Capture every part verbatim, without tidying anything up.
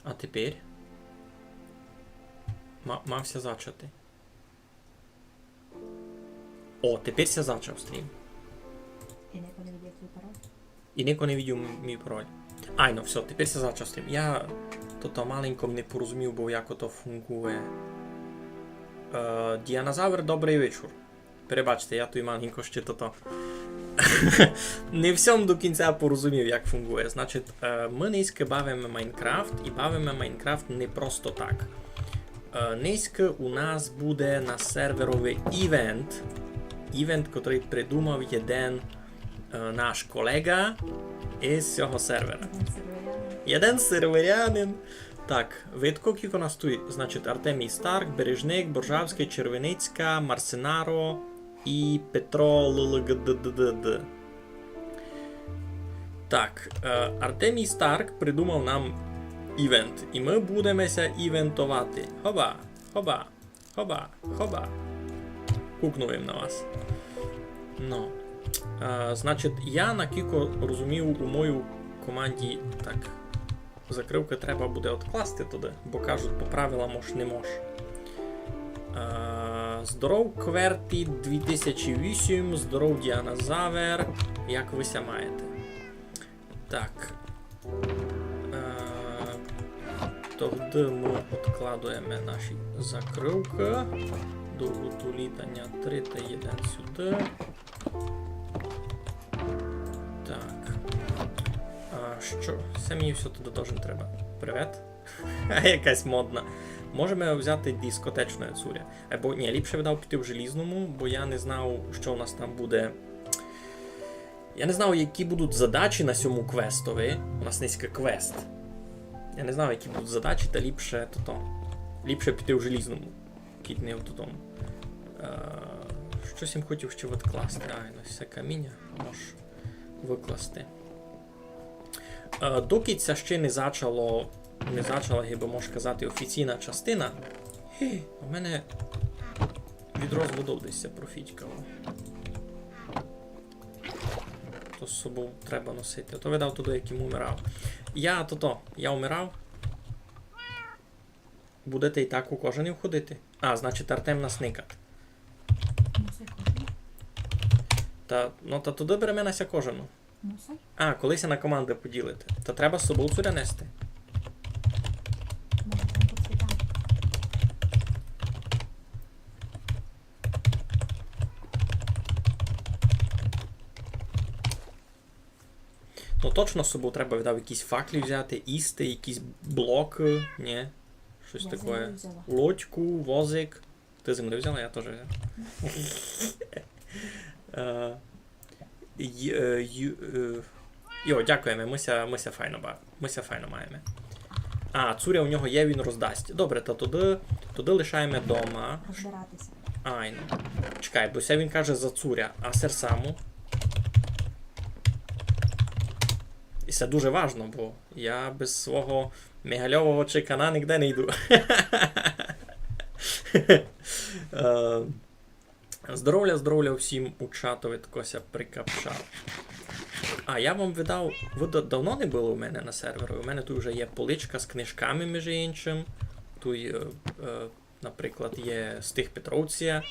А тепер? Ма-, мав ся зачати. О, тепер ся зачав стрім. І нико не видів твій пароль? І нико не видів м-, мій пароль. Айно, всьо, тепер ся зачав стрім. Я тото маленько не порозумів, бо як ото фунґує. Е, Діанозавр, добрый вечур. Перебачте, я туй маленько ще тото. Не всьо м до кінця порозумів, як фунґує. Значить, е, мы нынька бавиме Майнкрафт, і бавиме Майнкрафт не просто так. Е, нынька у нас буде на серверови івент. Івент, котрый придумав єден, е, наш колеґа із сього сервера. Єден серверянин. Єден серверянин. Так, видко, кілько нас туй. Значить, Артемій Старк, Бережник, Боржавськый, Червеницька, Марсенаро і Петро Л Л Г Д Д Д Д. Так, е, Артемій Старк придумав нам івент, і мы будеме ся івентовати. Хоба, хоба, хоба, хоба. Кукнув им на вас. Ну. Е, значить, я, накілько розумію, у моїй команді так. Закрывкы треба буде одкласти туды, бо кажуть, по правилам ож не мож. Е, здоров, Кверті дві тисячі вісім, здоров, Діанозавр. Як вы ся маєте? Так. Е, тогды мы одкладуєме наші закрывкы. До утулітаня три та єден сюды. Так. А што? Се мені всьо туды должен треба. Привет. А якась модна. Можеме взяти дискотечне цуря. Або, ні, ліпше видав піти в желізному, бо я не знав, што у нас там буде. Я не знав, які будуть задачі на сьому квестови. У нас нынька квест. Я не знав, які будуть задачі, та ліпше тото. Ліпше піти в желізному. Кідь не в тотому. Е, штось им хотів ще одкласти. Ай, ну, се каміня. Мож выкласти. Е, докы ся ще не зачало, не зачала, гибы мож казати, офіційна частина, ге, у мене відро з водов десь ся профітькало. То з собов треба носити. А то видав туды, як им умирав. Я тото, я умирав. Будете і так у кожані входити? А, значить, Артем нас никат. Ну, се кожані. Та, ну, та туды береме на ся кожану. Ну, се. А, коли ся на команды поділити. Та треба з собов цуря нести. Може, там по цвітам. Ну, точно з собов треба, видав, якісь факлі взяти, їсти, якісь блокы, ні? Штось такоє. Я землю взяла. Лодьку, возик. Ты землю взяла, я тоже взяв. Е, й-, е, ю-, е, йо, дякуєме, мы ся, мы ся файно ба-, мы ся файно маєме. А, цуря у нього є, він роздасть. Добре, та туды, туды лишаєме дома. Розбирати ся. Айно. Чекай, бо се він каже за цуря, а серсаму. І се дуже важно, бо я без свого мигальового чекана нигде не йду. Е, здоровля, здоровля всім у чатови, тако ся прикапшав. А, я вам видав, вы да-, давно не были у мене на серверу. У мене туй уже є поличка з книжками, між іншим. Туй, е, е, наприклад, є стих Петровція.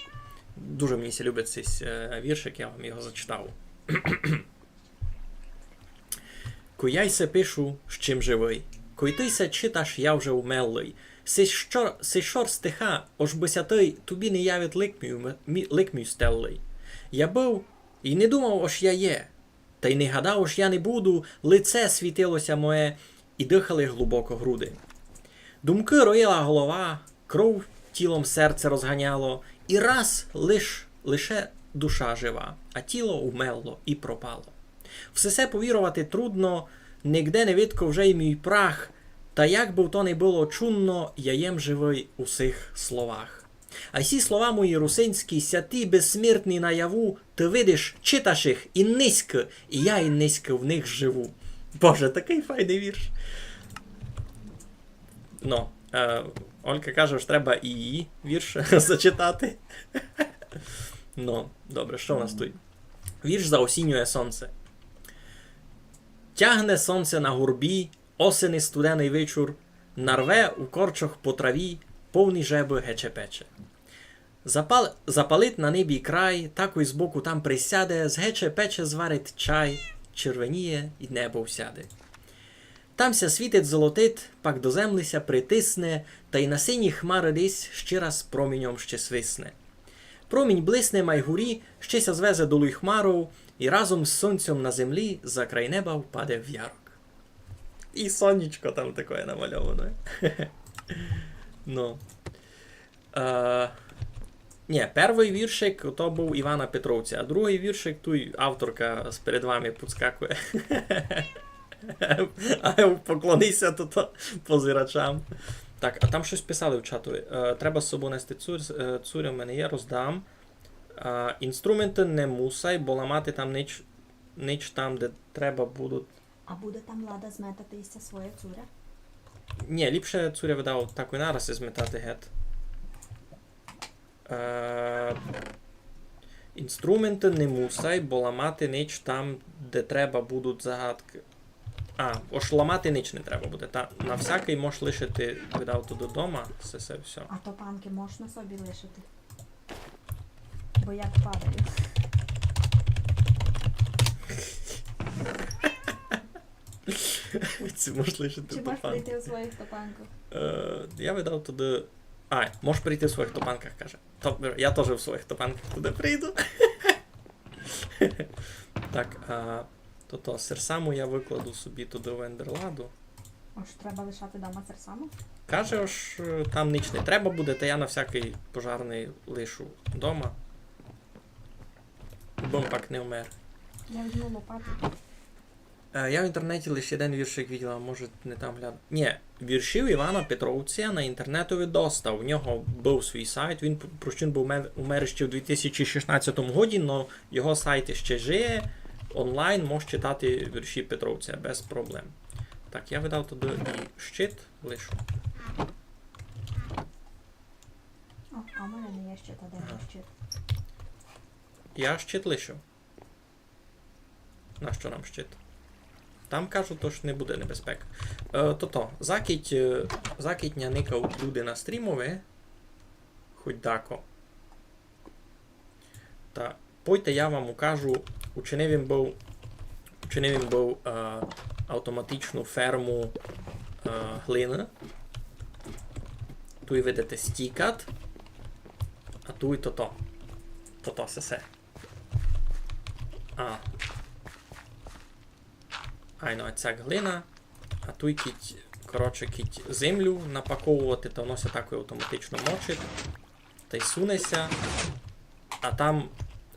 Дуже мені ся любить сись, е, віршик, я вам його зачитав. Кой я й се пишу, з чим живый. Кой ты й се читаш, я вже умерлый. Сись шор, сись шор стиха, ож бы ся тый, тобі не явить лик мій, м-, мі-, лик мій стеллый. Я быв і не думав, ож я є. Та й не гадав, ож я не буду, лице світило ся моє, і дыхали глубоко груди. Думкы роїла голова, кров тілом серце розганяло, і раз лиш, лише душа жива, а тіло умерло і пропало. Все се повіровати трудно, нигде не видко вже й мій прах, та як бы то не было чудно, я єм живый у сих словах. А сі слова мої русинські, сяті, безсмертні наяву, ты видиш, читаш їх і нынька, і я і нынька в них живу. Боже, такый файный вірш. Ну, е, Олька каже, ож треба і її вірш зачитати. Ну, добре, што у нас туй? Вірш за осіннє сонце. Тягне сонце на горбі, осени студеный вечур, Нарве у корчох по траві, повні жебы гече-пече. Запал-, запалить на небі край, такой збоку там присяде, з гече-пече зварить чай, червеніє й небо всяде. Там ся світить, золотить, пак до землі ся притисне, тай на сині хмары десь ще раз проміньом ще свисне. Промінь блисне май гурі, ще ся звезе долуй хмару, і разом з сонцем на землі за край неба впаде в ярок. І сонечко там такоє намальоване. Ну. Е, нї, первый віршик то быв Івана Петровця, а другый віршик туй авторка з перед вами підскакує. А поклонися то, то позирачам. Так, а там штось писали в чату. Е, треба з собов нести цур, е, цуря в мене є, роздам. Е, інструменты не мусай, бо ламати там нич, нич там, де треба будуть. А буде там лада зметати ися своє цуря? Нї, ліпше цуря, видав, так і нараз зметати гет. Е, інструменты не мусай, бо ламати нич там, де треба будуть загадкы. А, ож ламати нич не треба буде. Та на всякый мож лишити, видав, то додома, се, се всьо. А топанкы можна собі лишити? Бо я падаю. Ци мож лишити топанкы. Ци мож прийти у своїх топанках? Е, я видав туды. А, мож прийти в своїх топанках, каже. То я тоже в своїх топанках туды прийду. Так, а, то, то серсаму я выкладу собі туды в ендерладу. Ож треба лишати дома серсаму? Каже, ож, е, там нич не треба буде, та я на всякый пожарный лишу дома. Бо пак не вмер. Я візьму лопату. Е, я в інтернеті лише єден віршик виділа, може, не там гляд-, нї, віршів Івана Петровця на інтернетови доста. У нього быв свій сайт, він, п-, прощен быв, умер, умер ще в дві тисячі шістнадцятому годі, но його сайт іще жиє, онлайн мож читати вірші Петровця без проблем. Так, я видав туды і щит лишу. О, а в мене не є щита, де мій щит? Ага. Я щит лишив. Нащо нам щит? Там, кажу, тож не буде небезпек. Е, тото, закіть, е, закіть ня никав люди на стрімови, хоть дако. Та пойте, я вам укажу, учинив им быв, учинив им быв, е, автоматичну ферму, е, глины. Туй видите стікат, а туй тото. Тото сесе. А. Айно, а цяк глина. А туй кідь, коротше, кідь землю напаковувати, то воно ся так автоматично мочить. Тай суне ся. А там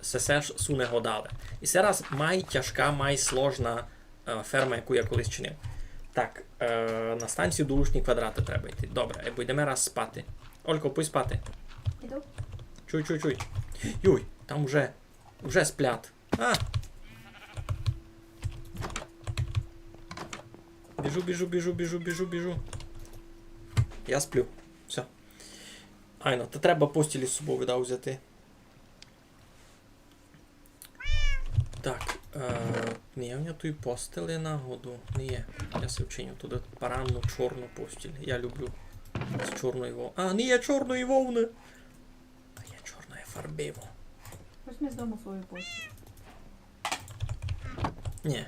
сесе ж суне го дале. І се раз май тяжка, май сложна, е, ферма, яку я колись чинив. Так, е, на станцію Долушні Квадраты треба йти. Добре, е, бо йдеме раз спати. Олько, пой спати. Іду. Чуй, чуй, чуй. Юй, там уже, уже сплят. А! Біжу, біжу, біжу, біжу, біжу, біжу. Я сплю. Всьо. Айно, та треба постіль із собов, видав, взяти. Так, е, не є в мене туй постелі нагоду. Не є. Я си вчиню туды парадну чорну постіль. Я люблю з чорної вов-, а, не є чорної вовны. Та є чорноє фарбиво. Возьми з дому свою постіль. Нї.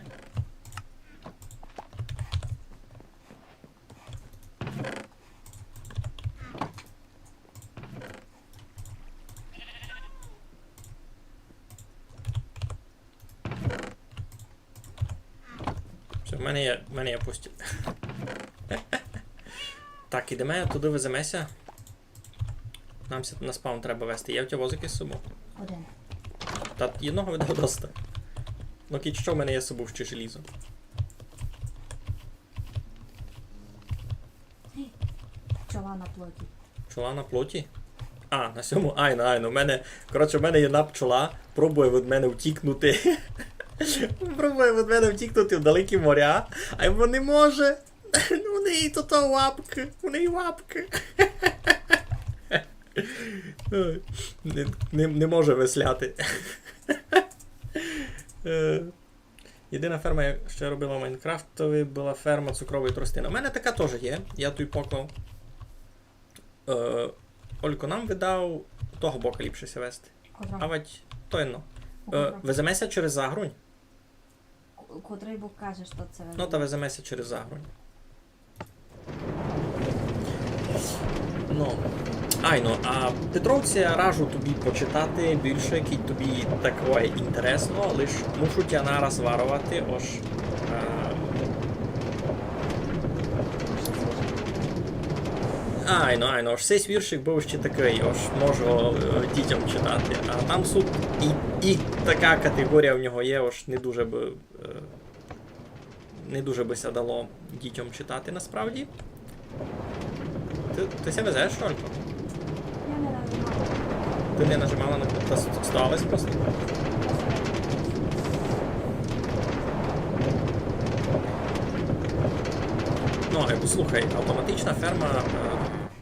Всьо, в мене є, в мене є постіль. Так, ідеме, туды веземе ся. Нам ся на спаун треба вести. Є в тя возик із собов? Один. Та єдного, видав, доста. Но кідь што, в мене є з собов ще желізо. Пчола на плоті. Пчола на плоті? А, на сьому, айно, айно. У мене, коротше, в мене є єдна пчола, пробує від мене втікнути. Пробує від мене втікнути в далекі моря, а йому не може. Ну, у неї то, то лапкы, у неї лапкы. Ой, не, не, не може висляти. Е. Єдина ферма, яку ще робила в Майнкрафтови, была ферма цукрової тростины. У мене така тоже є, я туй поклав. Е, Олько, нам видав того бока ліпше ся вести. Котрого? Авадь, то єдно. Е, Котрого? Веземе ся через Загрунь? Ко-, котрый бок кажеш, што се... Ну, та веземе ся через Загрунь. Ну, айно, а Петровця раджу тобі почитати більше, кідь тобі такоє інтересно, лиш мушу тя нараз варовати, ож, е, айно, айно, ож сей віршик быв ще такый, ож можу, е, дітям читати. А там суть і, і така категорія в нього є, ож не дуже бы, е, не дуже бы ся дало дітям читати насправді. Ты, ты ся везеш, Олько? Я не нажимала. Ты не нажимала на, та с-, сталося просто? Ну, е, послухай, автоматична ферма, е,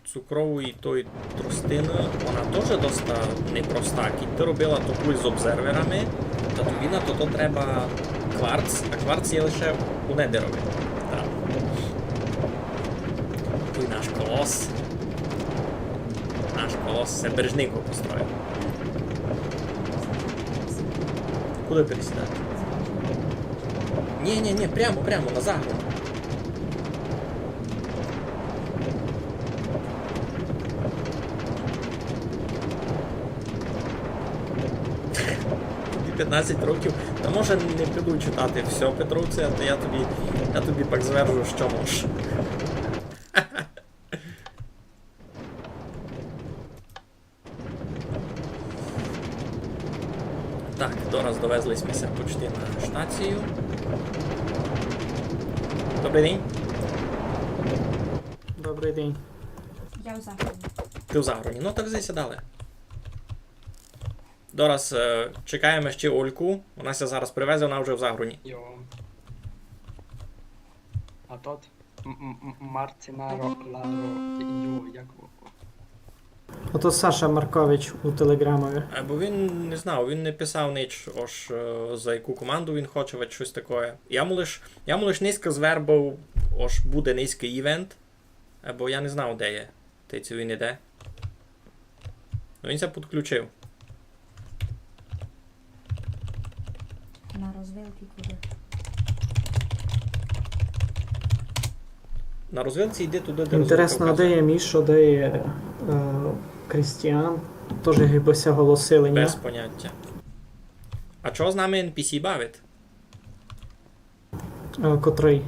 цукрової тої тростины, она тоже доста непроста. Кідь ты робила таку з обзерверами, та тобі на то, то треба кварц, а кварц є лише у Недерови. Так. Туй наш колос. Наш колос, се Бережник го построїв. Куды пересідати? Ні, ні, ні, прямо, прямо, на Загрунь. Тобі пятнадцять років. Та може не піду читати всьо, Петровця, а то я тобі, я тобі пак звержу, што мож. Так, дораз довезли сьме ся почти на штацію. Добрый день. Добрый день. Я у Загруні. Ты у Загруні. Ну, так здесь і далі. Дораз, е, чекаєме ще Ольку. Она ся зараз привезе, она вже в Загруні. Йо. А тот М-, м-, м-, Мартина Ро-, Ларо, йо, як во-, Ото Саша Маркович у Телеграмови. Е, бо він не знав, він не писав ніч, ож, е, за яку команду він хоче, вать штось такоє. Я му лиш, я му лиш низько звербав, ож буде низькый івент, е, бо я не знав, де є. Тай ци він іде. Ну, він ся підключив. На розвилці куды? На розвилці йди туды, де розвилка вказує. Інтересно, де є Мішо, де є, е, Крістіан? Тоже гибы ся голосили, ні? Без понятя. А чого з нами Ен Пі Сі бавить? Е, котрый?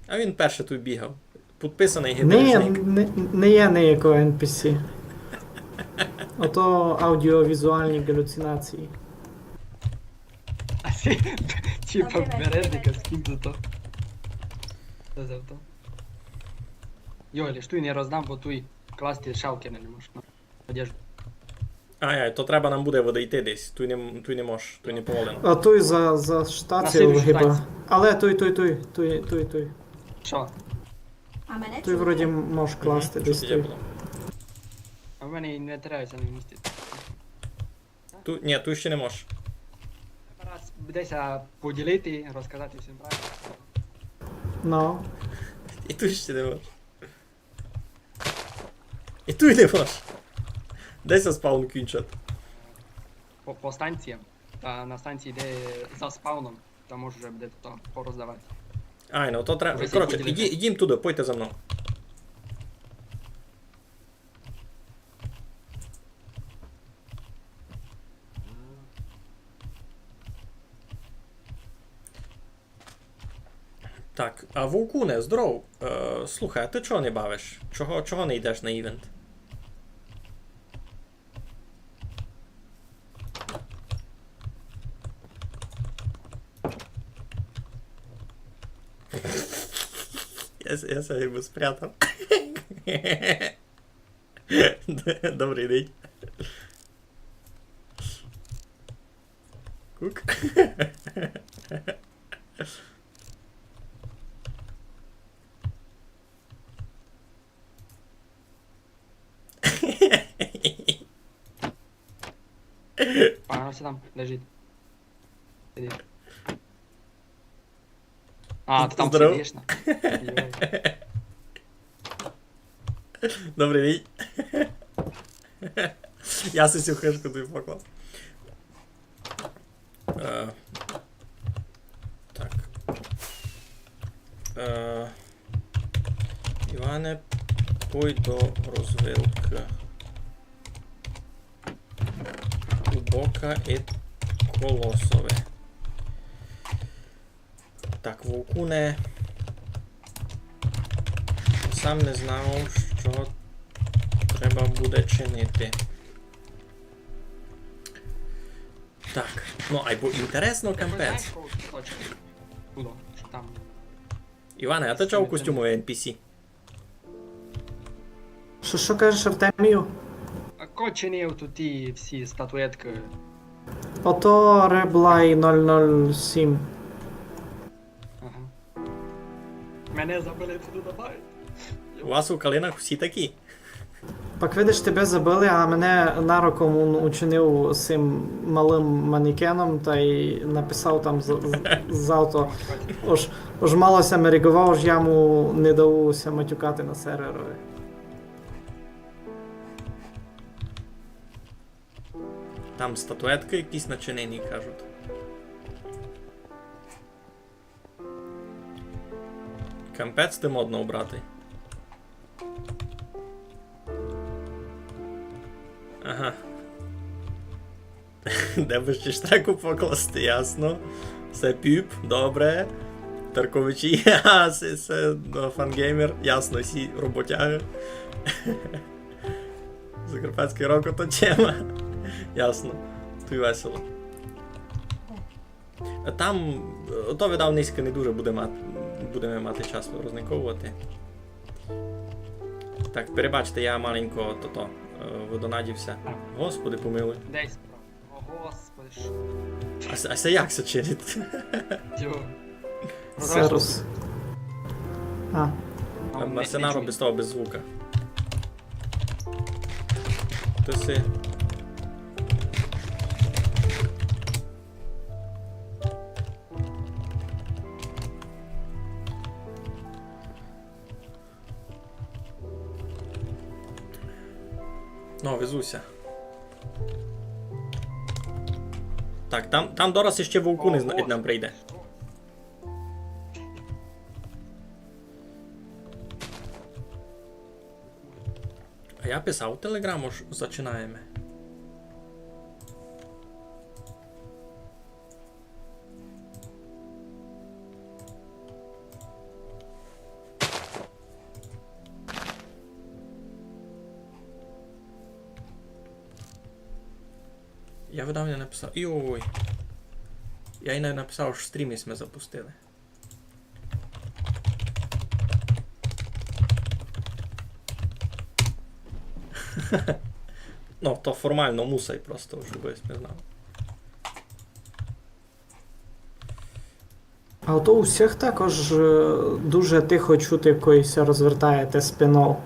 А він першый туй бігав. Підписаный. Не є, гідражник. Не, не є ніякого Ен Пі Сі. Ото аудіовізуальні галюцинації. А ти, типа, добрий вечір, береш якась кінь за то. Що за то? Йо, лиш туй не роздам, бо туй класти шалки не можна. Одежду. Ай, ай, то треба нам буде выдойти десь. Туй не м-, туй не мож, туй не поволено. А туй за, за штацію гиба. На слідуючій станції. Але туй, туй, туй. Що? А мене чути? Туй вроді мож класти десь туй. Мгм, чути було. А в мене інвентаря ся не вмістить. Ту-, ні, туй ще не мож. Треба раз десь, а, поділити, розказати всім правильно. Ну. І туй ще не мож. І туй не мож. Де ся спаун кінчить? По, по станціям. Та на станції, де за спауном, там можеш вже буде то пороздавати. Ай, ну то треба. Вже всі поділити. Коротше, іді-, ідім туды, пойте за мнов. Так, а Вовкуне, здоров. Е, слухай, а ты чого не бавиш? Чого, чого не йдеш на івент? Я с-, я ся йому спрятав. Добрый день. Кук. А, ось там лежить. Сидить. А, ты там сидиш на. Йой. Добрый день. Я си сю хижку тобі поклав. Е, так. Е, Іване, пой до розвилкы. У бока и колосове. Так, вовкуне. Сам не знав, што треба буде чинити. Так, ну, айбо інтересно, капець. Знаєш, кого точно? Куди? Що там? Іване, а ты чого в костюму Н П С? Што, што кажеш, Артемію? А ко чинив туй ті всі статуеткы? Ото Реблай нуль нуль сім. Ага. Мене забыли туды добавити. У вас у Калинах всі такі? Пак видиш, тебе забыли, а мене нароком ун учинив сим малым манекеном тай написав там з, з, за то. Ож, ож мало ся мериґовав, ож я му не дав ся матюкати на серверови. Там статуеткы якісь начинені, кажуть. Кампець ты модно обрати. Ага. Де бы ще штреку покласти, ясно. Се Пюп, добре. Тарковичі, а, се, се, ну, Фангеймер, ясно, всі роботягы. Закарпатськый рок, ото тема. Ясно. Туй весело. Там, е, то, видав, нынька не дуже буде мат-, будеме мати час розниковувати. Так, перебачте, я маленько тото, е, выдонадїв ся. Господи помилуй. Десь. О, Господи, што? А се, а се як ся чинить? Йо. Сервіс. А. А, а се наробить з того без звука. Ты си. Ну, везу ся. Так, там, там дораз іщи вовкун ид нам прийде. А я писав у Телеграм, ож зачинаєме. Я выдав не написав. Йой. Я й не написав, ож стрім сьме запустили. Ну, то формално мусай просто, ож бы сьме знали. А то у всіх також, е, дуже тихо чути, коли ся розвертаєте спинов.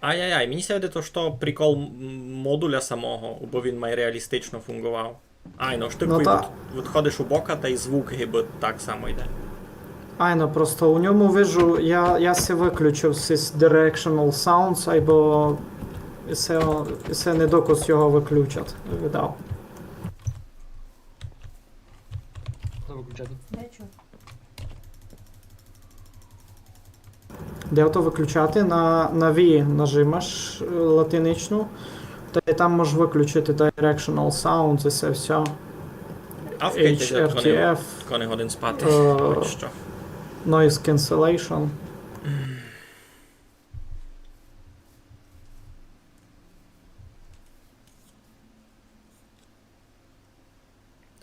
Ай-яй-яй, мені ся видить, то, што прикол м-, модуля самого, бо він май реалістично фунґовав. Айно, ож ты, ну, коли та від-, відходиш у бока, тай звук гибы так само йде. Айно, просто у ньому вижу, я, я си выключив сись directional sounds, айбо се, се не докус його выключать, видав. Хто выключати? Я чую. Де ото выключати? На, на V нажимаш, е, латиничну, та й там можеш выключити directional sounds і се всьо. А в H R T F, коли годин спати, е, хоч што. Noise cancellation.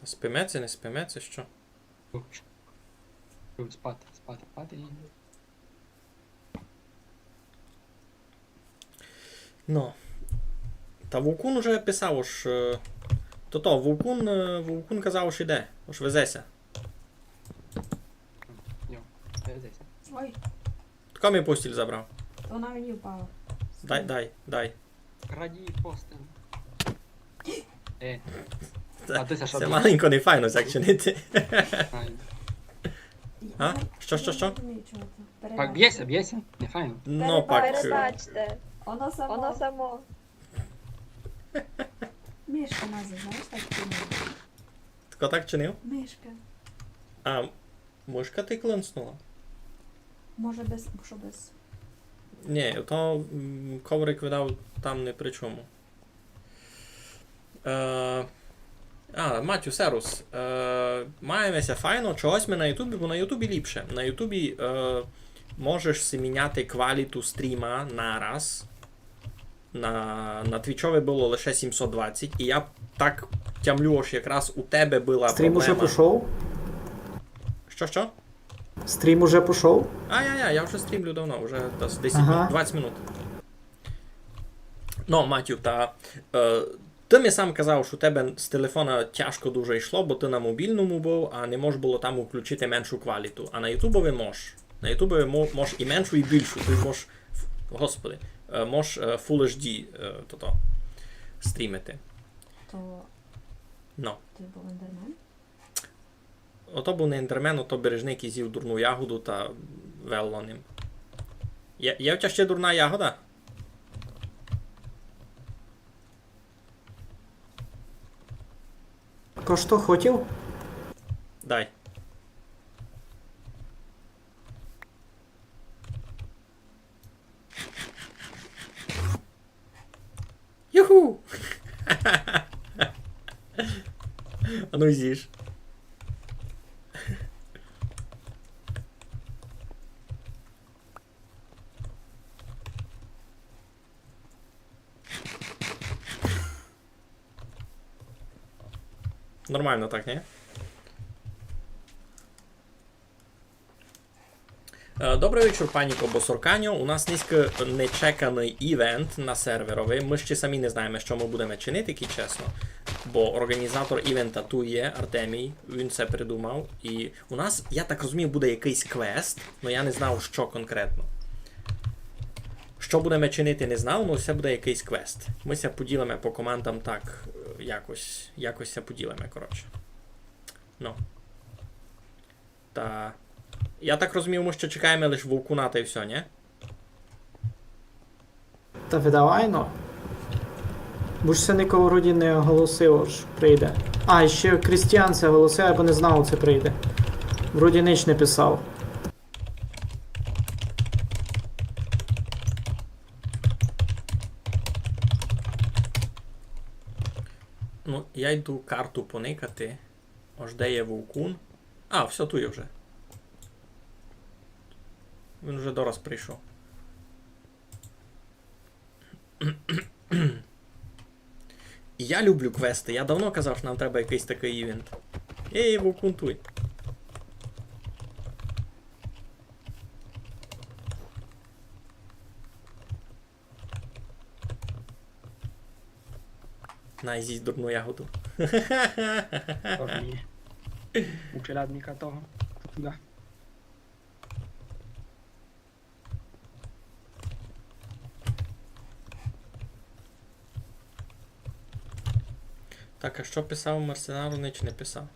Та спиме ци, не спиме ци, што? Спати, спати, спати і... Ну. Та Вовкун уже писав, ож, е, то-то, Вовкун, е, Вовкун казав, ож іде, ож везе ся. Йо, везе ся. Ой. Хто мій постіль забрав? Вона мені впала. Дай, дай, дай. Крадій постель. Е. Се, а ты ся што, се маленько не файно сяк чинити. Ай. Я, А? Што, што, што? Я не розумію, чого це. Пак бє ся, бє ся, не файно. Но, пак, е, передачте. Воно само. Воно само. Мишка назва, знаєш, так чинила. Хто так чинив? Мишка. А, мышка ти клацнула? Може без, що без? Ні, то, м, коврик видав там не при чому. Е, а, Матю, сервус. Е, маєме ся файно, чогось ми на Ютубі, бо на Ютубі ліпше. На Ютубі, е, можеш си міняти кваліту стріма нараз. На, на Твічови было лише сімсот двадцять, і я так тямлю, ож якраз у тебе была проблема. Стрім уже пішов? Што, што? Стрім уже пішов? А, я, я, я вже стрімлю давно, вже десь десять минут, двадцять минут. Ну, Матю, та, е, ты ми сам казав, што у тебе з телефона тяжко дуже йшло, бо ты на мобільному быв, а не мож было там включити меншу кваліту. А на Ютубови мож. На Ютубови мо-, мож і меншу, і більшу. Ты мож, ф-, господи, е, мож, е, Full H D, е, тото, стрімити. То Ну. Ты быв ендермен? Ото быв не ендермен, ото бережник і зїв дурну ягоду та велло ним. Є, є в тя ще дурна ягода? Ко што хотів? Дай. Юху! А ну зїж. Нормално так, ні? Е, добрый вечур, паніко Босорканьо. У нас нынька нечеканый івент на серверови. Мы ще самі не знаєме, што мы будеме чинити, кідь чесно. Бо орґанізатор івента туй є, Артемій, він се придумав. І у нас, я так розумію, буде якыйсь квест, но я не знав, што конкретно. Што будеме чинити, не знав, но се буде якыйсь квест. Мы ся поділиме по командам так, е, якось, якось ся поділиме, коротше. Ну. Та, я так розумію, мы ще чекаєме лиш Вовкуна та й всьо, ні? Та видав айно. Бо ж ся нико вроді не оголосив, ож прийде. А, і ще Крістіан ся оголосив, або не знав, ци прийде. Вроді нич не писав. Ну, я йду карту поникати. Ож де є Вовкун? А, всьо, туй є вже. Він вже дораз прийшов. Я люблю квесты. Я давно казав, што нам треба якыйсь такый івент. Ей, Вовкун туй. На, зїсть дурну ягоду. Тоже мені. У челядника того. Да. Так, а што писав Мерсенару, нич не писав.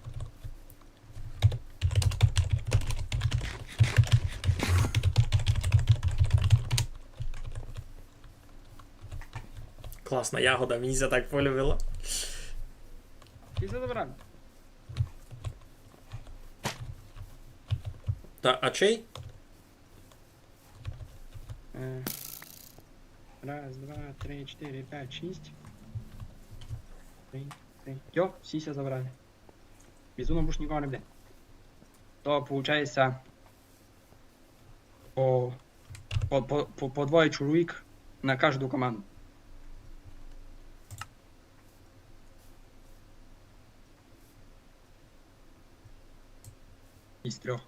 Класна ягода, мені ся так полюбила. І це забрали. Та, а чей? Е, раз, два, три, чотири, пять, шість. Три, три. Йо, всі ся забрали. Безумно, більш нікого не буде. То, получається, по, по, по, по, по двоє чоловік на кажду команду. Із трьох.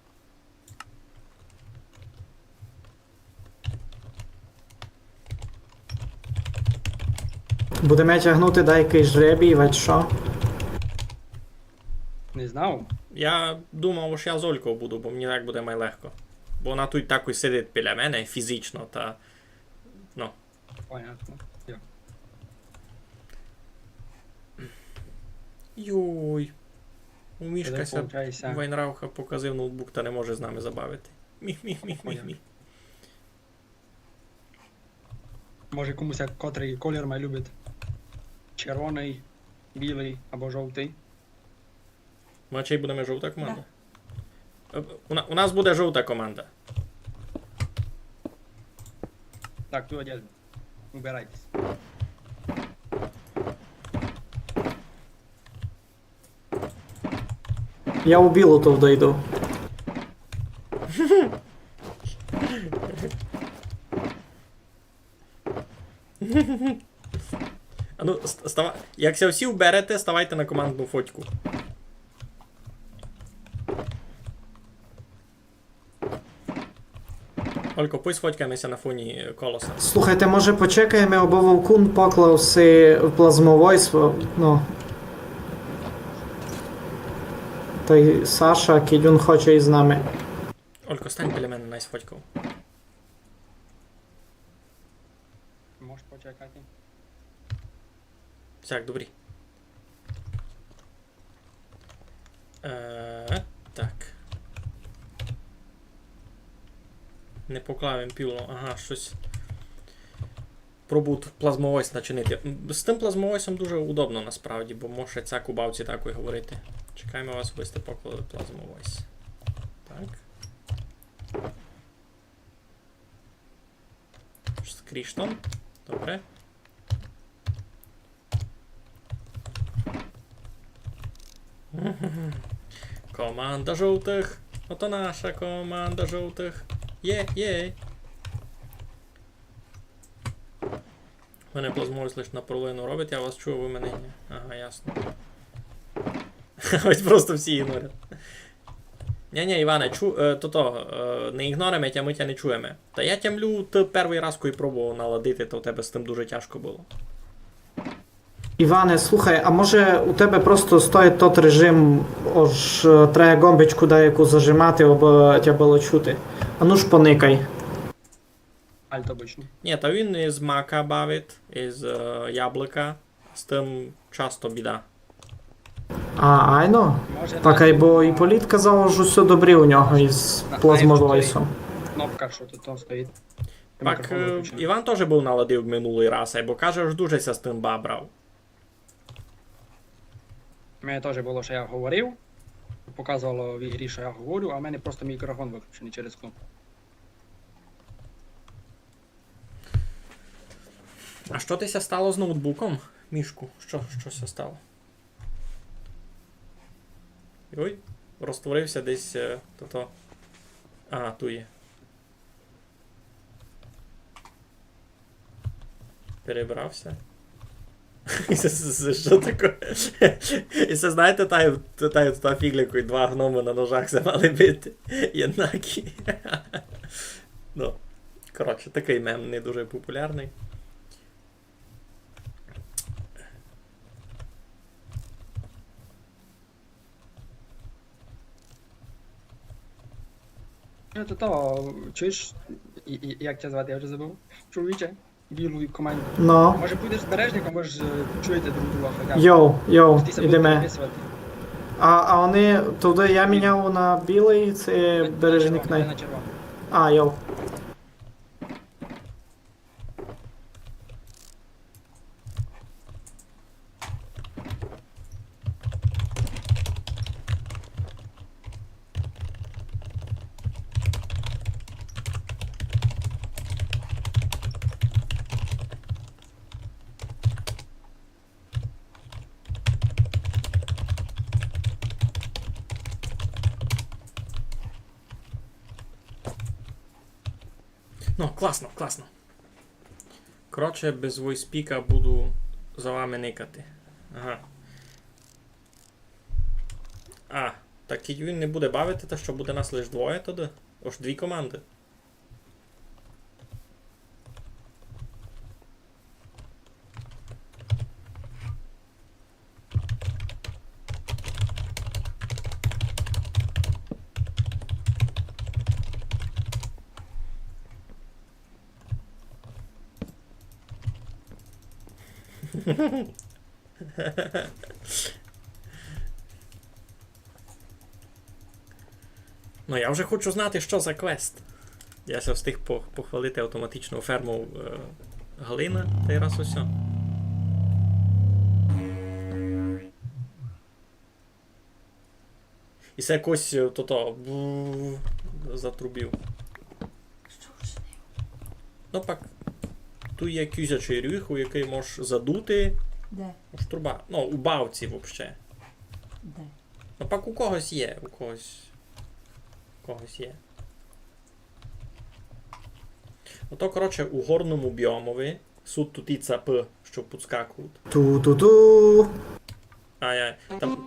Будеме тягнути дайкый жребій, вать што? Не знав. Я думав, ож я з Ольков буду, бо мені так буде май легко. Бо она туй такой сидить біля мене фізично, та, ну. Понятно. Йо. Йой. Мішка ся получається. Вайнрауха показив ноутбук та не може з нами забавити. Міх, міх, міх, міх, міх. Може, комусь як котрий колір май любить? Червоный, білый або жовтый? Ми чей будеме жовта команда? Да. Е, у на-, у нас буде жовта команда. Так, ту одежду. Убирайтесь. Я у білу ту вдойду. А ну, ст-, става-, як ся всі вберете, ставайте на командну фотку. Олько, пусть фоткаєме ся на фоні колоса. Слухайте, може, почекаєме, абы Вовкун поклав си плазмовойс, ну. Тай Саша, кидь ун хоче із нами. Олько, стань біля мене, най сфоткав. Можеш почекати. Так, добрі. Е, так. Не поклав им піло. Ага, штось. Пробую плазмовойс начинити. М, з тым плазмовойсом дуже удобно насправді, бо може цяку бавці такой говорити. Чекаєме вас, абы сьте поклали плазмовойс. Так. Скріншот. Добре. Команда жовтых. Ото наша команда жовтых. Є, є. У мене плазмовойс лиш наполовину робить, я вас чую, вы мене ні. Ага, ясно. Ось просто всі ігнорять. Ні, ні, Іване, чу-, е, то, то, е, не ігнориме тя, мы тя не чуєме. Та я тямлю, ты первый раз, кой пробовав наладити, то в тебе з тым дуже тяжко было. Іване, слухай, а може у тебе просто стоїть тот режим, ож, е, треба ґомбичку даяку зажимати, абы тя было чути? А ну ж поникай. Альт обычно. Ні, та він із мака бавить, із, е, яблука. З тым часто біда. А, айно? Може, так, айбо Іполіт казав, ож усьо добрі у нього із плазмовойсом. Кнопка, што тут там стоїть. Пак, е, Іван тоже быв наладив минулый раз, айбо каже, ож дуже ся з тым бабрав. У мене тоже было, што я говорив, показовало в ігрі, што я говорю, а в мене просто мікрофон выключеный через кнопку. А што ти ся стало з ноутбуком, Мішку? Што, што ся стало? Ой, розтворив ся десь, е, тото. Ага, ту є. Перебрав ся. І се, се, се што таке? І се, знаєте, та, та, та, та фіґля, кой два гномы на ножах ся мали бити. Єднакі. Ну, коротше, такый мем не дуже популярный. Ну, то, то, чуєш, і, і, як тя звати, я вже забув. Чоловіче, білу команду. Ну. Може, підеш з Бережником, може, чуєте друг друга, хоча б. Йоу, йоу, ідеме. А, а они туды, я міняв на білый, се Бережник най. На червоный. А, йоу. Ну, класно, класно. Коротше, без войспіка буду за вами никати. Ага. А, так і він не буде бавити, та што буде нас лиш двоє туды? Ож дві команды. Ну, я вже хочу знати, що за квест. Я ся встиг по- похвалити автоматичною фермою е, Галина, та й раз усьо. І се якось е, тото бу- затрубив. Що вчинив? Ну пак, туй є кізячий ріг, у який можеш задути. Де? Ож труба. Ну, у бавці вообще. Де? Ну пак у когось є, у когось. У когось є. Ото, коротше, у горному біомови суть туті цапы, што підскакують. Ту-ту-ту. Ай-яй, там.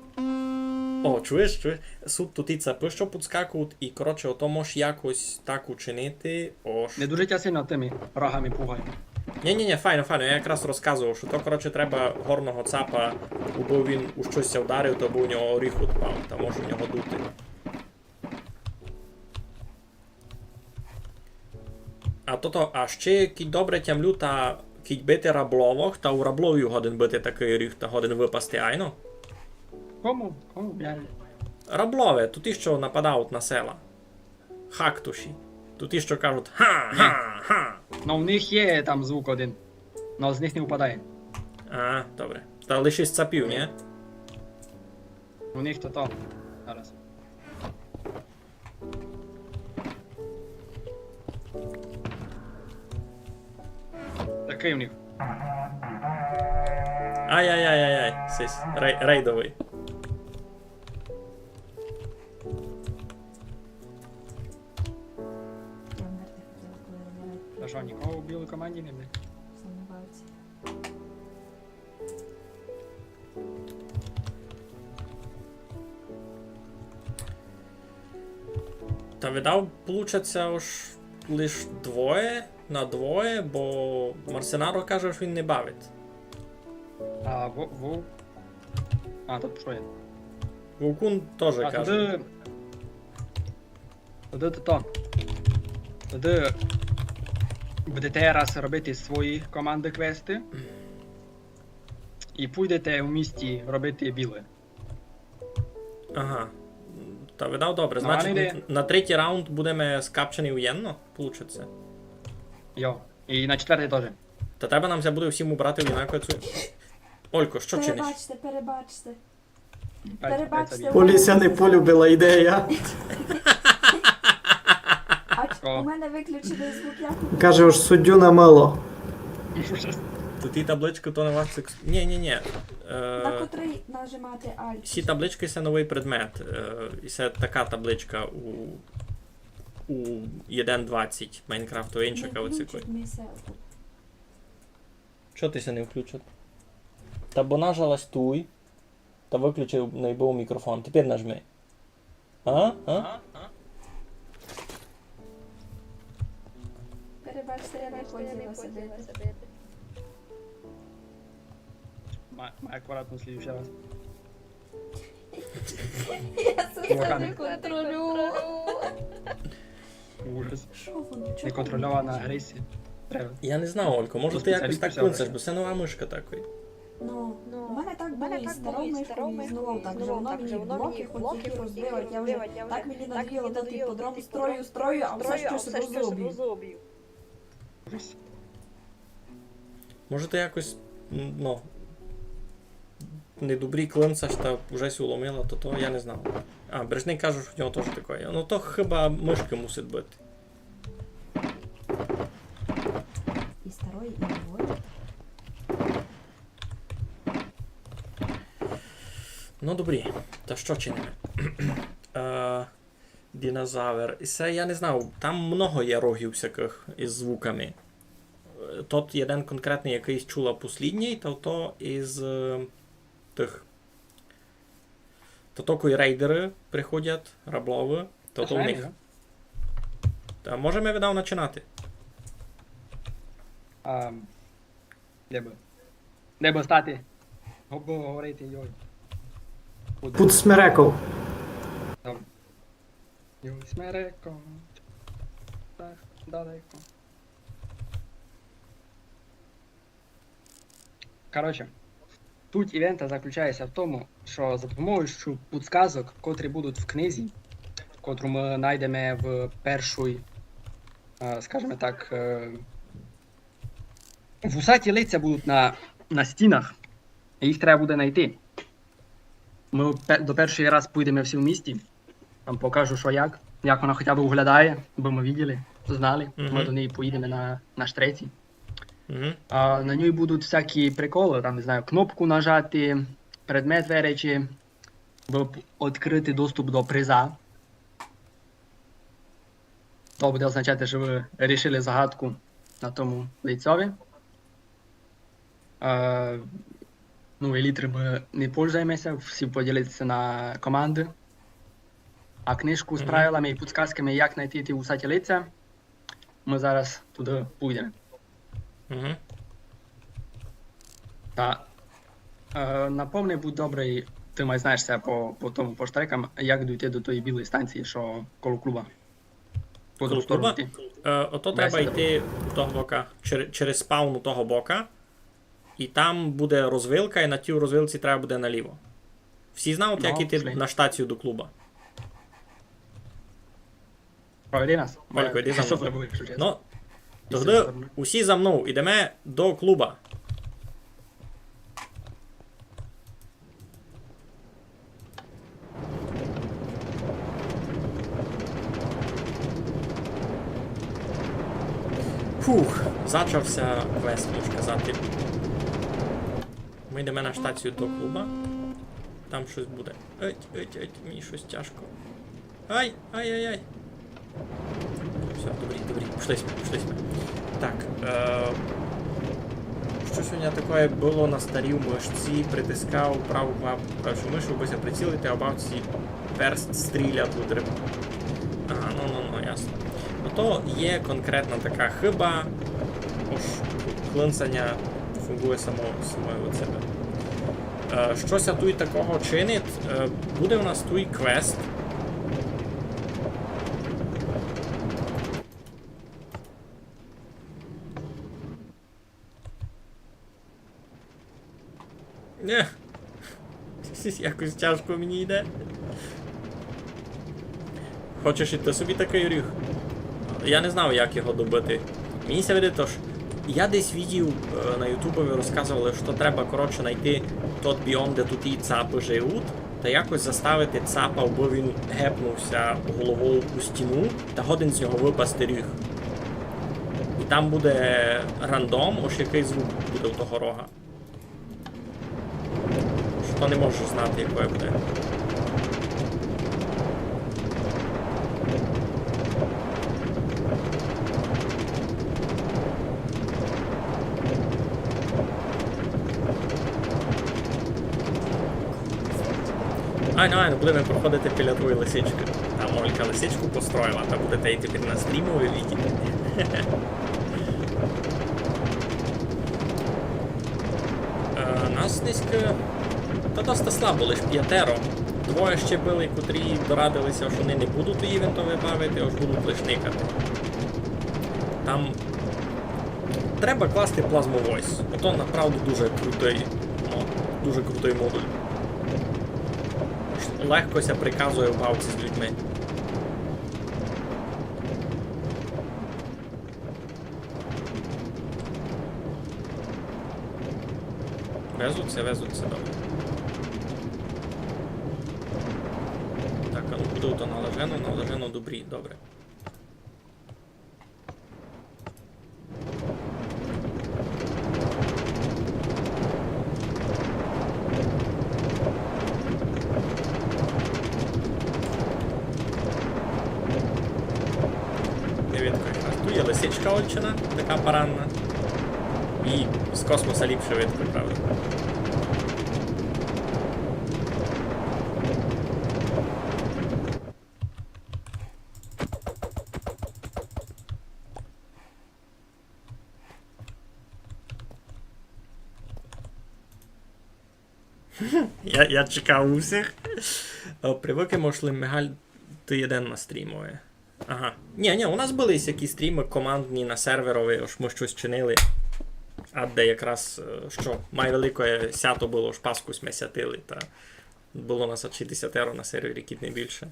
О, чуєш, чуєш? Суть туті цапы, што підскакують, і, коротше, ото можеш якось так учинити, ож. Не дуже тя сильно тыми рогами пугай. Ні, ні, ні, файно, файно, я якраз розказував, што то, коротше, треба горного цапа, або він у штось ся вдарив, то або у нього оріх упав, та може у нього дути. А тото, а ще кідь добре тямлю, та кідь бити рабловых, та у рабловій годен быти такый ріг, та годен выпасти, айно? Кому? Кому? Я... Раблове, то ті, што нападають на села. Хактуші. То ті, што кажуть ха, ха, ха. Ну, у них є там звук один. Но з них не впадає. А, добре. Та лише з цапів, ні? У них то то. Зараз. Такый у них. Ай-яй-яй-яй-яй. Сись. Рей- рейдовый. Я вмерти хотіла, коли вмираю. Та що, нікого в білій команді не буде? Сумніваюся. Та видав, получаться ож лиш двоє на двоє, бо Марсенаро каже, што він не бавить. А, вов... вов... А, тут що є? Вовкун тоже А каже. туды... Туды то то. Туды будете раз робити свої команды квесты. І пуйдете в місті робити біле. Ага. Та видав добре. Ну, Значить, а не йде. на, на третій раунд будеме скапчені уєдно, получиться. Йо. І на четвертый тоже. Та треба нам ся буде всім убрати в однакове цу. Олько, што чиниш? Перебачте, перебачте. Ай, Перебачте, ай, тобі. у Полі мене ся не виключений полюбила ідея. А ч- О. у мене виключений звук, як у Каже, ож суддю намало. Туй табличка, то на вас секс. Ні, ні, ні. На Е, котрий нажимати Alt? Всі таблички — це новий предмет. Е, і це така табличка у, у один двадцять Майнкрафту, Не іншака оця. включить ми ся. Чого ти ся не включить? Та бо нажалась туй, та виключив найбов мікрофон. Тепер нажми. А? А? Перебачте, я не хотіла ся бити. Май, май акуратно в слідуючий раз. Я себе не контролюю. Ужас. Що воно? Чого Неконтрольована воно? агресія. Треба. Я не знаю, Олько, може ти Спеціаліст якось так всього клинцеш, знає. Бо це нова мишка такой. Ну, у мене так було і з старою мишкою, і з новою, так же воно мені блоки хоть які розбивать. Я вже так мені надоїло тот іподром, строю, строю, а все щось розоб'ю. Ужас. Може ти якось, м, ну, недобрі клинцеш та вже ся уломила, то то я не знав. А, Брежник каже, що в нього теж таке є. Ну то хіба мишки мусить бути. І старої, і нової. Ну добрі, та що чиниме? Е, Динозавр. І це я не знав, там много є рогів всяких із звуками. Е, Тот єден конкретный, якый чула послідній, то то із е, тых. То то кой рейдеры приходять, рабловы, то то у них. Та можеме віддав начинати. А, де бы? Де бы стати? Або говорити, йой. Куди? Під смереков. Там. Йой, смереко. Так, далеко. Короче, суть івента заключає ся в тому, що за допомогою щу-, підказок, котрі будуть в книзі, котру мы найдеме в першій, е, скажеме так, е, вусаті лиця будуть на, на стінах, і їх треба буде найти. Мы пе-, до першої раз пойдеме всі вмісті. Вам покажу, што як. Як вона хоча б виглядає, бо мы виділи, знали. Мы до неї поїдеме на, на штреці. А на ній будуть всякі приколы, там, не знаю, кнопку нажати, предмет виречи, щоб відкрити доступ до приза. То буде означати, што вы рішили загадку на тому лицьови. Е, ну, елітры мы не пользуємеся, всі поділитися на команды. А книжку з правилами і підказками, як найти ті усаті лиця, мы зараз туды пойдеме. Та, е, напомни, будь добрый, ты май знаєш ся по, по тому, по штрекам, як дойти до тої білої станції, што коло клуба. По другу сторону йти. Е, ото треба йти того бока, чер-, через спаун у того бока. І там буде розвилка, і на тій розвилці треба буде наліво. Всі знають, як іти на штацію до клуба? Проведи нас. Олько, йди за мнов. Ну, тогды усі за мнов, ідеме до клуба. Фух, зачався квест, можу казати. Мы йдеме на штацію до клуба. Там штось буде. Еть, еть, еть, мені штось тяжко. Ай, ай, ай, ай. Всьо, добрі, добрі, пішли сьме, пішли сьме. Так, е, штось у мене таке было на старій мышці, притискав праву кнопку клавішу мыші, аби ся прицілити, а бавці перст стрілять у дреб-, ага, ну, ну, ну, ясно. Ну, то є конкретна така хыба, ож клинцаня фунґує само, само од себе. Е, што ся туй такого чинить? Е, буде у нас туй квест. Не. Якось тяжко мені йде. Хочеш і ти собі такый ріг? Я не знав, як його добити. Мені ся видить, ож я десь видів, е, на ютубові розказовали, што треба, коротше, найти тот біом, де туй і цапы живуть, та якось заставити цапа, абы він гепнув ся головов у стіну, та годен з нього выпасти ріг. І там буде рандом, ож якый звук буде у того рога. Што не можеш знати, якоє буде. Айно, айно, будеме проходити біля твоєї лисичкы. Там Олька лисичку построїла, та будете її тепер на стрімови видіти. Е, нас нынька та доста слабо, лиш пятеро. Двоє ще были, котрі дорадили ся, што они не будуть у івентови бавити, ож будуть лиш никати. Там треба класти Plasma Voice. Ото направду дуже крутый мод, дуже крутый модуль. Легко ся приказує в бавці з людьми. Везуть ся, везуть ся, добре. Так, а ну куды то налажено, налажено, добрі, добре. Не видко якраз. Туй є лисичка Ольчина, така парадна. І з космоса ліпше видко, правда. Я, я чекав усіх. О, привыкли, мож ли мигати єден на стрімови. Ага. Нї, нї, у нас были сякі стрімы командні на серверови, ож мы штось чинили. А де якраз, е, што, май великоє сято было, ож Пасху сьме сятили, та было нас аж шістдесят євро на сервері, кідь не більше.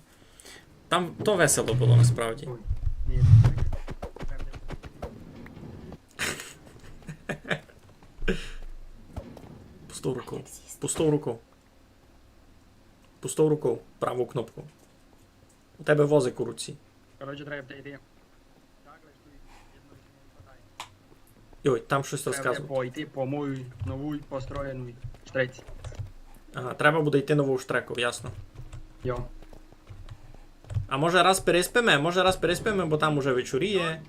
Там то весело было насправді. Ой, ні. Пустов руков. Пустов руков. Пустов руков. Праву кнопку. У тебе возик у руці. Коротше, треба йти. Йой, там штось розказують. Треба пойти по мою нову построєну штреці. Ага, треба буде йти нову штреку, ясно. Йо. А може раз переспиме? Може раз переспиме, бо там уже вечоріє.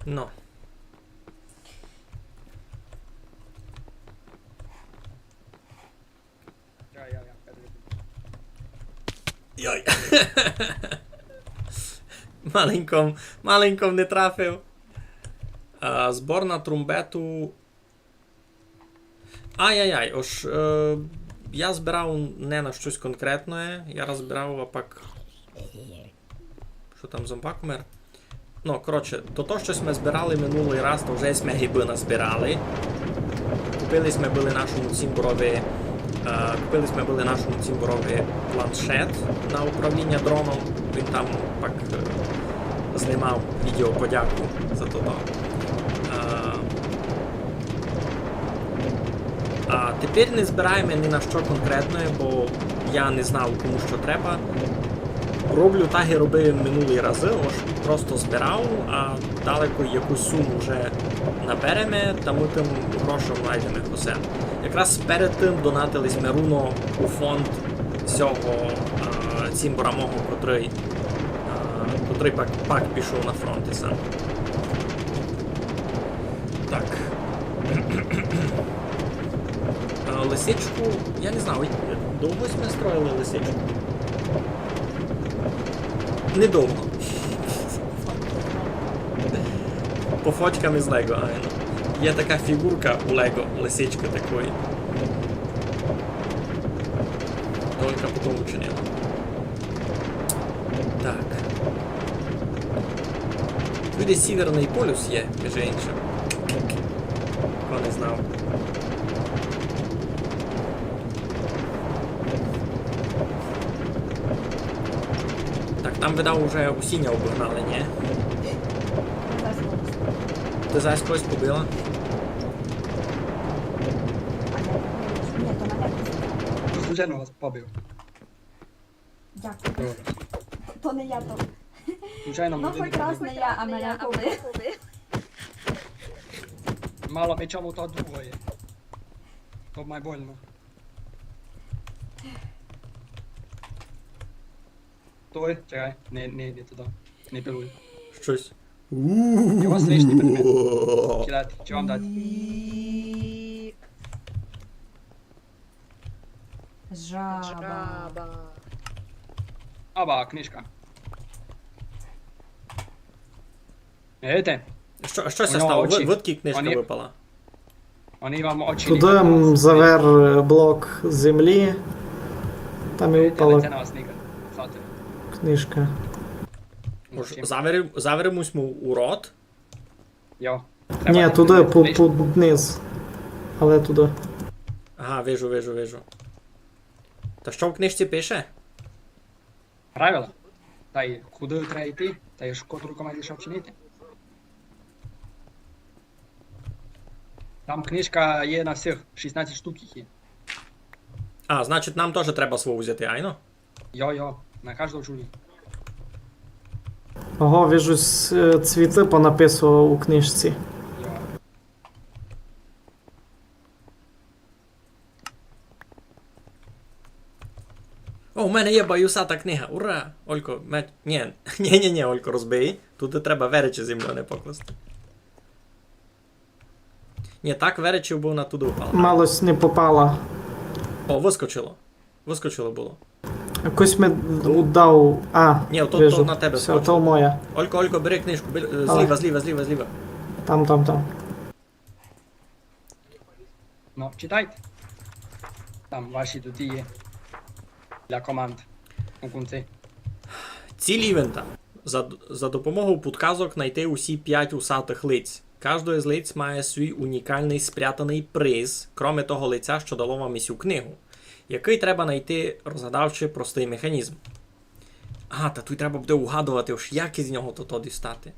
Но. Йой. Маленько, маленько не трафив. А, збор на трумбету. Ай-яй-яй, ож, е, я збирав не на штось конкретне, я раз збирав, а пак. Што там, зомбак умер? Ну, коротше, то, то, што сьме збирали минулый раз, то вже сьме гибы назбирали. Купили сьме были нашому цімборови, е, купили сьме были нашому цімборови планшет на управління дроном. Він там пак, е, знимав відео подяку за то. Е, А тепер не збираєме ні на што конкретне, бо я не знав, кому што треба. Роблю так, як робив минулі разы, ож просто збирав, а далеко якусь суму вже набереме, та мы тым грошом найдеме хосе. Якраз перед тым донатили сьме руно у фонд сього, е, цімбора мого, котрый, е, котрый пак, пак пішов на фронт і сам. Так. Е, лисичку, я не знаю, довго сьме строїли лисичку? Недовго. По фотькам із Лего, айно. Є така фігурка у Лего, лисичка такої. Только потом учинила. Так. Туй десь Сіверный полюс є, між іншим. Хто не знав. Так, там, видав, уже усі ня обогнали, ні? Ты зараз когось побила? Ні, то мене. Случайно вас побив. Дякую. Добре. То не я, то. Случайно. Ну, хоч раз не я, а мене побив. Мало ми чому то другоє. То май больно. Той, чекай, не, не, не туды. Не пилуй. Штось. Його слишні предмет. Чи дати? Чи вам дати? Жаба. Жаба. Аба, книжка. Видите? Што, што ся стало? Видкы книжка выпала. Они вам очі не... Туды, м, завер, е, блок землі. Там і упала книжка. Може, завер, завер йому у рот? Йо. Ні, туды, пу-, пу-, низ. Але туды. Ага, вижу, вижу, вижу. Та што в книжці пише? Правила. Тай куды треба йти, тай котру команду што чинити. Там книжка є на всіх, шістнадцять штук їх є. А, значить, нам тоже треба свою взяти, айно? Йо, йо, на каждого чулі. Ого, вижу, с-, е, цвіты понаписував у книжці. Йо. О, у мене є баюсата книга, ура! Олько, ме-, нє, нє, нє, нє, Олько, розбий. Туй треба веречі землю не покласти. Нє, так веречі бы она туды упала. Мало сь не попала. О, выскочило. Выскочило было. Якось ми удав. А, нє, то, вижу. То на тебе скочило. Всьо, то моя. Олько, Олько, бери книжку, бери, е, зліва, зліва, зліва, зліва. Там, там, там. Ну, читайте. Там ваші туй є. Для команд. У кінці. Ціль івента. За, за допомогою підказок знайти усі пять усатых лиць. Каждоє з лиць має свій унікалный спрятаный приз, кроме того лиця, што дало вам усю книгу, якый треба знайти, розгадавши простый механізм. Ага, та туй треба буде угадовати, ож як із нього тото дістати.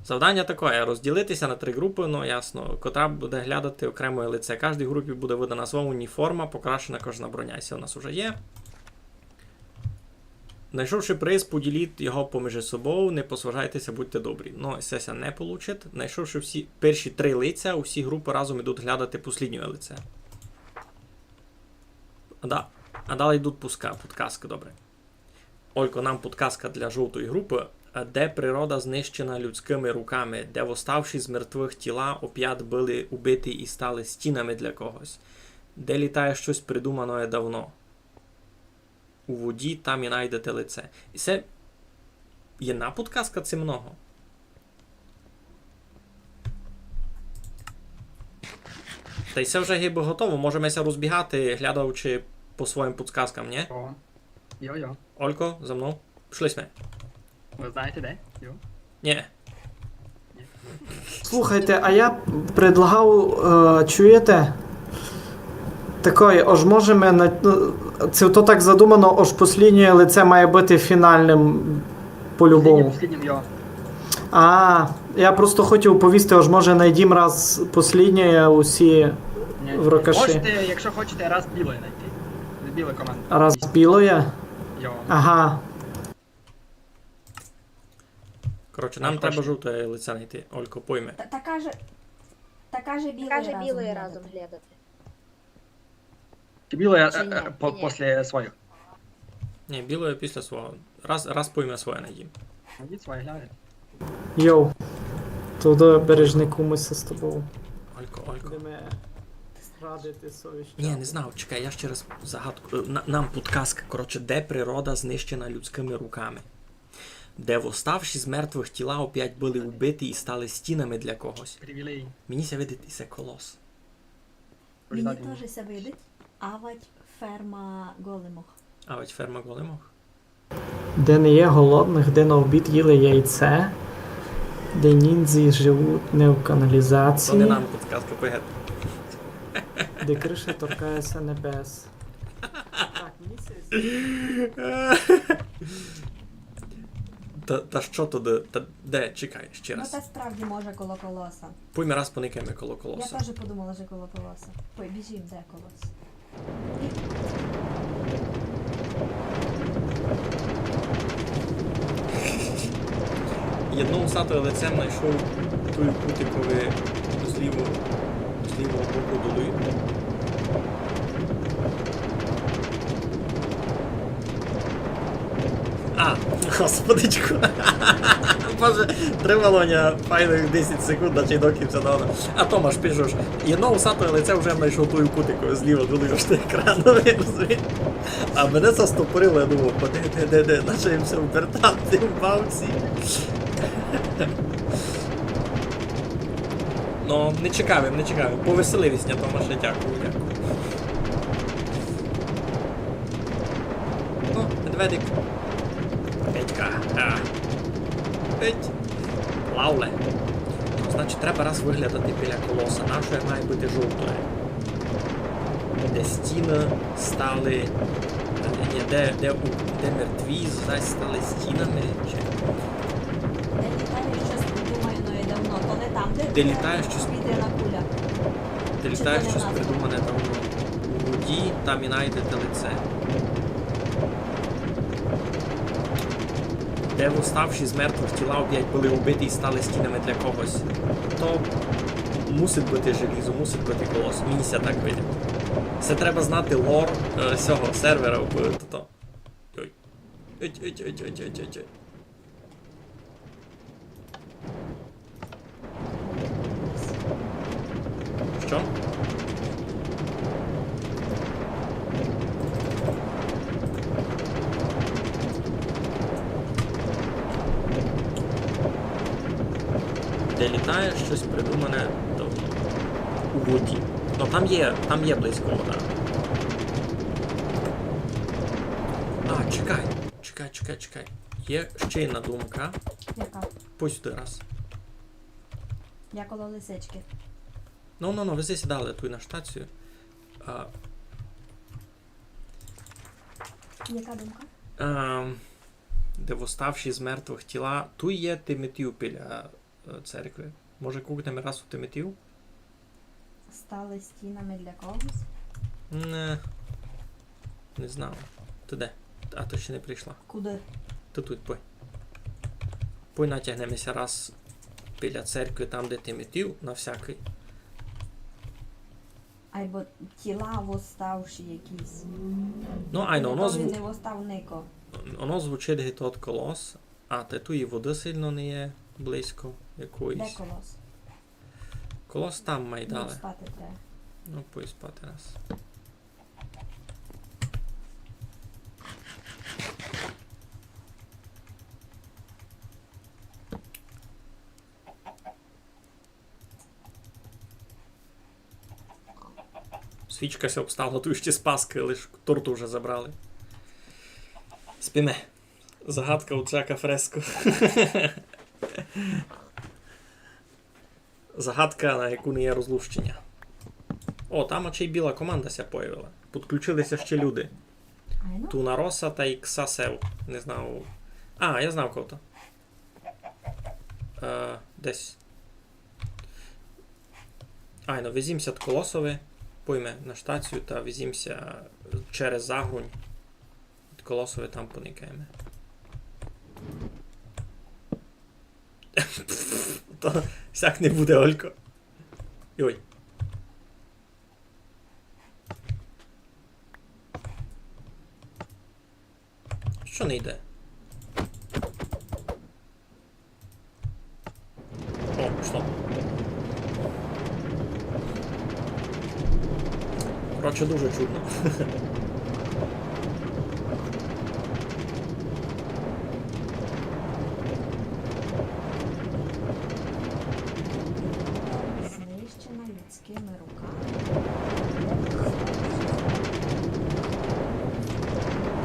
Завдання такоє: розділити ся на три групы, ну, ясно, котра буде глядати окреме лице. Каждій групі буде выдана своя уніформа, покрашена кожна броня, се у нас уже є. Найшовши приз, поділіть його поміж собою, не посваряйте ся, будьте добрі. Ну, се ся не получить. Найшовши всі перші три лиця, усі групы разом ідуть глядати посліднє лице. А, да, а далі йдуть пуска-, підказкы, добре. Олько, нам підказка для жовтої групы. Е, де природа знищена людськыми руками, де восставші з мертвых тіла опять были убиті і стали стінами для когось, де літає штось придумане давно. У воді там і найдете лице. І се єдна підказка, ци много? Та й се вже гибы готово. Можеме ся розбігати, глядавши по своїм підказкам, нї? О. Йо-йо. Олько, за мнов. Пішли сьме. Вы знаєте де? Йо. Нї. Слухайте, а я предлагав, е, чуєте? Такой, ож можеме на, ну, це то так задумано, ож посліднє лице має быти фінальным по-любому. Посліднім, посліднім, йо. А, я просто хотів повісти, ож може найдім раз посліднє усі в рокаші. Можете, якщо хочете, раз білоє найти. З білою командою. Раз білоє? Йо. Ага. Коротше, нам треба жовтоє лице найти. Олько, пойме. Та, така же, така же білоє разом глядати. Чи білоє, е, е, по-, після своїх? Нї, білоє після свого. Раз, раз пойме своє найдім. Найдіть своє, гляньте. Йоу. Туды, Бережнику, мы ся з тобою. Олько, Олько. Будеме радити совість. Нї, не знав, чекай, я ще раз загадку. Е, на-, нам підказка, коротше, де природа знищена людськыми руками. Де восставші з мертвых тіла опять были убиті і стали стінами для когось. Привілеї. Мені ся видить, і се колос. Мені тоже ся видить, авать ферма големох. Авать ферма големох? Де не є голодных, де на обід їли яйце, де ніндзі живуть не в каналізації. То не нам підказка, пойгет. Де криша торкає ся небес. Так, мені ся... Та, та што туды? Та де? Чекай, ще раз. Ну, та справді може коло колоса. Пойме раз поникаєме коло колоса. Я тоже подумала, же коло колоса. Пой, біжім, де колос. Єдно усатоє лице найшов туй у кутикови зліво, з лівого боку долу. А, господичку. Боже, тривало ня файных десять секунд, значить, доки всьо дало. А Томаш пише, ож єдно усатоє лице вже найшов туй у кутикови зліва долу, ож ти екран, розумієш? А мене застопорило, я думав, де, де, де, де, наче їм ся вертати в бавці. Ну, не чекав им, не чекав им. Повеселив ся, Томаше, дякую, дякую. О, медведик. Петька. А. Петь. Лауле. Ну, значить, треба раз выглядати біля колоса. Нашоє має быти жовтоє. Де стіны стали, ні, де, де у-, де мертві зась стали стінами, чи? Де літає щось придумане давно. То не там, де, де літає щось, повітряна куля. Де літає щось придумане давно. У воді там і найдете лице. Де восставші з мертвых тіла опять были убиті і стали стінами для когось. То мусить быти желізо, мусить быти колос. Мені ся так видить. Се треба знати лор, е, сього сервера, бо то, то. Йой. Ить, ить, ить, ить, ить, ить, ить. Што? Де літає щось придумане давно. У воді. Ну, там є, там є близько вода. Чекай, чекай, чекай, чекай. Є ще одна думка. Яка? Пусть сюды раз. Я коло лисичкы. Ну, ну, ну, вези ся далі, туй на штацію. А, Яка думка? Ем, де восставші з мертвых тіла. Туй є тиметів біля, е, церкви. Може, кукнеме раз у тиметів? Стали стінами для когось? Не. Не знав. Ты де? А, ты ще не прийшла. Куды? Ты туй, пой. Пой натягнеме ся раз біля церкви, там, де тиметів, на всякый. Айбо тіла восставші якісь. Ну, айно, оно... Ніхто зву-, не восстав нико. Оно звучить ги тот колос, а те туй і воды сильно не є близько якоїсь. Де колос? Колос там май далі. Ну, спати треба. Ну, пой спати раз. Свічка ся обстала, туй ще з Паскы, лиш торту вже забрали. Спиме. Загадка у Джака Фреско. Загадка, на яку не є розлущеня. О, там ачей біла команда ся появила. Підключили ся ще люди. Айно? Тунароса тай Ксасев. Не знав. А, я знав, кого то. Е, десь. Айно, везім ся од Колосови, пойме на штацію та везім ся через Загрунь. Од Колосови там поникаєме. То сяк не буде, Олько. Йой. Што не йде? О, пішло. Коротше, дуже чудно. Знищена людськими руками.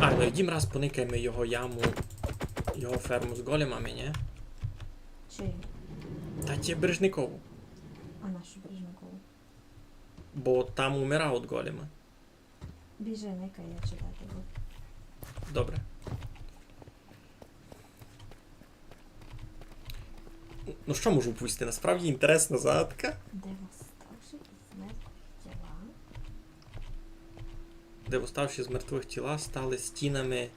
А, ну йдім раз поникаєме його яму, його ферму з големами, нї? Чию? Та тє Бережникову. А нашу Бережникову? Бо там умирав од голема. Біжи, никай, я читати буду. Добре. Ну, што можу повісти? Насправді інтересна загадка. Де восставші з мертвых тіла? Де восставші з мертвых тіла стали стінами.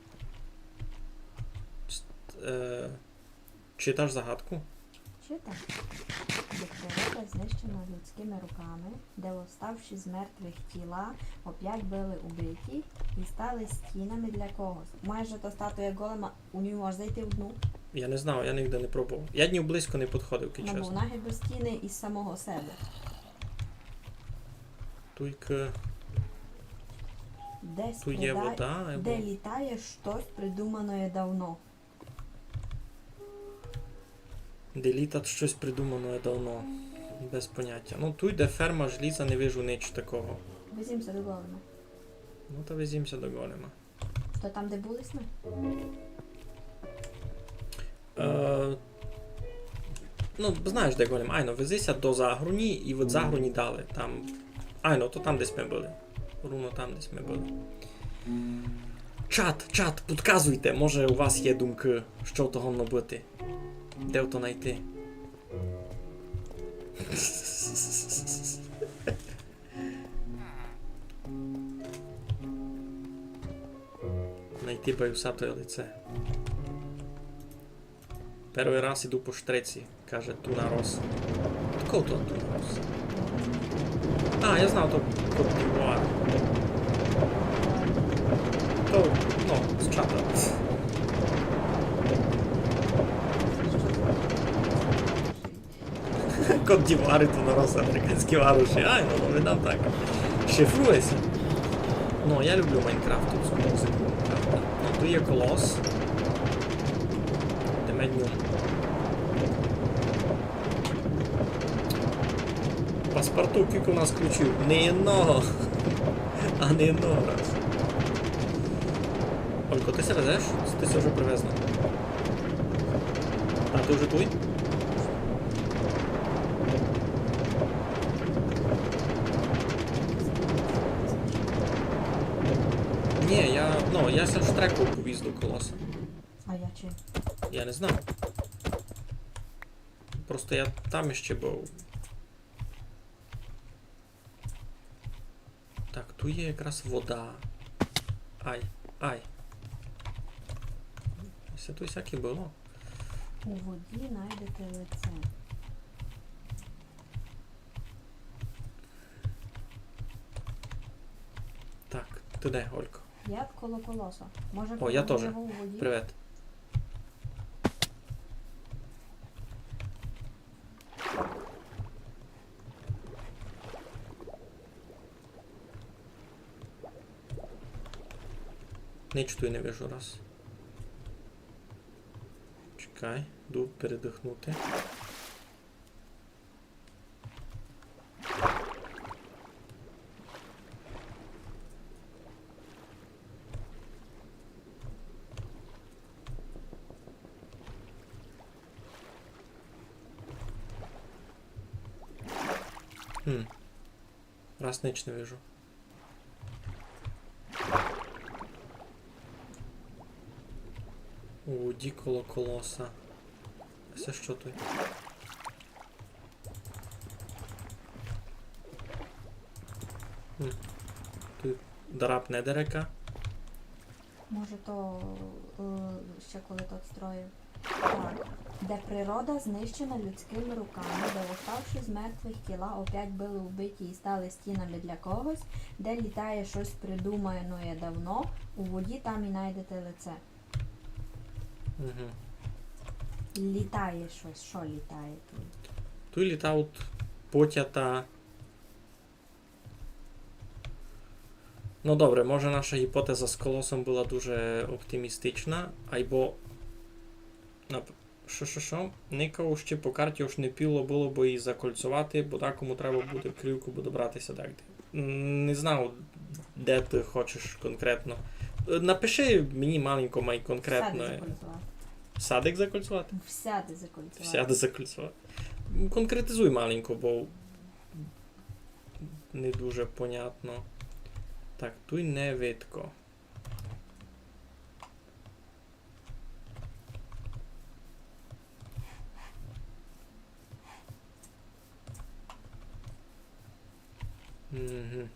Ст-, е, Читаш загадку? Читам. Де природа знищена людськими руками, де восставші з мертвых тіла опять были убиті і стали стінами для когось. Може, то статуя голема, у ню мож зайти в дну? Я не знав, я нигде не пробовав. Я ні близько не підходив кидь чесно. Ну, бо вона гибы стіни із самого себе. Туйка. Десь туй є вода, де літає штось придумане давно. Де літать штось придумане давно. Без понятя. Ну, туй, де ферма желіза, не вижу нич такого. Везім ся до голема. Ну, та везім ся до голема. То там, де были сьме? Е, ну, знаєш, де голем. Айно, вези ся до Загруні і від Загруні далі. Там. Айно, то там, де сьме были. Рівно там, де сьме были. Чат, чат, підказуйте, може у вас є думкы, што то годно быти. Де то найти? Найти баюсатоє лице. Первый раз іду по штреці, каже Тунарос. Од кого то Тунарос? А, я знав, то Кот-д'Івуар. То, ну, з чата. Кот-д'Івуар і Тунарос, африканські варуші. Ай, ну, ну, видав так. Шифрує ся. Ну, я люблю майнкрафтовську музику Майнкрафта. Ну, туй є колос. Йдеме в ню. Паспорту кілько у нас ключів? Ні одного. А ні одного раз. Олько, ты ся везеш? Ты ся вже привезла? А, ты вже туй? Ні, я, ну, я ся штреку по візду колоса. А я чи? Я не знав. Просто я там іщи быв. Так, туй є якраз вода. Ай, ай. Се туй всяке было. У воді найдете лице. Так, ты де, Олько? Я коло колоса. Може, у воді? О, я тоже. Привет. Нич туй не вижу раз. Чекай, йду передыхнути. Хм. Раз нич не вижу. У воді коло колоса. А се што туй? Хм. Туй дараб Недерека. Може, то, е, ще коли тот строїв. Так. Де природа знищена людськими руками, де восставші з мертвих тіла опять были вбиті і стали стінами для когось, де літає щось придумане давно, у воді там і найдете лице. Мгм. Літає щось. Що літає туй? Туй літають потята. Ну добре, може наша гіпотеза з колосом была дуже оптимістична, айбо нап-, што, што, што? Никав іщи по карті, ож не піло было бы її закольцовати, бо дакому треба буде крівку, бо добрати ся дагде. М, не знав, де ты хочеш конкретно. Е, напиши мені маленько май конкретно. Всяде закольцовати. Садик закольцовати? Всяде закольцовати. Всяде закольцовати. М, конкретизуй маленько, бо не дуже понятно. Так, туй не видко. Мгм.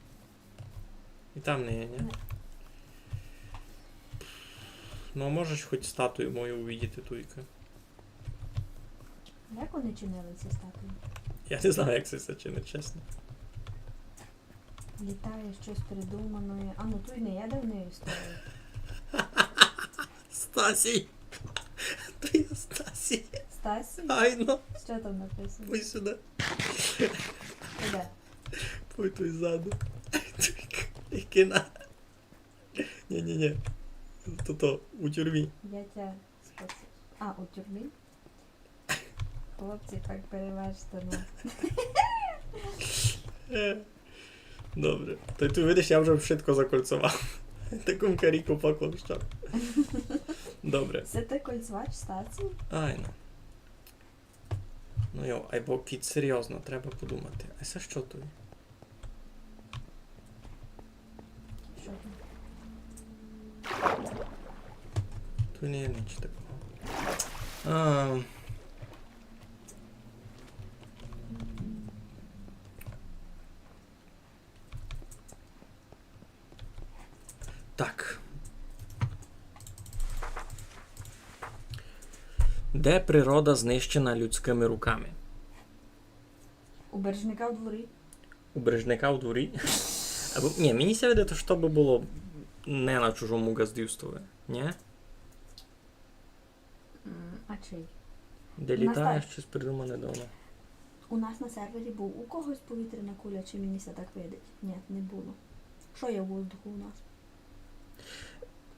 І там не є, ні? Ні. Ну, а можеш хоч статую мою увидіти туйка? Як вони чинили ці статуї? Я не знаю, як се, се чинить, чесно. Літає щось придумане. А ну, туй не є давньої історії. Стасій! Туй є Стасій! Стасій? Айно! Що там написано? Ой, сюди. Куди? Ой, туй ззаду. Туй к-, який на-, ні, ні, ні. То, то, у тюрмі. Я тя спасу. А, у тюрмі? Хлопці, так переважте, ну. Е, добре. Та й ты видиш, я вже вшытко закольцовав. Такому каріку поклав, што. Добре. Се ты кольцвач статуї? Айно. Ну йо, айбо кідь серйозно, треба подумати. А се што туй? Што там? Туй не є нич такого. А. Так. Де природа знищена людськыми руками? У Бережника у дворі. У Бережника у дворі? Або, ні, мені ся видить, што бы было не на чужому ґаздівстві, ні? М, а чий? Де літає щось придумане давно. У нас на сервері быв у когось повітряна куля, чи мені ся так видить? Ні, не было. Што є у воздуху у нас?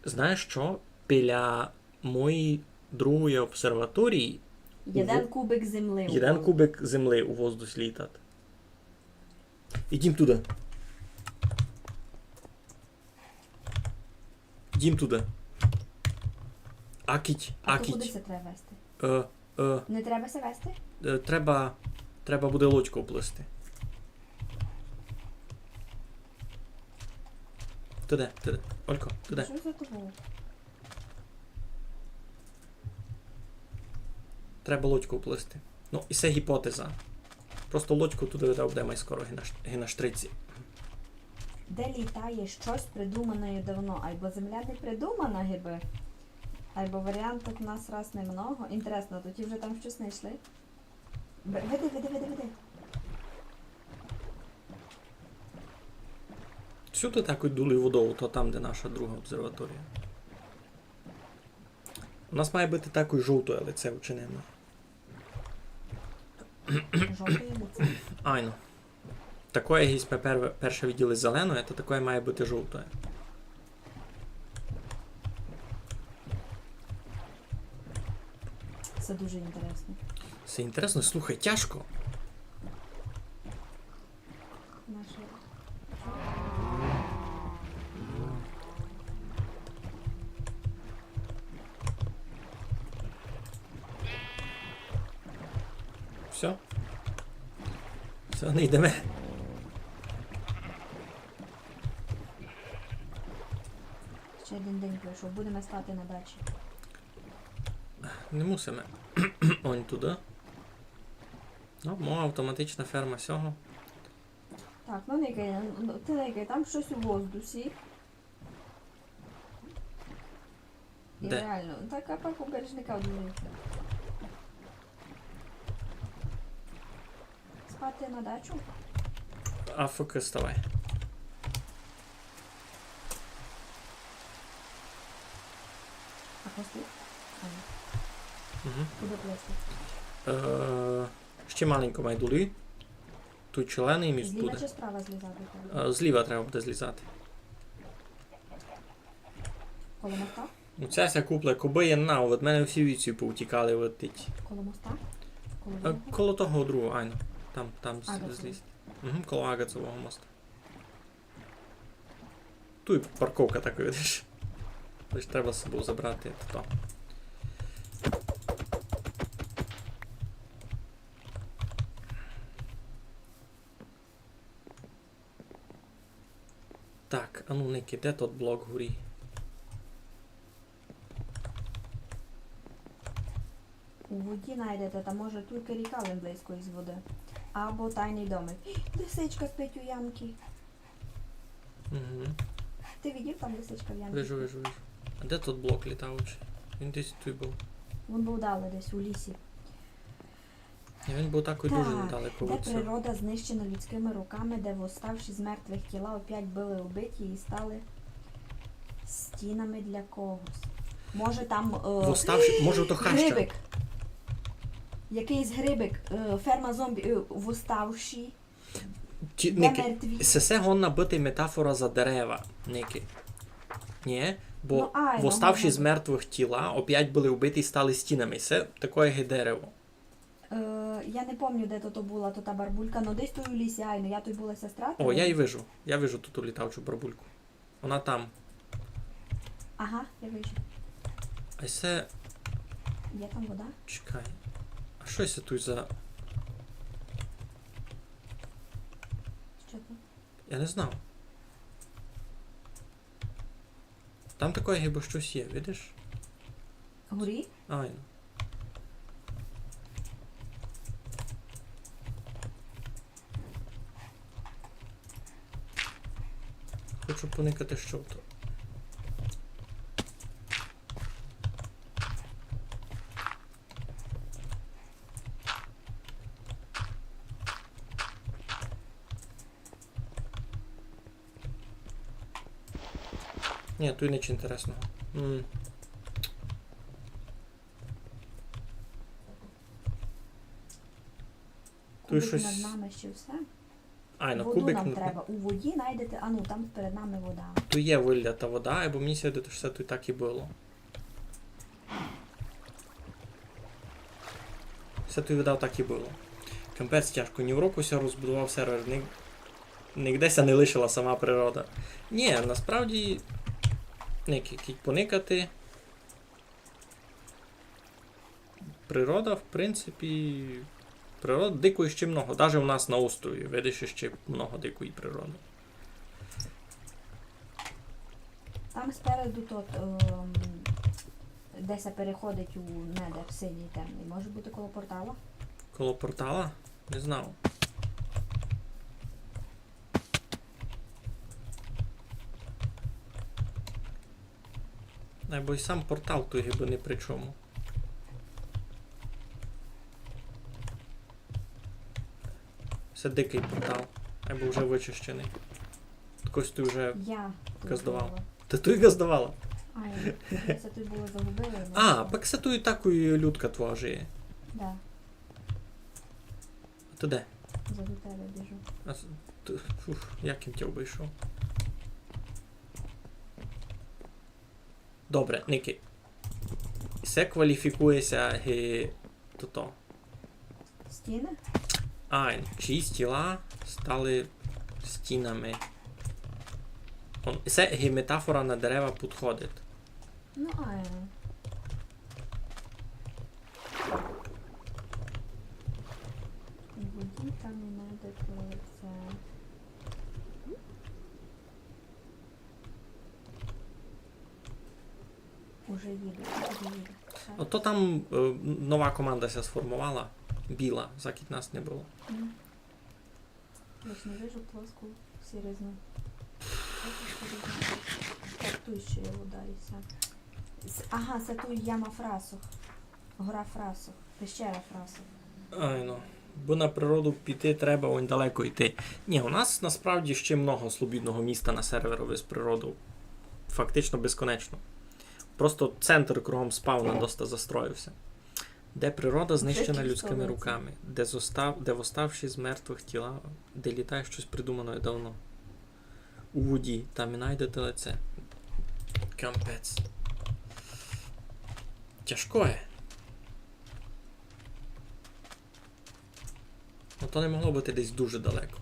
Знаєш што? Біля моєї другої обсерваторії єден кубик землі у воздухі літать. Ідім туды. Ідім туды. Акіть, а то куды акіть. Ся треба вести? Е, е, Не треба ся вести? Е, треба, треба буде лодьков плисти. Туды, туды. Олько, туды. Што за тобою? Треба лодьков плисти. Ну, і се гіпотеза. Просто лодьков туды видав буде май скоро ги на ш-, ги на штриці. Де літає штось придумане давно, айбо земля не придумана, гибы. Айбо варіантів у нас раз немного. Інтересно, тоді вже там штось знайшли? Б-, веди, веди, веди, веди. Сюды такой долі водов, то там, де наша друга обсерваторія. У нас має быти такой жовтоє лице учинене. Жовтоє лице? Айно. Такоє, як сьме пер-, перше виділи зеленоє, то такоє має быти жовтоє. Се дуже інтересно. Се інтересно, слухай, тяжко. Наше. Всьо? Всьо, не йдеме. Ще один день пройшов. Будеме спати на дачі. Не мусиме. Онь туды. Ну, моя автоматична ферма сього. Так, ну никай, ну, ты никай, там штось у воздусі. Де? Реално, так, а пак у бережника одмінився. Спати на дачу? А ф к ставай. А хости? А, ні. Мгм. Куды плести? Е, ще маленько май долі. Туй челеный міст буде. Зліва чи справа злізати треба? Е, зліва треба буде злізати. Коло моста? Ну, ця ся купла, кобы є на, од мене всі вівці повтікали, летить. Коло моста? Коло... Е, нього? Коло того другого, айно. Там, там з-, Агацового. Злізти. Мгм, коло Агацового моста. Туй парковка така, видиш. Лиш треба з собою забрати то. Так, а ну, Нікі, де тот блок горі? У воді найдете, та може тілько ріка лем близько із води. Або тайный домик. Лисичка спить у ямці. Мгм. Ти видів, там лисичка в ямці? Вижу, вижу, вижу. А де тот блок літаючий? Він десь туй быв. Він быв далі десь у лісі. Ні, він быв такой дуже далеко від сього. Де природа знищена людськыми руками, де восставші з мертвых тіла опять были убиті і стали стінами для когось. Може, там, е, восставші, може, то хаща. Грибик. Якыйсь грибик, е, ферма зомбі, е, восставші. Ті, де Нікі, мертві. Се, се годна быти метафора за дерева, Нікі. Ні? Бо восставші з мертвых тіла опять были убиті і стали стінами. Се такоє ги дерево. Е, я не помню, де то, то была, то та барбулька, но десь туй у лісі, айно, я туй была, ся стратила. О, я й вижу. Я вижу ту, ту літаючу барбульку. Она там. Ага, я вижу. А се... Є там вода? Чекай. А што се туй за... Што там? Я не знав. Там такоє гибы штось є, видиш? Горі? Айно. Хочу поникати, што то. Ні, туй ніч інтересного. М. Туй штось. Кубик над нами ще всьо. Айно, кубик над... Воду нам треба. У воді найдете, а ну, там перед нами вода. Туй є вылята вода, бо мені ся видить, што се туй так і было. Се туй видав так і было. Капець тяжко, ні в року ся розбудовав сервер, ні, нігде ся не лишила сама природа. Ні, насправді, Нікі, кідь поникати. Природа, в принципі, природа дикої ще много. Даже у нас на острові, видиш, ще много дикої природи. Там спереду тот, ем, де ся переходить у Недер, синій темний. Може бути коло портала? Коло портала? Не знав. Айбо й сам портал туй гибы ні при чому. Се дикый портал. Айбо вже вычищеный. Хтось туй вже газдовав. Я тут була. Ты туй газдовала? Ай, я ся туй була загубила, но... А, пак се туй такой людка твоя жиє. Да. А ты де? Позаду тебе біжу. А с-, ты, фух, як им тя обыйшов? Добре, никай. Се кваліфікує ся ги тото. Стіны? Ай, чиїсь тіла стали стінами. Он, се ги метафора на дерева підходить. Ну, ай. У воді там і найде це. Уже їду, уже їду. Ото там, е, нова команда ся сформовала, біла, закіть нас не было. Мгм. Я ж не вижу плоску сіризну. Так, туй ще є вода і всьо. С-, ага, се туй яма фрасох. Гора фрасох. Пещера фрасох. Айно. Бо на природу піти треба, онь далеко йти. Ні, у нас насправді ще много слобідного міста на серверови з природов. Фактично безконечно. Просто центр кругом спавна доста застроїв ся. Де природа знищена людськыми руками, де зостав-, де восставші з мертвых тіла, де літає штось придумане давно. У воді, там і найдете лице. Капець. Тяжкоє. Ну, то не могло быти десь дуже далеко.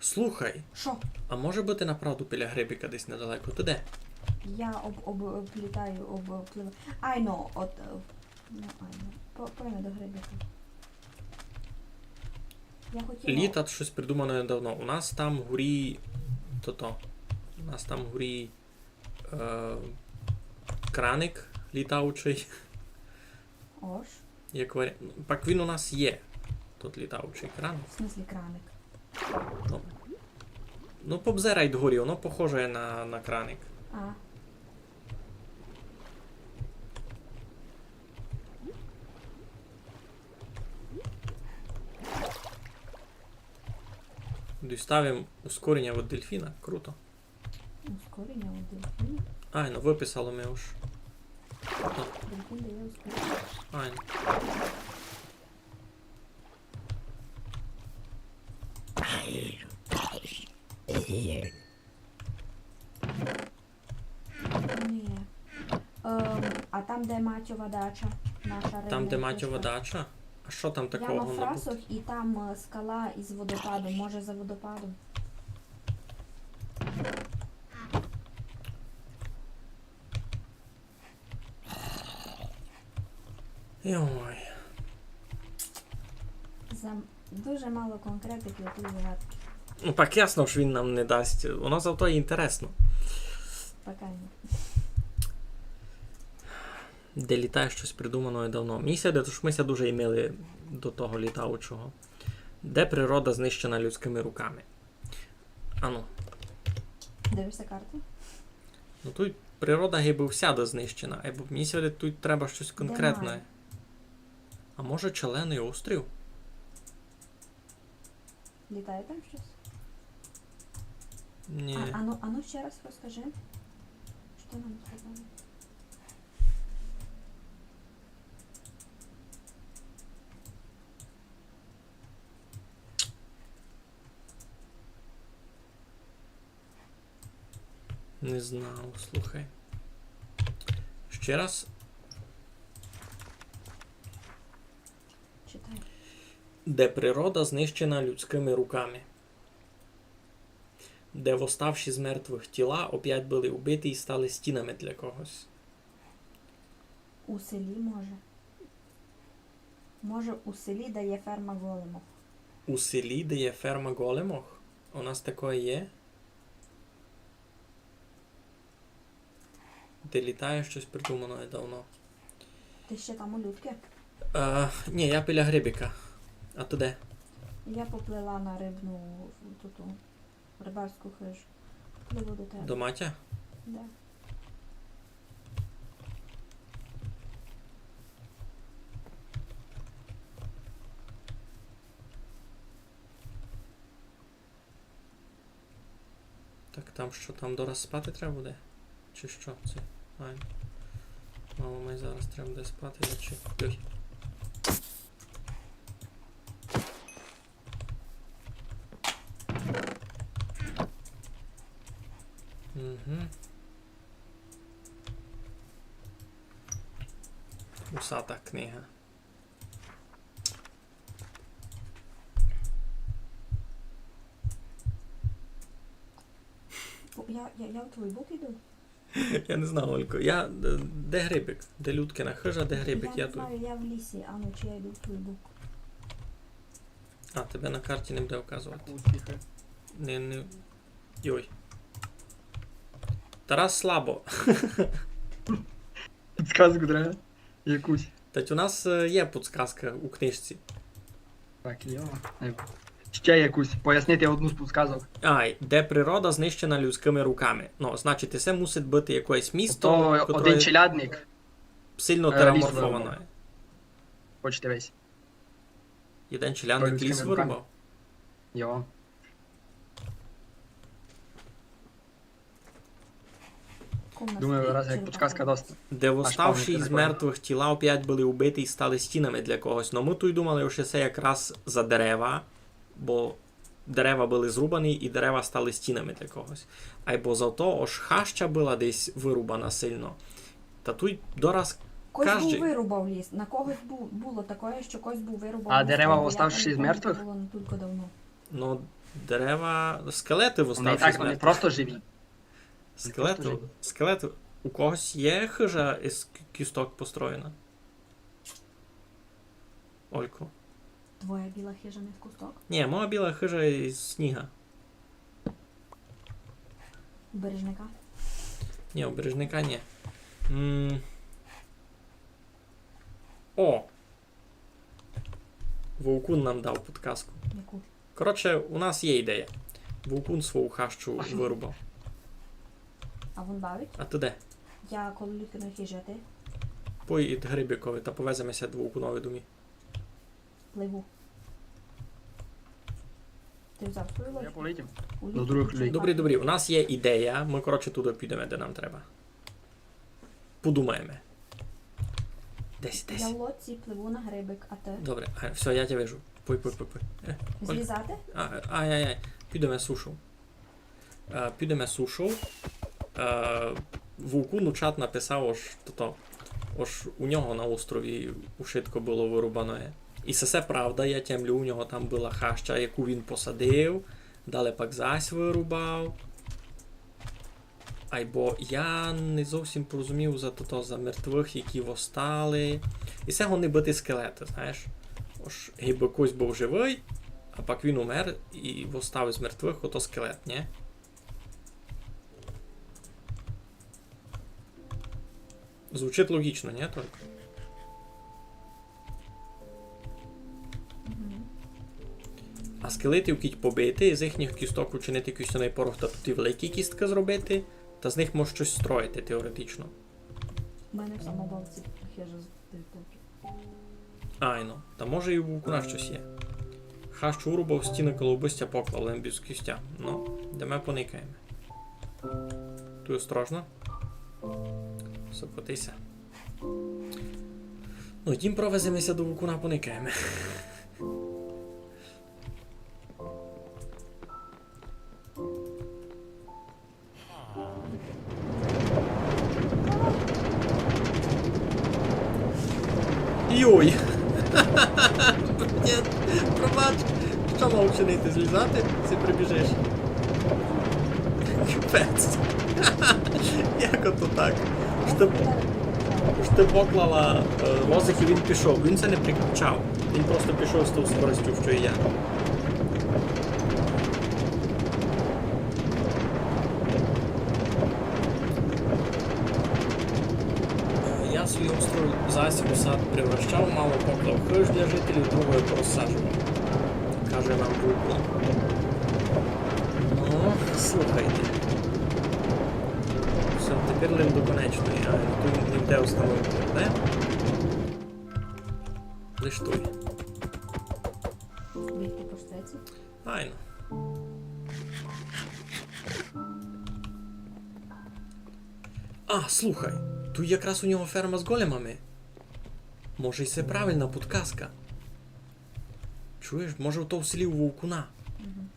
Слухай. Шо? А може быти направду біля грибика десь недалеко? Ты де? Я об-, об-, облітаю, об-, обпливаю. Айно, от, е, ну, айно. По-, пойме до грибика. Я хотіла... Літа штось придумане недавно. У нас там горі, тото. У нас там горі, е, краник літаючий. Ож. Як варі-, пак він у нас є. Тут літаючий краник. В смыслі краник? Ну, ну, побзирай догорі, воно похоже на, на краник. А. Дістав им ускорення від дельфіна. Круто. Ускорення у дельфіна? Айно, выписало ми уж. Дельфін дає ускорення. Айно. Ні. Ем, а там, де Матьова дача, наша рибна точка. Там, де Матьова дача? А што там такого? Яма фрасох і там, е, скала із водопадом. Може, за водопадом? Йой. За-, дуже мало конкретики у тій загадці. Ну, так ясно, што він нам не дасть. Воно зато і інтересно. Пока ні. Де літає штось придумане давно. Мені ся видить, што мы ся дуже імили до того літаючого. Де природа знищена людськыми руками. Ану. Дивишся карту? Ну, туй природа гибы всяды знищена, айбо мені ся видить, туй треба штось конкретне. Де має? А може, Челеный острів? Літає там штось? Ні. А, ану, ану ще раз розкажи. Што нам сказали? Не знав, слухай. Ще раз. Читай. Де природа знищена людськыми руками. Де восставші з мертвых тіла опять были убиті і стали стінами для когось. У селі може. Може, у селі, де є ферма големох. У селі, де є ферма големох? У нас такоє є? Де літає, штось придумано є давно. Ты ще там у Людки? Е, нї, я біля грибика. А ты де? Я поплила на рибну туту. Рыбарську хыжу. Пливу до тебе. До Матя? Да. Так, там што, там дораз спати треба буде? Чи што? Ци? Ай. Мало май зараз треба буде спати, я чи... Йой. Угу. Усата книга. О, я, я, я в твій бок іду. Я не знав, Олько. Я, де, де грибик? Де Людкина хыжа, де грибик? Я не знаю, я в лісі, а ну, чи я йду в твій бок. А, тебе на карті не буде вказовати. Не, не. Йой. Тарас, слабо. Підказку треба якусь. Тать у нас, е, є підказка у книжці. Так, йо. Е, ще якусь. Пояснити одну з підказок. Ай, де природа знищена людськими руками. Ну, значить, і се мусить быти якоєсь місто, котре сильно тераморфоване. То один челядник, е, ліс вырубав. Хоч дивись. Єден челядник ліс вырубав? Йо. Думаю, раз як підказка доста. Де восставші з мертвых тіла опять были убиті і стали стінами для когось. Но мы туй думали, што се якраз за дерева, бо дерева были зрубані і дерева стали стінами для когось. Айбо за то, ож хаща была десь вырубана сильно. Та туй дораз каждый. Когось быв вырубав ліс. На когось бу-, было такоє, што когось быв вырубав ліс. А дерева восставші з мертвых? Было не тілько давно. Ну, дерева, скелеты восставші з мертвых. Вони так, вони просто живі. Скелеты, скелеты. У когось є хыжа із к-, кісток построєна? Олько. Твоя біла хыжа не з кісток? Нї, моя біла хыжа із сніга. У Бережника? Нї, у Бережника нї. М. О! Вовкун нам дав підказку. Яку? Коротше, у нас є ідея. Вовкун свою хащу вырубав. А вун бавить? А ты де? Я коло Людкиної хыжі, а ты? Пой ид грибикови, та повеземе ся до Вовкунови домі. Пливу. Ты взяв свою лодку? Я полетів. До другых людей. Добрі, добрі, у нас є ідея. Мы, коротше, туды підеме, де нам треба. Подумаєме. Десь, десь. Я в лодці пливу на грибик, а ты? Добре, а, всьо, я тя вижу. Пой, пой, пой, пой. Е, Ольга. Злізати? А, ай, ай, ай. Підеме сушов. Е, підеме сушов. Е, Вовкун у чат написав, ож тото, ож у нього на острові ушытко было вырубане. І се, се правда, я тямлю, у нього там была хаща, яку він посадив, дале пак зась вырубав. Айбо я не зовсім порозумів за тото, за мертвых, які восстали. І се годні быти скелеты, знаєш. Ож гибы кось быв живый, а пак він умер і восстав із мертвых, ото скелет, нї? Звучить логічно, нї, Тонько? Мгм. А скелетів кідь побити, з їхніх кісток учинити кістяный порох та туй великі кісткы зробити, та з них мож штось строїти теоретично. У мене в самобавці хижа з тих боків. Айно, та може і у Вовкуна штось є. Хащу урубав, стіны коло обыстя поклав, лем без кістя. Ну, йдеме поникаєме. Туй осторожно. Сопоти ся. Ну, йдім провеземе ся до Вовкуна, поникаєме. Йой. Блядь, пробач. Што мав чинити? Злізати? Ци прибіжиш? Капець. Як ото так? Што... Ож ты поклала, е, возик і він пішов. Він се не прикачав. Він просто пішов з тою скоростю, што і я. Е, я свій остров засіб у сад превращав, мало поклав хыж для жителів, другоє порозсаджував. Каже нам Вовкун. Ну, слухайте. Всьо, тепер лим до конечної, а туй нигде остановки не буде. Лиш туй. Бігти по штреці? Айно. А, слухай, туй якраз у нього ферма з големами. Може, й се правилна подказка. Чуєш, може, то в селі у Вовкуна. Мгм.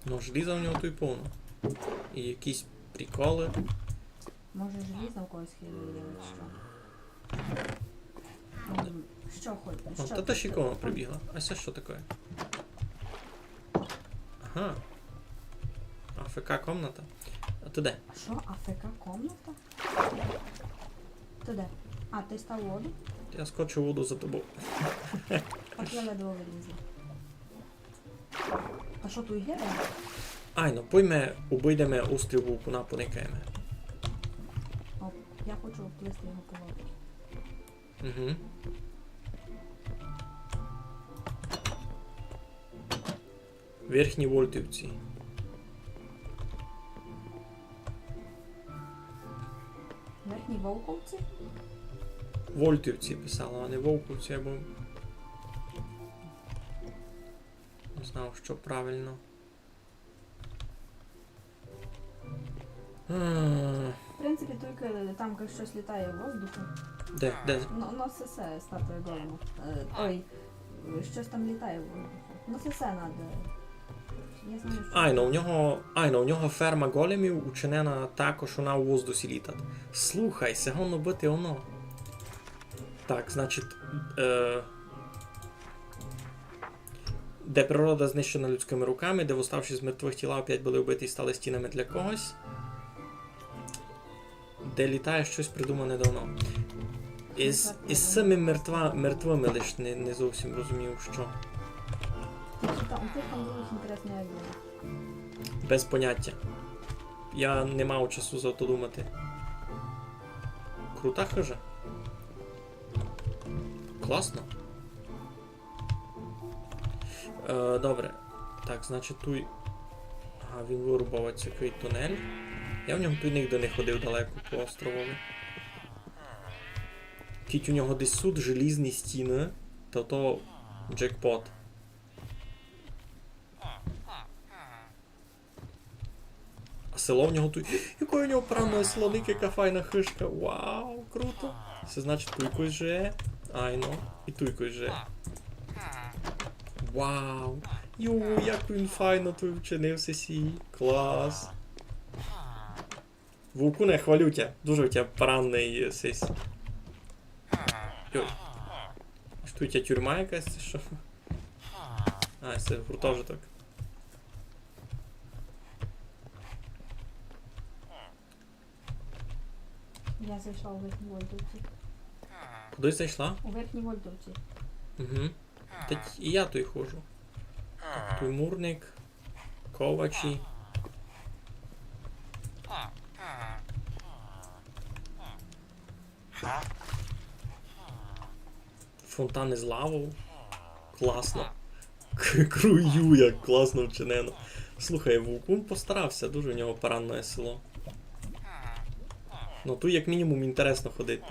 Ну, желіза у нього туй повно. І якісь приколы. Може, желізо у когось хилює, чи што? М, што хоч-, О, што та, та ще й кого прибігла. А се што таке? Ага. А Ф К комната. А ты де? А што, А Ф К комната? Ты де? А, ты став у воду? Я скочу в воду за тобою. Так я ледве вилізла. Та што туй є? Айно, пойме, обыйдеме острів Вовкуна, поникаєме. О, я хочу обплисти його по воді. Угу. Верхні Вольтівці. Верхні Вовковці? Вольтівці писала, а не Вовковці, або не знав, што правильно. М. В принципі, тільки там штось літає в воздуху. Де? Де? Ну, ну, се, се статуя голема. Е, ой, штось там літає в воздуху. Ну, се, се надо. Я знаю, што... Айно, у нього, айно, у нього ферма големів учинена так, ож вона у воздусі літать. Слухай, се годно быти оно. Так, значить, е, де природа знищена людськими руками, де восставші з мертвых тіла опять были вбиті і стали стінами для когось. Де літає штось придумане давно. Із, із сими мертва-, мертвыми лиш не, не зовсім розумію, што. Там, у тых там дуже інтересне, як було. Без понятя. Я не мав часу за то думати. Крута хыжа. Класно. Е, добре. Так, значить, туй. Ага, він вырубав сякый тунель. Я в нього туй нигде не ходив далеко по островови. Кідь у нього десь сут желізні стіны, то то джекпот. А село в нього туй. Якоє у нього парадноє село, ник яка файна хыжка. Вау, круто. Се значить, туй кось жиє. Айно. І туй кось жиє. Вау. Йо, як він файно туй вчинив сесій. Клас. Вовкуне, хвалю тя. Дуже у тя парадный сись. Йой. Аж туй у тя тюрма якась, ци што? А, се гуртожиток. Я зайшла у верхній Вольтовці. Куды зайшла? У верхній Вольтовці. Угу. Та й я туй ходжу. Так, туй мурник, ковачі. Фонтаны з лавов. Класно. К-, крую, як класно вчинено. Слухай, Вовкун постарався, дуже у нього парадноє село. Ну, туй як мінімум інтересно ходити.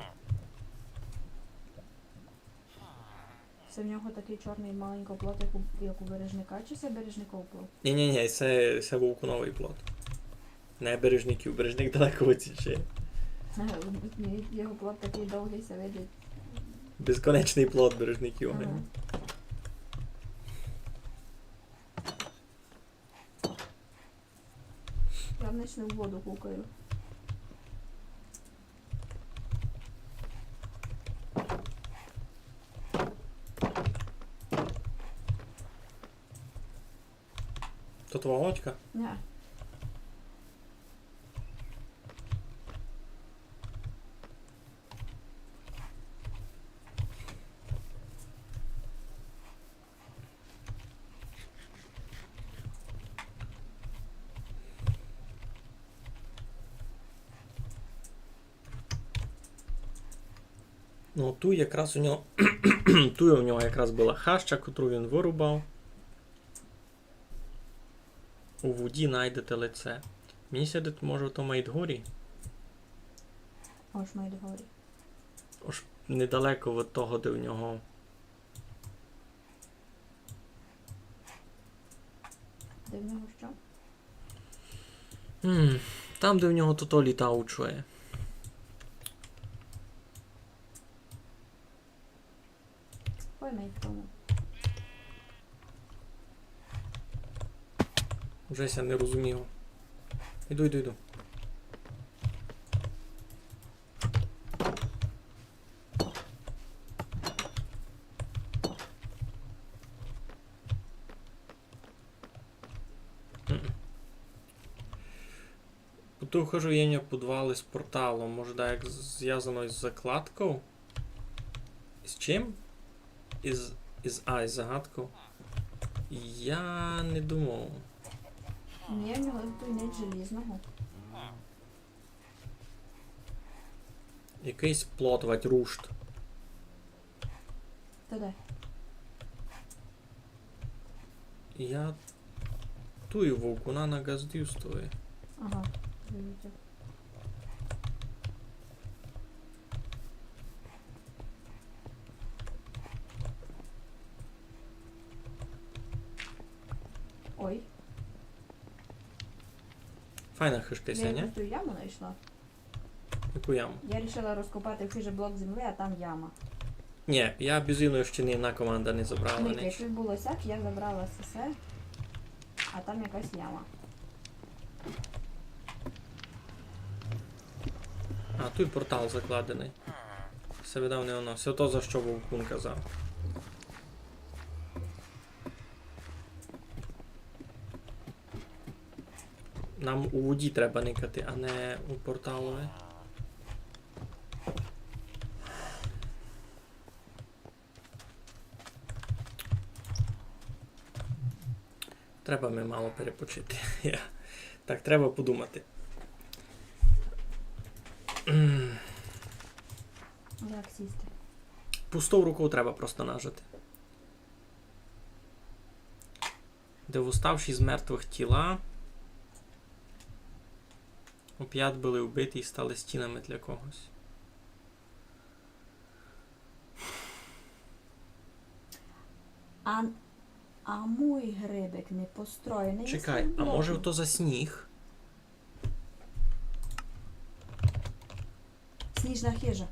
Се в нього такый чорный маленькый плот, як у, як у Бережника, чи се Бережников плот? Ні-ні-ні, се, се Вовкуновый плот. Не Бережників, Бережник далеко отсюда. Е, його плот такый довгый, ся видить. Безконечный плот Бережників. Ага. Я в ночну воду кукаю. То твоя лодка? Ні. Ну, туй якраз у нього, туй у нього якраз была хаща, котру він вырубав. У воді найдете лице. Мені ся видить, може, то має горі. Ож має горі. Ож недалеко від того, де в нього. Де в нього що? М, там, де в нього тото літав, чує. Ой, май тому. Вже ся не розумію. Іду, іду, іду. М-м. Бо туй хыжу є у нього підвал із порталом. Може, да, як з-, звязано із закладков? Із чим? Із, із, а, із загадков. Я не думав. Ні, в нього туй нет желізного. Якыйсь плот, вать, рушт. Та де? Я туй вовкуна на газдю стою. Ага, видите. Ой. Файна хыжка ся, ні? Я якусь ту яму знайшла. Яку яму? Я рішила розкопати в хижі блок землі, а там яма. Ні, я бізину ще ні одна команда не забрала. Ні, нич. Якби було сяк, я забрала все, а там якась яма. А, туй портал закладеный. Се видав не оно. Се то, за што Вовкун казав. Нам у воді треба никати, а не у порталови. Треба ми мало перепочити. Я... Так, треба подумати. Як сісти? Пустов руков треба просто нажати. Де восставші з мертвых тіла опять были вбиті і стали стінами для когось. А, а мой грибик не построєный. Чекай, а може то за сніг? Сніжна хижа.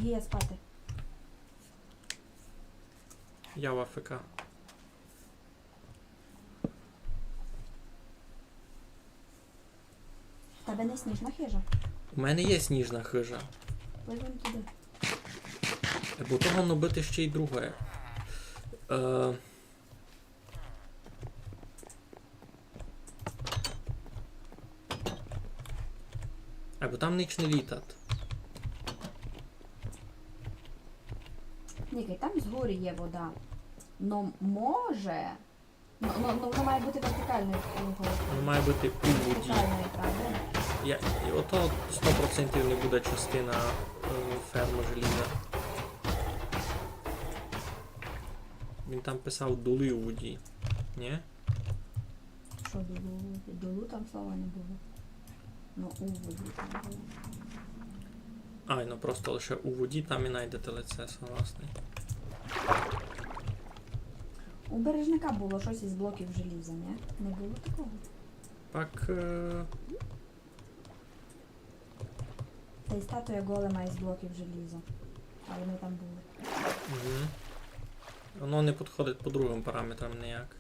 Є спати. Я в А Ф К. В тебе не сніжна хижа? У мене є сніжна хижа. Пливем туды. Бо того, ну, быти ще й друге. Е, Айбо там нич не літат. Никай, там згорі є вода. Но може. Но, но, но воно має быти вертикалною, е, його. Воно має быти у воді. Вертикалною, так, да. Я, і ото сто процентів не буде частина, е, фермы желіза. Він там писав долы у воді. Ні? Што долы? Долы там слова не было. Но у воді там было. Ай, ну просто лише у воді там і найдете лице, согласный. У Бережника было штось із блоків желіза, ні? Не было такого? Так, е, Та й статуя голема із блоків желіза. А вони там были. Мгм. Воно не підходить по другым параметрам ніяк.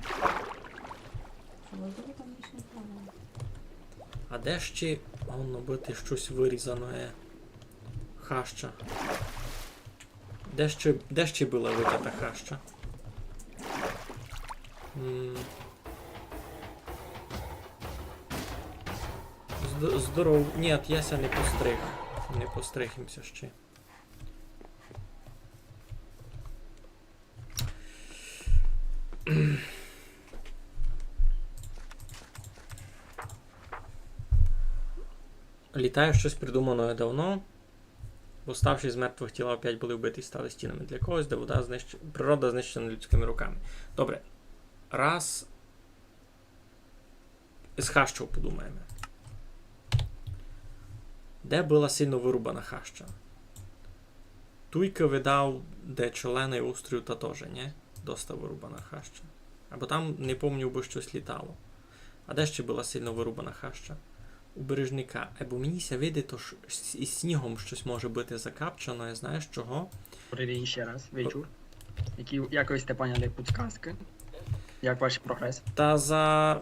Што, воздуха там ніч не плаває? А де ще годно быти штось вырізане? Хаща. Де ще, де ще была выбита хаща? М. Зд-, здоров. Ні, я ся не постриг. Не постриг им ся ще. Літає штось придумане давно. Восставші з мертвых тіла опять были вбиті і стали стінами для когось, де вода знищ-, природа знищена людськыми руками. Добре. Раз з хащов подумаєме. Де была сильно вырубана хаща? Туйка видав, де Челеный острів, та тоже, нє? Доста вырубана хаща. Або там, не помню, бо штось літало. А де ще была сильно вырубана хаща? У Бережника. Е, бо мені ся видить, то ж з, із снігом штось може быти закапчано, я знаєш чого? Добрый день ще раз, вечур. Які, як вы сьте поняли підказкы? Як ваш прогрес? Та за,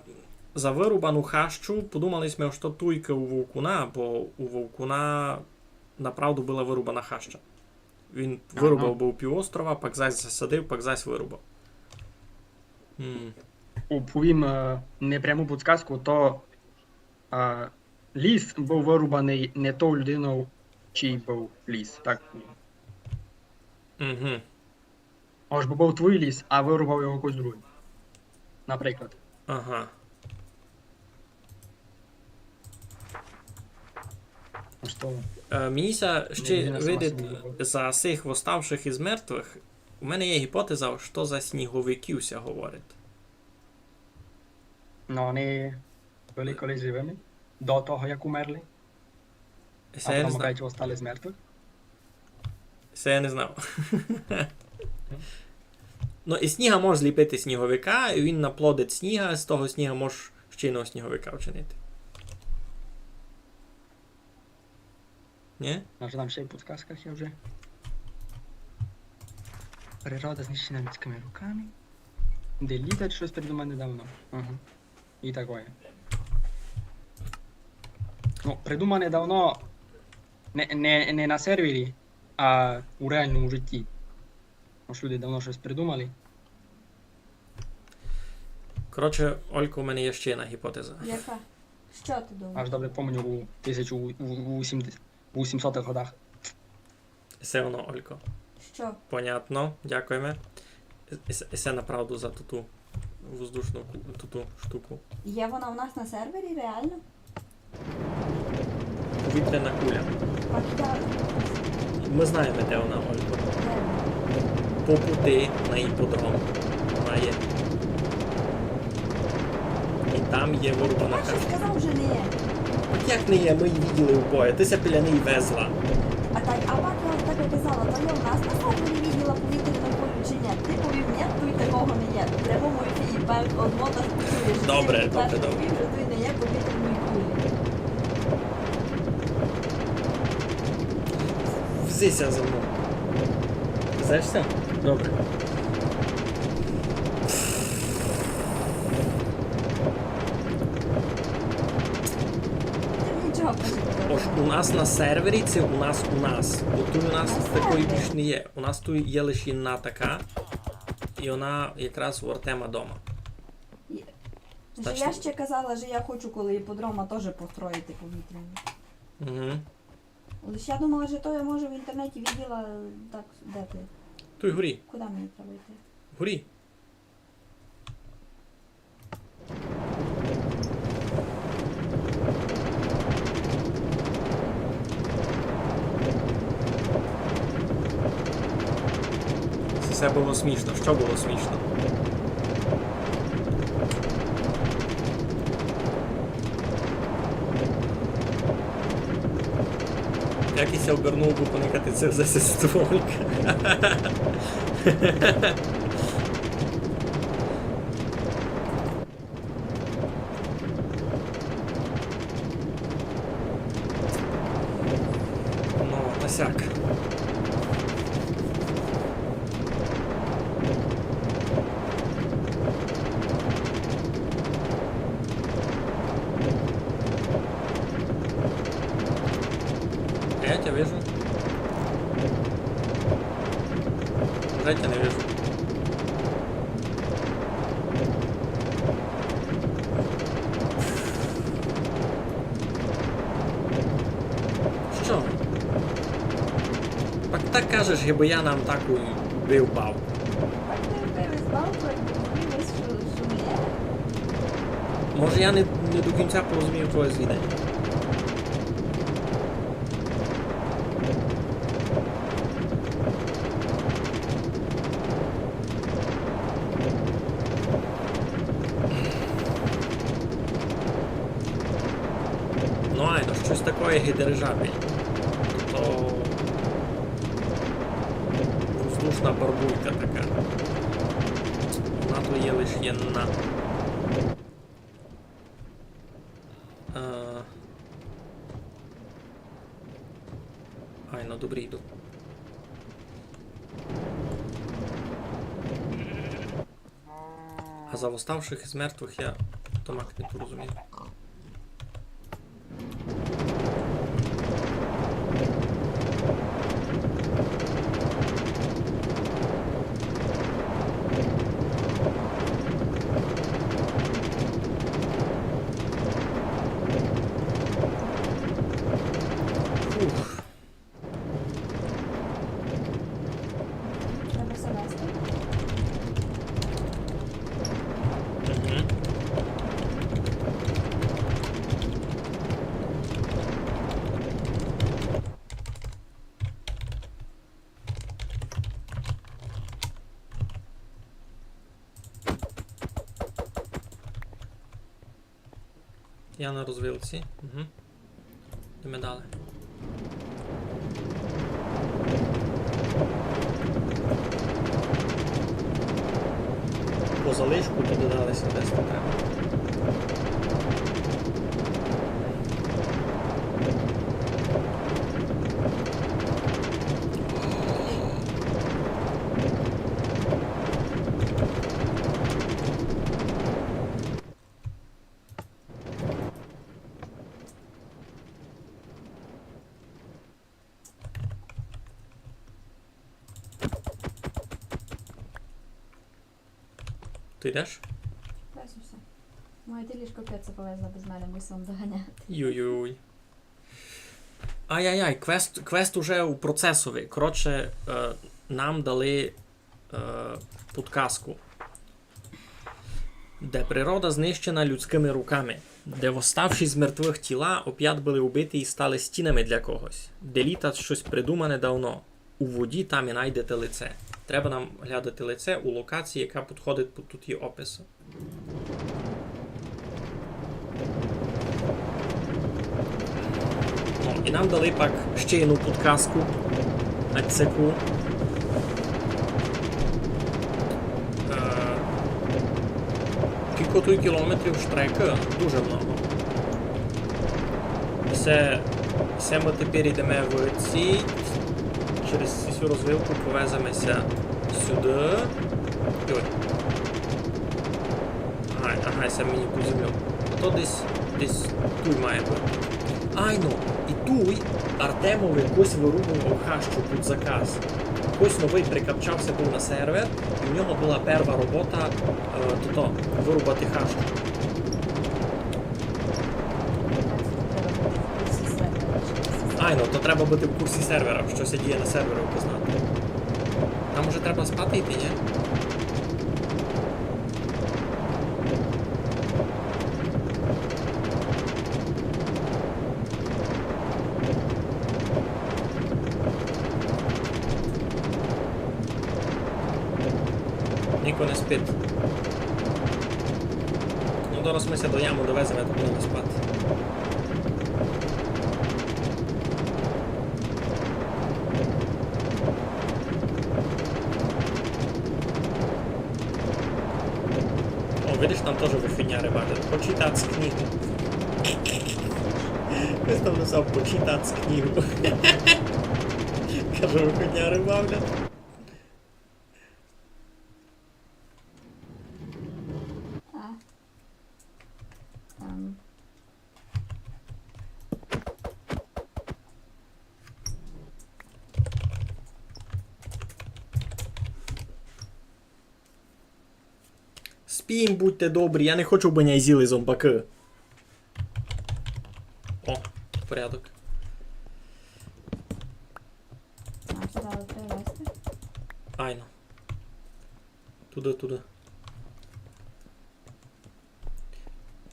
за вырубану хащу подумали сьме, што туйка у Вовкуна, бо у Вовкуна направду была вырубана хаща. Він вырубав быв пів острова, пак зась засадив, пак зась вырубав. М. Повім, е, непряму підказку, то, е, ліс быв вырубаный не тою людиною, чий быв ліс, так? Угу. Ож бы быв твій ліс, а вырубав його хтось другый. Наприклад. Ага. Што? Е, мені ся ще видить за сих восставшых із мертвых. У мене є гіпотеза, што за сніговиків ся говорить. Но, они были колись живыми, до того, як умерли. Се я не знав. Опять восстали з мертвых. Се я не знав. Ну, із сніга можеш зліпити сніговика, і він наплодить сніга, з того сніга можеш ще єдного сніговика вчинити. Нє? Може, там ще й у підказках є вже. Природа знищена людськыми руками. Де літать штось придумане давно. Ага. І такоє. Ну, придумане давно не, не, не на сервері, а у реалному житті. Може, люди давно штось придумали. Коротше, Олько, у мене є ще єдна гіпотеза. Яка? Што ты думаєш? Аж добре помню у тисячу, у, у, у сімдесят, у сімсотых годах. Се воно, Олько. Што? Понятно, дякуєме. Се, се направду за туту воздушну ку-, туту штуку. Є вона у нас на сервері, реално? Повітряна куля. Так, я... Мы знаєме, де вона, Олько. Де вона? По пути на іподром. Вона є. І там є вырубана хаща. Ти сказав, же не є. Так як не є? Мы її виділи обоє. Ти ся біля неї везла. А так, а так я так і казала, то є у нас на сервері виділа повітряну кулю чи ні? Ти повів ні, туй такого не є. В прямому ефірі пер-, одно та чуєш. Добре, добре, добре. Повів, же туй не є повітряної кулі. Вези ся за мною. Везеш ся? Добре. Нічого. Ож у нас на сервері, се у нас, у нас. Бо туй у нас такої більш не є. У нас туй є лише єдна така. І вона якраз у Артема дома. Же я ще казала, же я хочу коло іподрома тоже построїти повітряну. Угу. Лиш я думала, же то я, може, в інтернеті виділа, так, де ти? Туй горі. Куды мені треба йти? Горі. Се было смішно. Што было смішно? Як я ся обернув, бо поникати се за стволка. Ну, та сяк. Я тебя вижу. Уже тебя не вижу. Што? Так, так кажеш, гибы я нам так у-, убив бавку. Так ты убив із бавку, якбы убив із шу-, шуміє. Може, я не, не до кінця порозумів твоє звідання. Ну, айно, штось такоє ги дирижабель. То воздушна барбулька така. Вона то є лиш єдна. Е, айно, добрі, йду. А за восставших из мертвых я то мак не порозумів. Фух. Треба все вести. Мгм. Я на розвилці. Угу. Йдеме далі. По залишку туды далі ся вести треба. Ты йдеш? Десь усе. Моя тележка опять ся повезла без мене, мусила доганяти. Юй-юй. Ай-яй-яй, квест, квест уже у процесови. Коротше, е, нам дали, е, подказку. Де природа знищена людськыми руками. Де восставші з мертвых тіла опять были убиті і стали стінами для когось. Де літа штось придумане давно. У воді там і найдете лице. Треба нам глядати лице у локації, яка підходить під тут її опис. Ну, і нам дали пак ще одну підказку. Ать секу. Е, кілько туй кілометрів штрекы? Дуже много. Се, се мы тепер йдеме в ці, через сю розвилку повеземе ся сюды. Йой. Ага, ага, се мені під землю. А то десь, десь туй має быти. Айно, і туй Артемови хтось вырубував хащу під заказ. Хтось новый прикапчав ся быв на сервер, і в нього была перва робота, е, тото, вырубати хащу. Айно, то треба быти в курсі сервера, што ся діє на сервері, познати. Там уже треба спати йти, ні? Нико не спить. Ну, зараз мы ся до ямы довеземе, то будеме спати. О, видиш, там тоже выходняри бавлять. Почитац книгу. Хтось там написав: «Почитац книгу». Кажу, выходняри бавлять. А. Ем. Спім, будьте добрі, я не хочу, бы ня з'їли зомбакы. О, порядок. А, сюди треба вести? Айно. Туды, туды.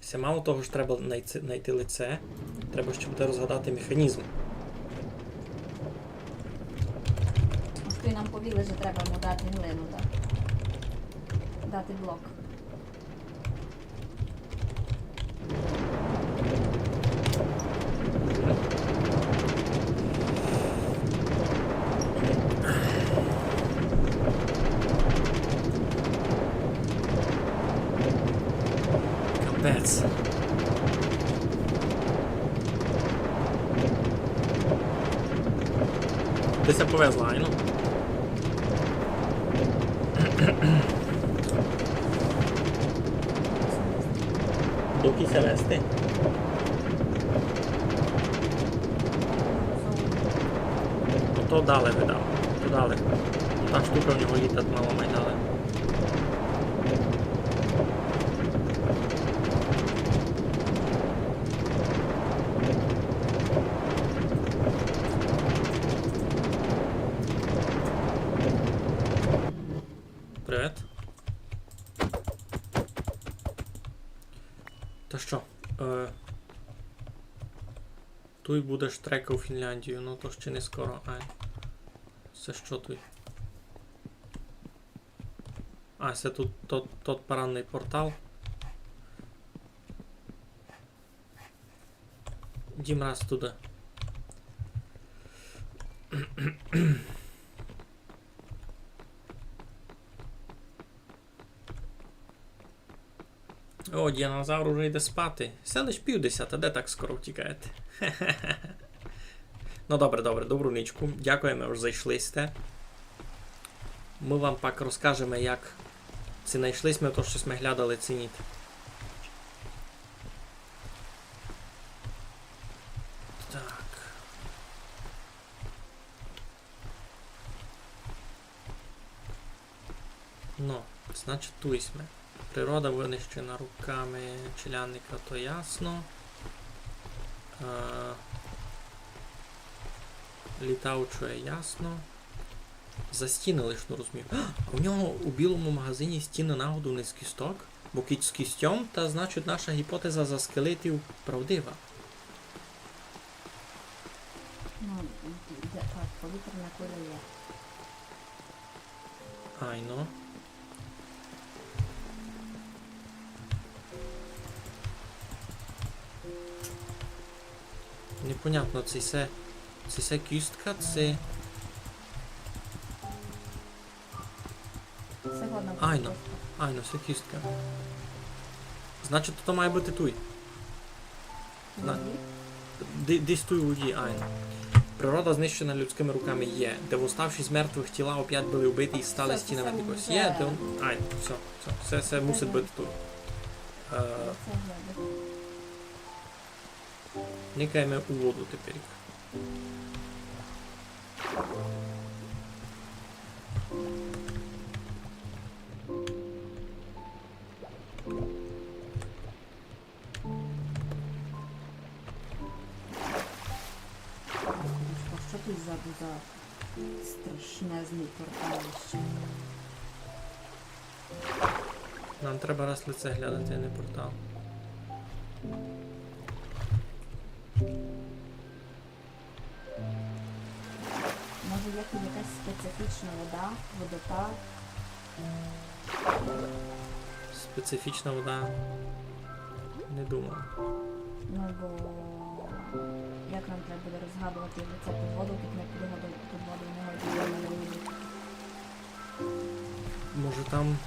Се мало того, што треба найти, найти лице, треба ще буде розгадати механізм. Ось туй нам повіли, што треба йому дати глину, так. Дати блок. Ти ся повезла, айно. Доки ся вести. Ото дале видав. То дале. Та штука в нього літать мало май дале. Привет. Та што? Е, туй будеш трекав Фінляндію, ну то ще не скоро, ай. Се што туй? А, се тут тот, тот парадный портал. Йдім раз туды. О, динозавр уже йде спати. Се лиш пів десята, де так скоро втікаєте? Ну добре, добре, добру нічку. Дякуєме, ож зайшли сьте. Мы вам пак розкажеме, як ци найшли сьме то, што сьме глядали, ци ні. Так. Ну, значить, туй сьме. Природа вынищена руками челядника, то ясно. Е, літаюче ясно. За стіны лиш не розумію. А у нього у білому магазині стіны нагодовані з кісток, бо кідь з кістьом, та значить наша гіпотеза за скелетів правдива. Ну, де, так, повітряна куля є. Айно. Непонятно, ци се, ци се кістка, ци... Се годна буде. Айно, кістка. Айно, се кістка. Значить, то має быти туй. На... Ді-, десь туй у воді, айно. Природа знищена людськыми руками є. Де восставші з мертвых тіла опять были вбиті і стали стінами якогось. Є, де он... Айно, всьо, всьо. Се, се мусить быти туй. Е, никаєме у воду тепер. Господи, што туй за, за страшнезный порталище? Нам треба раз лице глядати, а не портал. Може, є тут якась специфічна вода, водопад? Специфічна вода? Не думаю. Ну, бо як нам треба буде розгадувати, як це під воду, як ми під воду, під воду не годні. Може, там...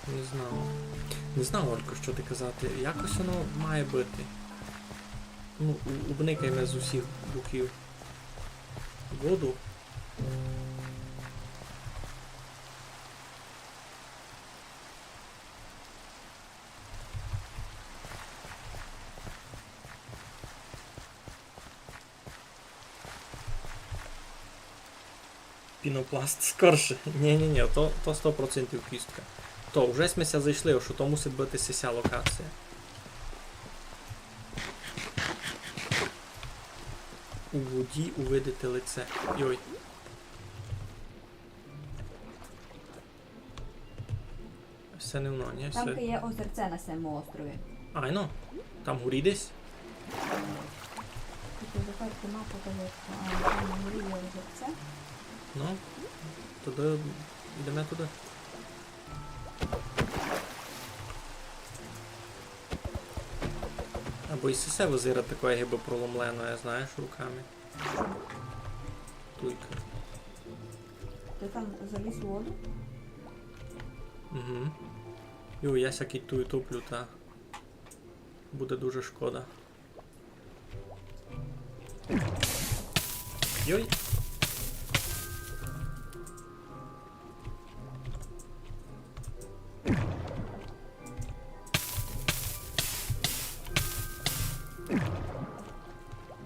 Не знаю. Не знаю, Олько, што ти казати. Якось воно має быти. Ну, у-, обникаєме з усіх боків воду. Пінопласт скорше. Ні, ні, ні, то, то сто процентів кістка. То, вже сьме ся зайшли, што то мусить быти сися локація. У воді увидити лице. Йой. Се не воно, ні? Там є озерце на сьому острові. Айно, там горі десь? Ти тепер ти мапу, то є, а, там на горі є озерце. Ну, тогды йдеме туды. Або і сесе визирать такоє, гибы проломлене, знаєш, руками. Туйка. Ти там заліз у воду? Угу. Йо, я сякый туй утоплю, та буде дуже шкода. Йой.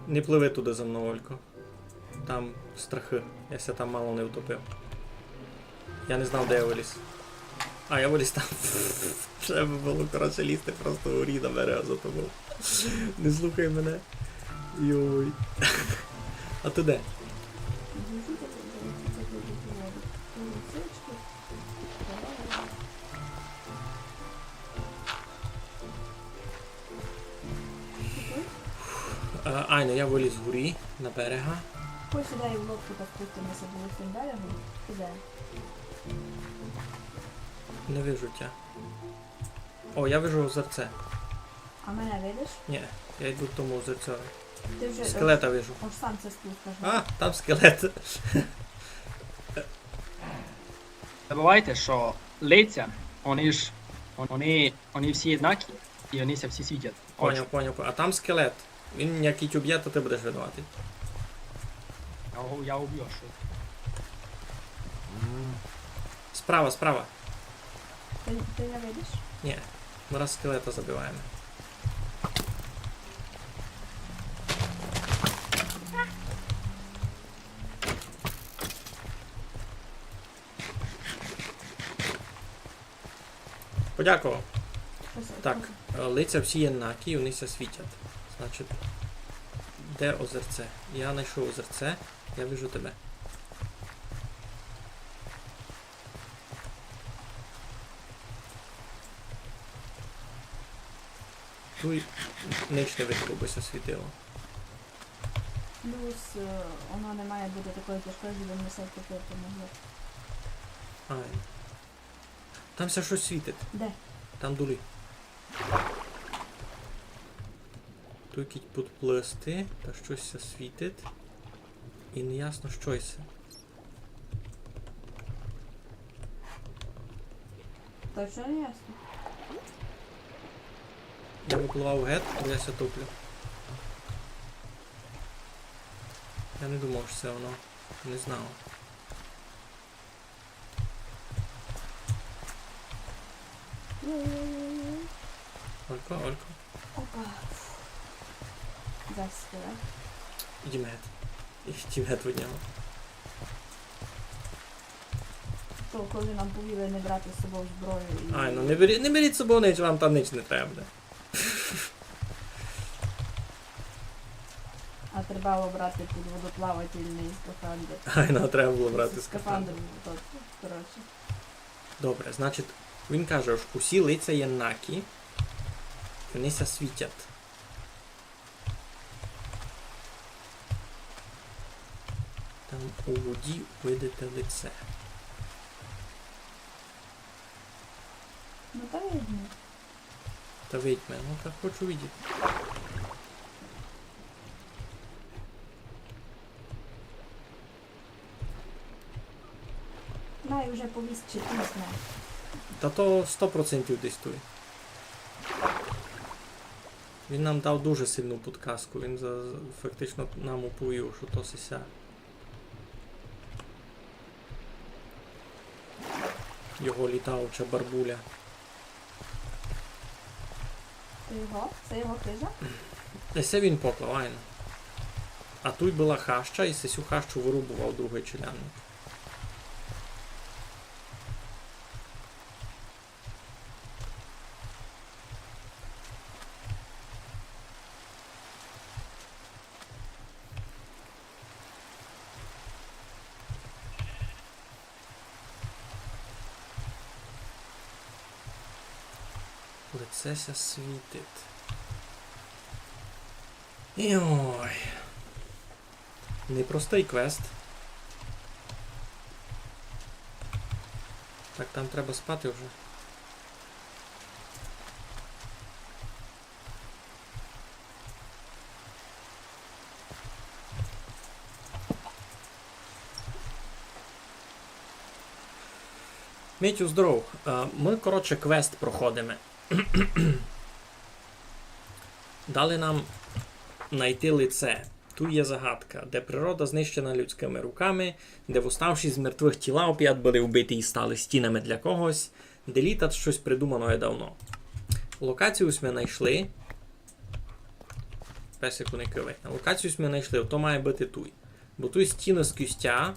Не пливи туды за мнов, Олько. Там страхы. Я ся там мало не втопив. Я не знав, де я выліз. А, я выліз там. Треба было, коротше, лізти просто угорі на берег за тобов. Не слухай мене. Йой. А ты де? Е, айно, я выліз горі на берега. Хоч сюды і в лодку так спустимося, бо з тым берегом. Сюды. Не вижу тя. О, я вижу озерце. А мене видиш? Ні, я йду в тому озерцьови. Ты вже, е, скелета вижу. Ож сам ся спускаш, да? А, там скелет. Забывайте, што лиця, они ж, они, они всі єднакі, і они ся всі світять. Поняв, поняв, поняв. А там скелет. Він як тя убє, то ты будеш винуватый. Я го, я убю, а што? Справа, справа. Ты, ты не видиш? Ні. Мы раз скелета забиваєме. Подякував. Що це? Так, е, лиця всі єднакі, і они ся світять. Значить, де озерце? Я знайшов озерце, я вижу тебе. Туй нич не видко, бы ся світило. Плюс, е, воно не має быти такоє тяжке, щоб ми все втопити могли. Ай. Там ся штось світить. Де? Там долі. Туй кідь підплисти, та штось ся світить. І неясно, што се. Точно не ясно? Я выпливав гет, бо я ся топлю. Я не думав, што се воно. Не знав. Олько, Олько. Опа. Зась, давай. Ідім гет. Ідім гет від нього. То, коли нам повіли не брати з собов зброю і... Ай, ну не беріть, не беріть з собов нич, вам там нич не треба буде. А треба было брати підводоплавательный скафандр. Ай, ну, треба было брати скафандр. Скафандр, то, коротше. Добре, значить, він каже, што усі лиця єднакі, і они ся світять. Там у воді видите лице. Ну, та видно. Та видьме, ну, та хочу видіти. Най уже повість, чи ты знав. Та то сто процентів десь туй. Він нам дав дуже сильну підказку. Він за, фактично нам уповів, што то сися його літаюча барбуля. Се його? Се його хижа? Е, се він поклав, айно. А туй была хаща, і сесю хащу вырубовав другый челядник. Лице ся світить. Йой. Непростый квест. Так, там треба спати вже. Митю, здоров. Е, мы, коротше, квест проходиме. Дали нам найти лице. Туй є загадка, де природа знищена людськыми руками, де восставші з мертвых тіла опять были вбиті і стали стінами для когось, де літат штось придумано є давно. Локацію сьме найшли. Песику не кывай. Локацію сьме найшли, то має быти туй. Бо туй стіны з кістя,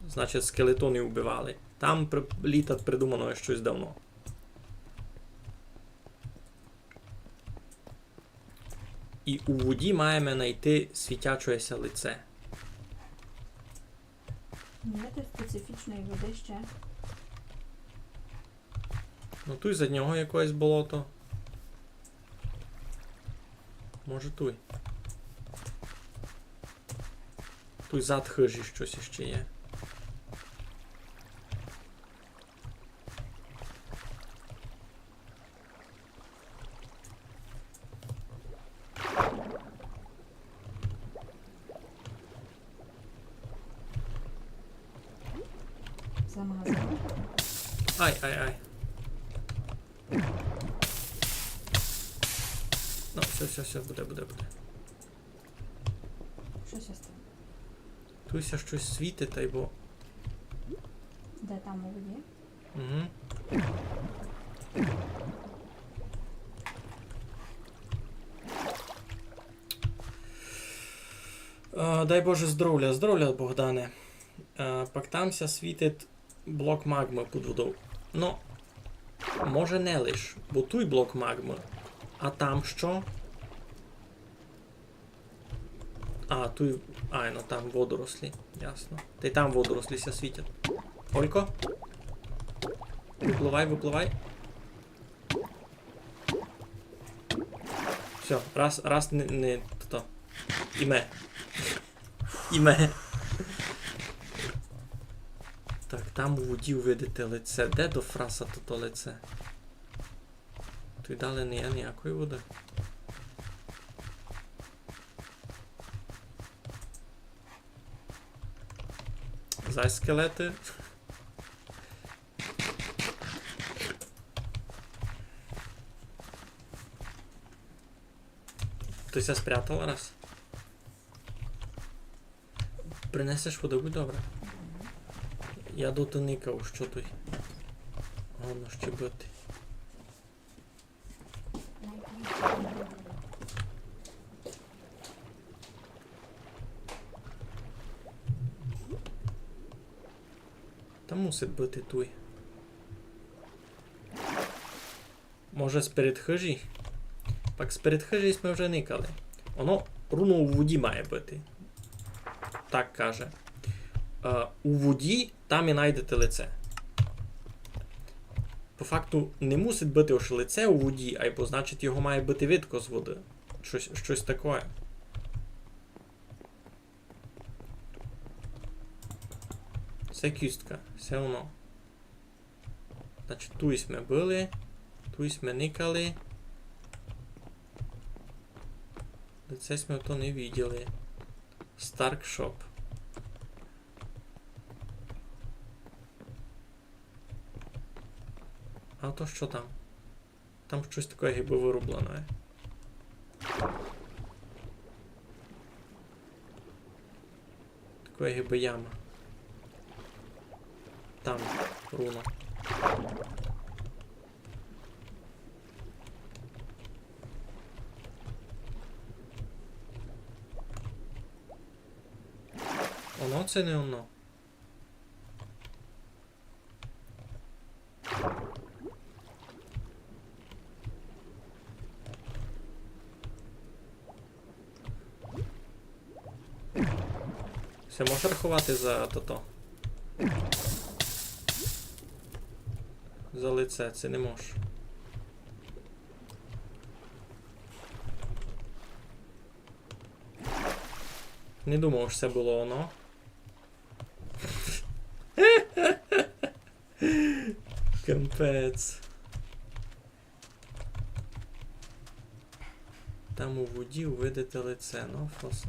значить, скелетоны убивали. Там при-, літат придумано є штось давно. І у воді маєме найти світячоє ся лице. Ні, то специфічної води ще. Ну, туй за нього якоєсь болото. Може, туй. Туй зад хыжі штось іщи є. За магазин. Ай, ай, ай. Ну, всьо, всьо, всьо, буде, буде, буде. Што ся стало? Туй ся штось світить, айбо. Де там у воді? Угу. Е, дай Боже здоровля, здоровля, Богдане. Е, пак там ся світить блок магмы під водов. Но, може не лиш, бо туй блок магмы. А там што? А, туй, ай, ну там водорослі, ясно. Тай там водорослі ся світять. Олько? Выпливай, выпливай. Всьо, раз, раз не, не то. Іме. Іме. Так, там у воді увидите лице. Де до фраса тото лице? Туй далі не є ніякої води. Зай скелеты. Ты ся спрятала раз? Принесеш воды, будь добра. Я доти никав, што туй годно ще быти. Та мусить быти туй. Може, сперед хыжі? Пак сперед хыжі сьме вже никали. Оно руно у воді має быти. Так каже. Е, у воді там і найдете лице. По факту не мусить быти ож лице у воді, айбо, значить, його має быти видко з воды. Штось, штось такоє. Се кістка, всьо одно. Значить, туй сьме были, туй сьме никали. Лице сьме то не виділи. Старк Шоп. А то што там? Там штось такоє гибы вырублене. Такоє гибы яма. Там руно. Оно ци не оно? Се мож раховати за тото? За лице, ци не мож. Не думав, што се было оно. Капець. Там у воді увидите лице, но, фоса.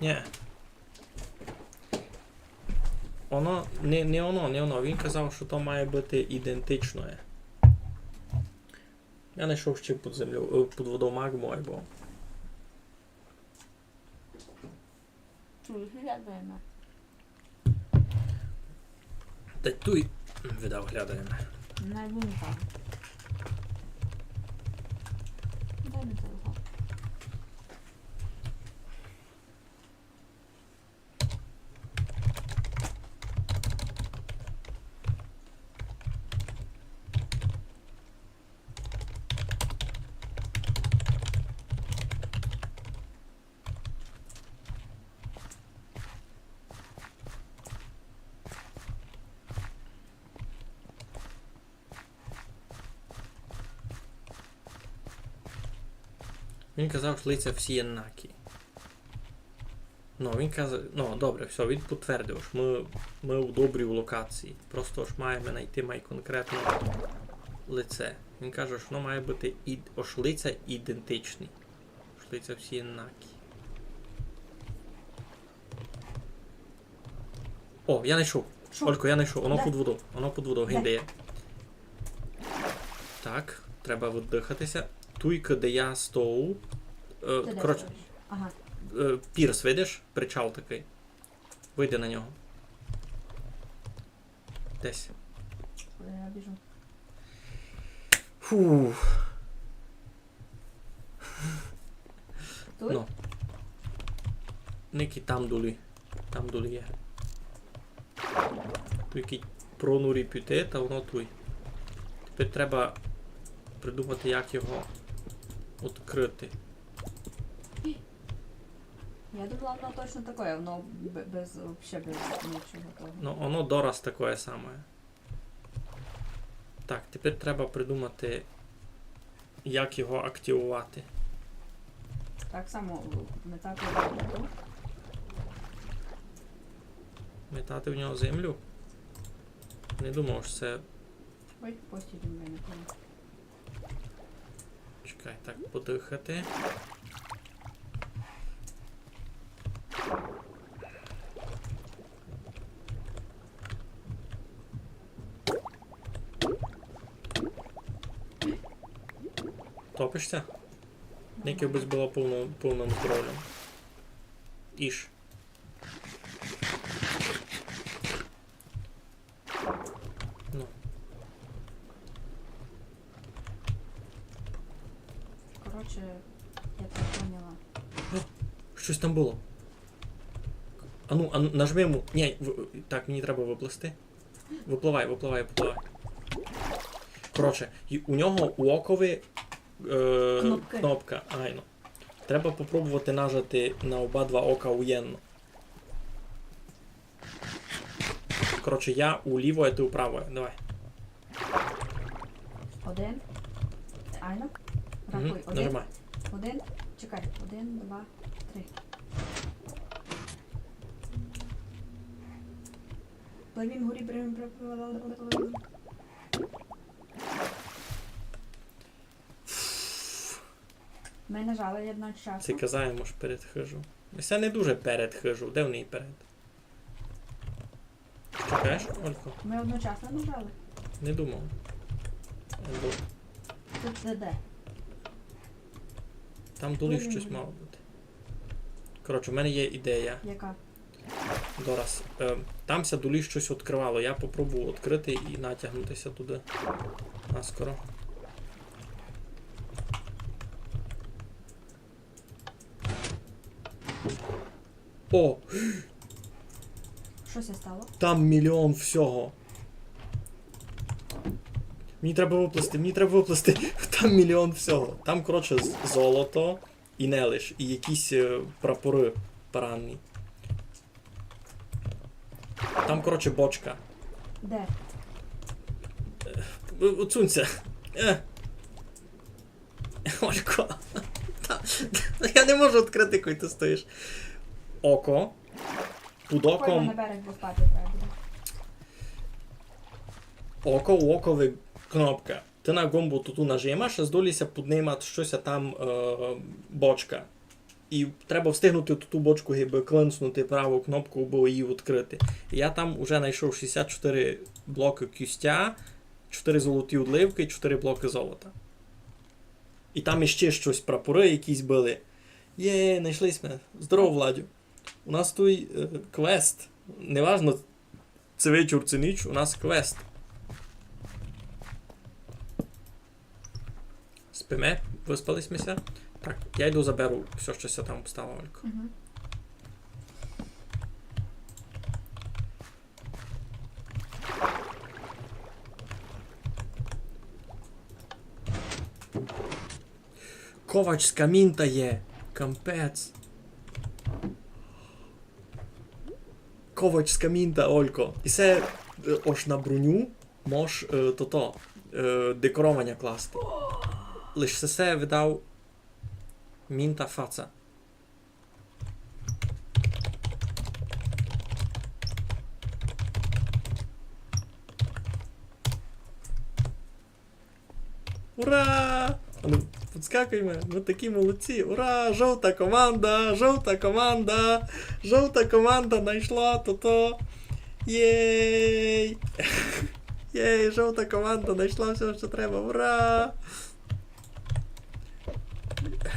Ні. Оно, не, не оно, не оно. Він казав, што то має быти ідентичноє. Я знайшов ще під землею, е, під водою магму, айбо. Чуєш, як даєме? Та туй видав, глядаєме. Не вимикав. Дай мені телефон. Він казав, што лиця всі однакі. Ну, він казав, ну, добре, всьо, він підтвердив, што мы, мы у добрій локації. Просто ож маєме знайти май конкретно лице. Він каже, што воно має быти ід-, ож лиця ідентичні. Ож лиця всі однакі. О, я знайшов. Шо? Олько, я знайшов. Воно під водою. Воно під водою. Де? Гинде є. Так, треба віддыхати ся. Туйка, де я стою. Е, коротше, ага. Е, пірс, видиш? Причал такый. Выйди на нього. Десь. Я біжу. Фух. Туй? Ну. Никай там долі. Там долі є. Туй кидь пронурі піти, та воно туй. Тепер треба придумати, як його відкрити. Я думала, воно точно такоє, воно бе-, без, вообще без нічого того. Ну, воно дораз такоє саме. Так, тепер треба придумати, як його активувати. Так само метати в нього. Метати в нього землю? Не думав, що це... Ой, постіль у мене там. Чекай, так, подыхати. Топишся? Никай, обы была повна, повна здоровя. Іж. Ну. Коротше, я так поняла. О, щось там было. А ну, а ну, нажми йому. Ні, в-, так, мені треба выплысти. Выпливай, выпливай, выпливай. Коротше, і у нього у окови, е, кнопка. Айно. Треба попробовати нажати на оба два ока уєдно. Коротше, я уліво, а ты управо. Давай. Один. Айно. Рахуй. Мгм, один. Нажимай. Один. Чекай. Один, два, три. Плавім горі, брим, брим, брим. Ми нажали одночасно. Се казав, ож перед хыжу. Се не дуже перед хыжу. Де в неї перед? Што кажеш, Олько? Ми одночасно нажали? Не думав. Або... Тут де, де? Там долі штось мало быти. Коротше, в мене є ідея. Яка? Дораз. Е, там ся долі штось відкрывало. Я попробую відкрыти і натягнути ся туды. Наскоро. О! Што ся стало? Там мільйон всього. Мені треба выплысти, мені треба выплысти. Там мільйон всього. Там, коротше, з-, золото і не лиш, і якісь, е, прапоры парадні. Там, коротше, бочка. Де? Е, отсунь ся. Е. Олько. Та, я не можу відкрыти, коли ты стоїш. Око. Під оком. Ой, на берег достати треба буде. Око, у окови кнопка. Ты на ґомбу туту нажимаш, а здолі ся піднімать штось, а там, е, бочка. І треба встигнути ту, ту бочку, гибы клинцнути праву кнопку, абы її відкрити. Я там уже знайшов шістдесят чотири блокы кістя, чотири золоті одливкы і чотири блокы золота. І там іщи штось, прапоры якісь были. Є, знайшли сьме. Здорово, Владю. У нас туй, е, квест. Неважно, ци вечур, ци ніч, у нас квест. Спиме, выспали сьме ся. Так, я йду заберу всьо, што ся там обстало, Олько. Мгм. Ковачська мінта є. Кампець. Ковачська мінта, Олько. І се, е, ож на броню мож, е, тото, е, декорованя класти. Лиш се, се видав мінта фаца. Ура! А ну, підскакуйме, мы такі молодці. Ура! Жовта команда! Жовта команда! Жовта команда найшла тото. Єй! Єй, жовта команда найшла всьо, што треба. Ура!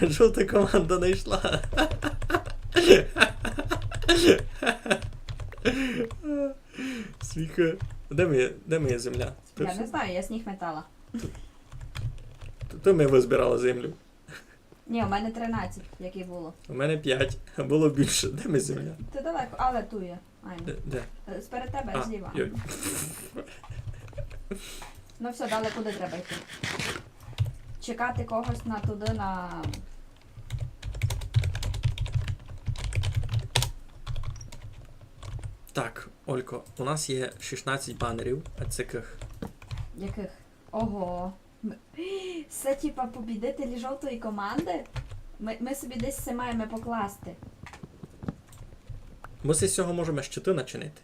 Жовта команда найшла. Сміхы. Де моя, де моя земля? Я не знаю, я сніг метала. Ты, ты ми вызбирала землю. Ні, у мене тринадцять, як і было. У мене пять, а было більше. Де моя земля? Ты далеко, але ту є. Айно. Де, де? Е, сперед тебе, а, зліва. Йой. Ну всьо, далі куды треба йти? Чекати когось на туды, на... Так, Олько, у нас є шістнадцять банерів, а це якых? Якых? Ого. М-, се, типа, побідителі жовтої команды? Мы, мы собі десь се маєме покласти. Мы з сього можеме щиты начинити.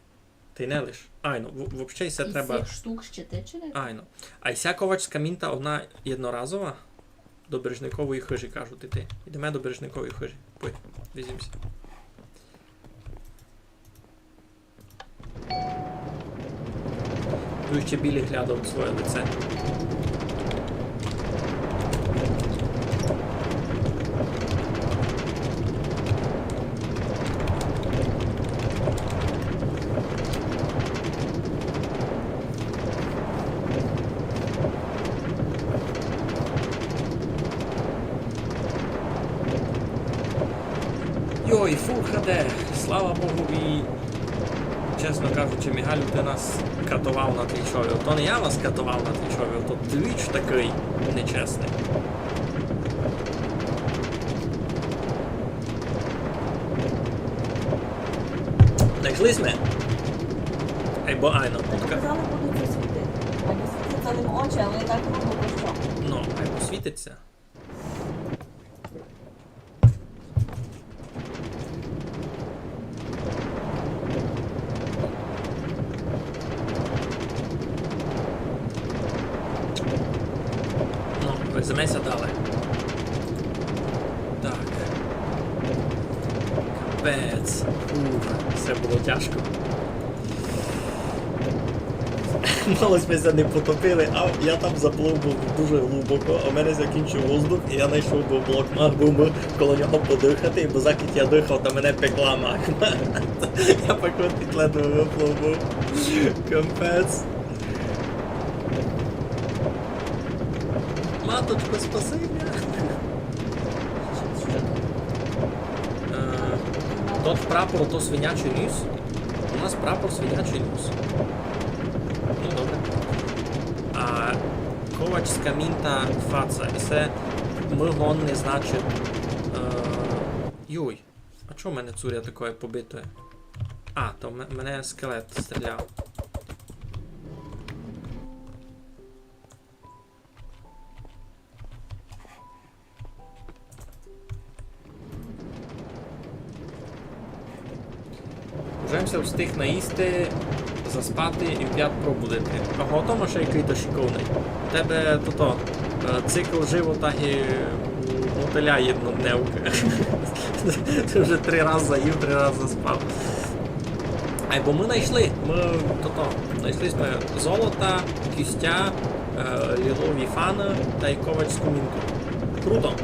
Та й не лиш. Айно, в-, вообще се треба... Із сих штук щиты чинити? Айно. А ся ковачська мінта, она єдноразова? До Бережникової хыжі, кажуть, іти. Ідеме до Бережникової хыжі. Пой, візьмеме ся. Туй іщи білі глядав своє лице. Йой, Full H D, слава Богові. Чесно кажучи, Мігалю, ты нас катовав на Твічові. То не я вас катовав на Твічові, то Твіч такый нечесный. Знайшли сьме? Айбо айно, путка. Казали, будуть засвітити. Айбо світиться лим очі, але так грубо, бо що? Ну, айбо світиться. Ну, веземе ся далі. Так. Капець. Ух, се было тяжко. Мало сьме ся не потопили, а я там заплыв быв дуже глубоко, а в мене закінчив воздух, і я знайшов быв блок, мав быв ми коло нього подыхати, бо закіть я дыхав, та мене пекла магма. Я пак от ледве выплыв быв. Капець. Маточко, спаси мене. Е, тот прапор, то свинячий ніс? У нас прапор свинячий ніс. Ну, добре. А ковачська мінта фаца. І се мы годні, значить, е, юй. А чого в мене цуря такоє побитоє? А, то м-, мене скелет стріляв. Уже м ся встиг наїсти, заспати і в пять пробудити. Ого, то ма ще якый то шиковный. У тебе тото, е, цикл живота є у одну Стреляй єднодневка. Ты вже три разы їв, три разы спав. Айбо мы найшли, мы тото, найшли сьме золота, кістя, е, лілові фаны тай ковачську мінту. Круто.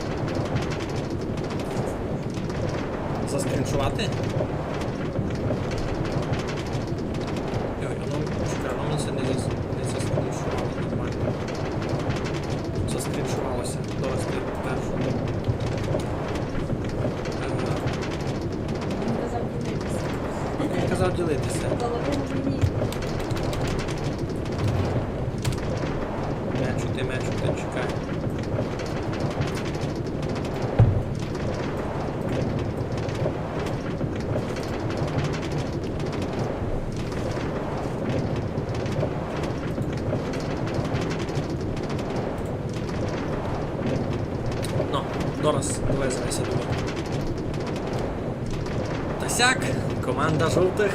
Заскріншовати? Йой, оно, чекай, оно мені ся не зас-, не заскріншовало нормално. Заскріншовало ся. Зараз ти першу. Е, Він казав ділити ся. Він казав ділити ся. Половину мені. Мечу ти, мечу ти, чекай. Но, дораз довеземе ся домів. Та сяк, команда жовтых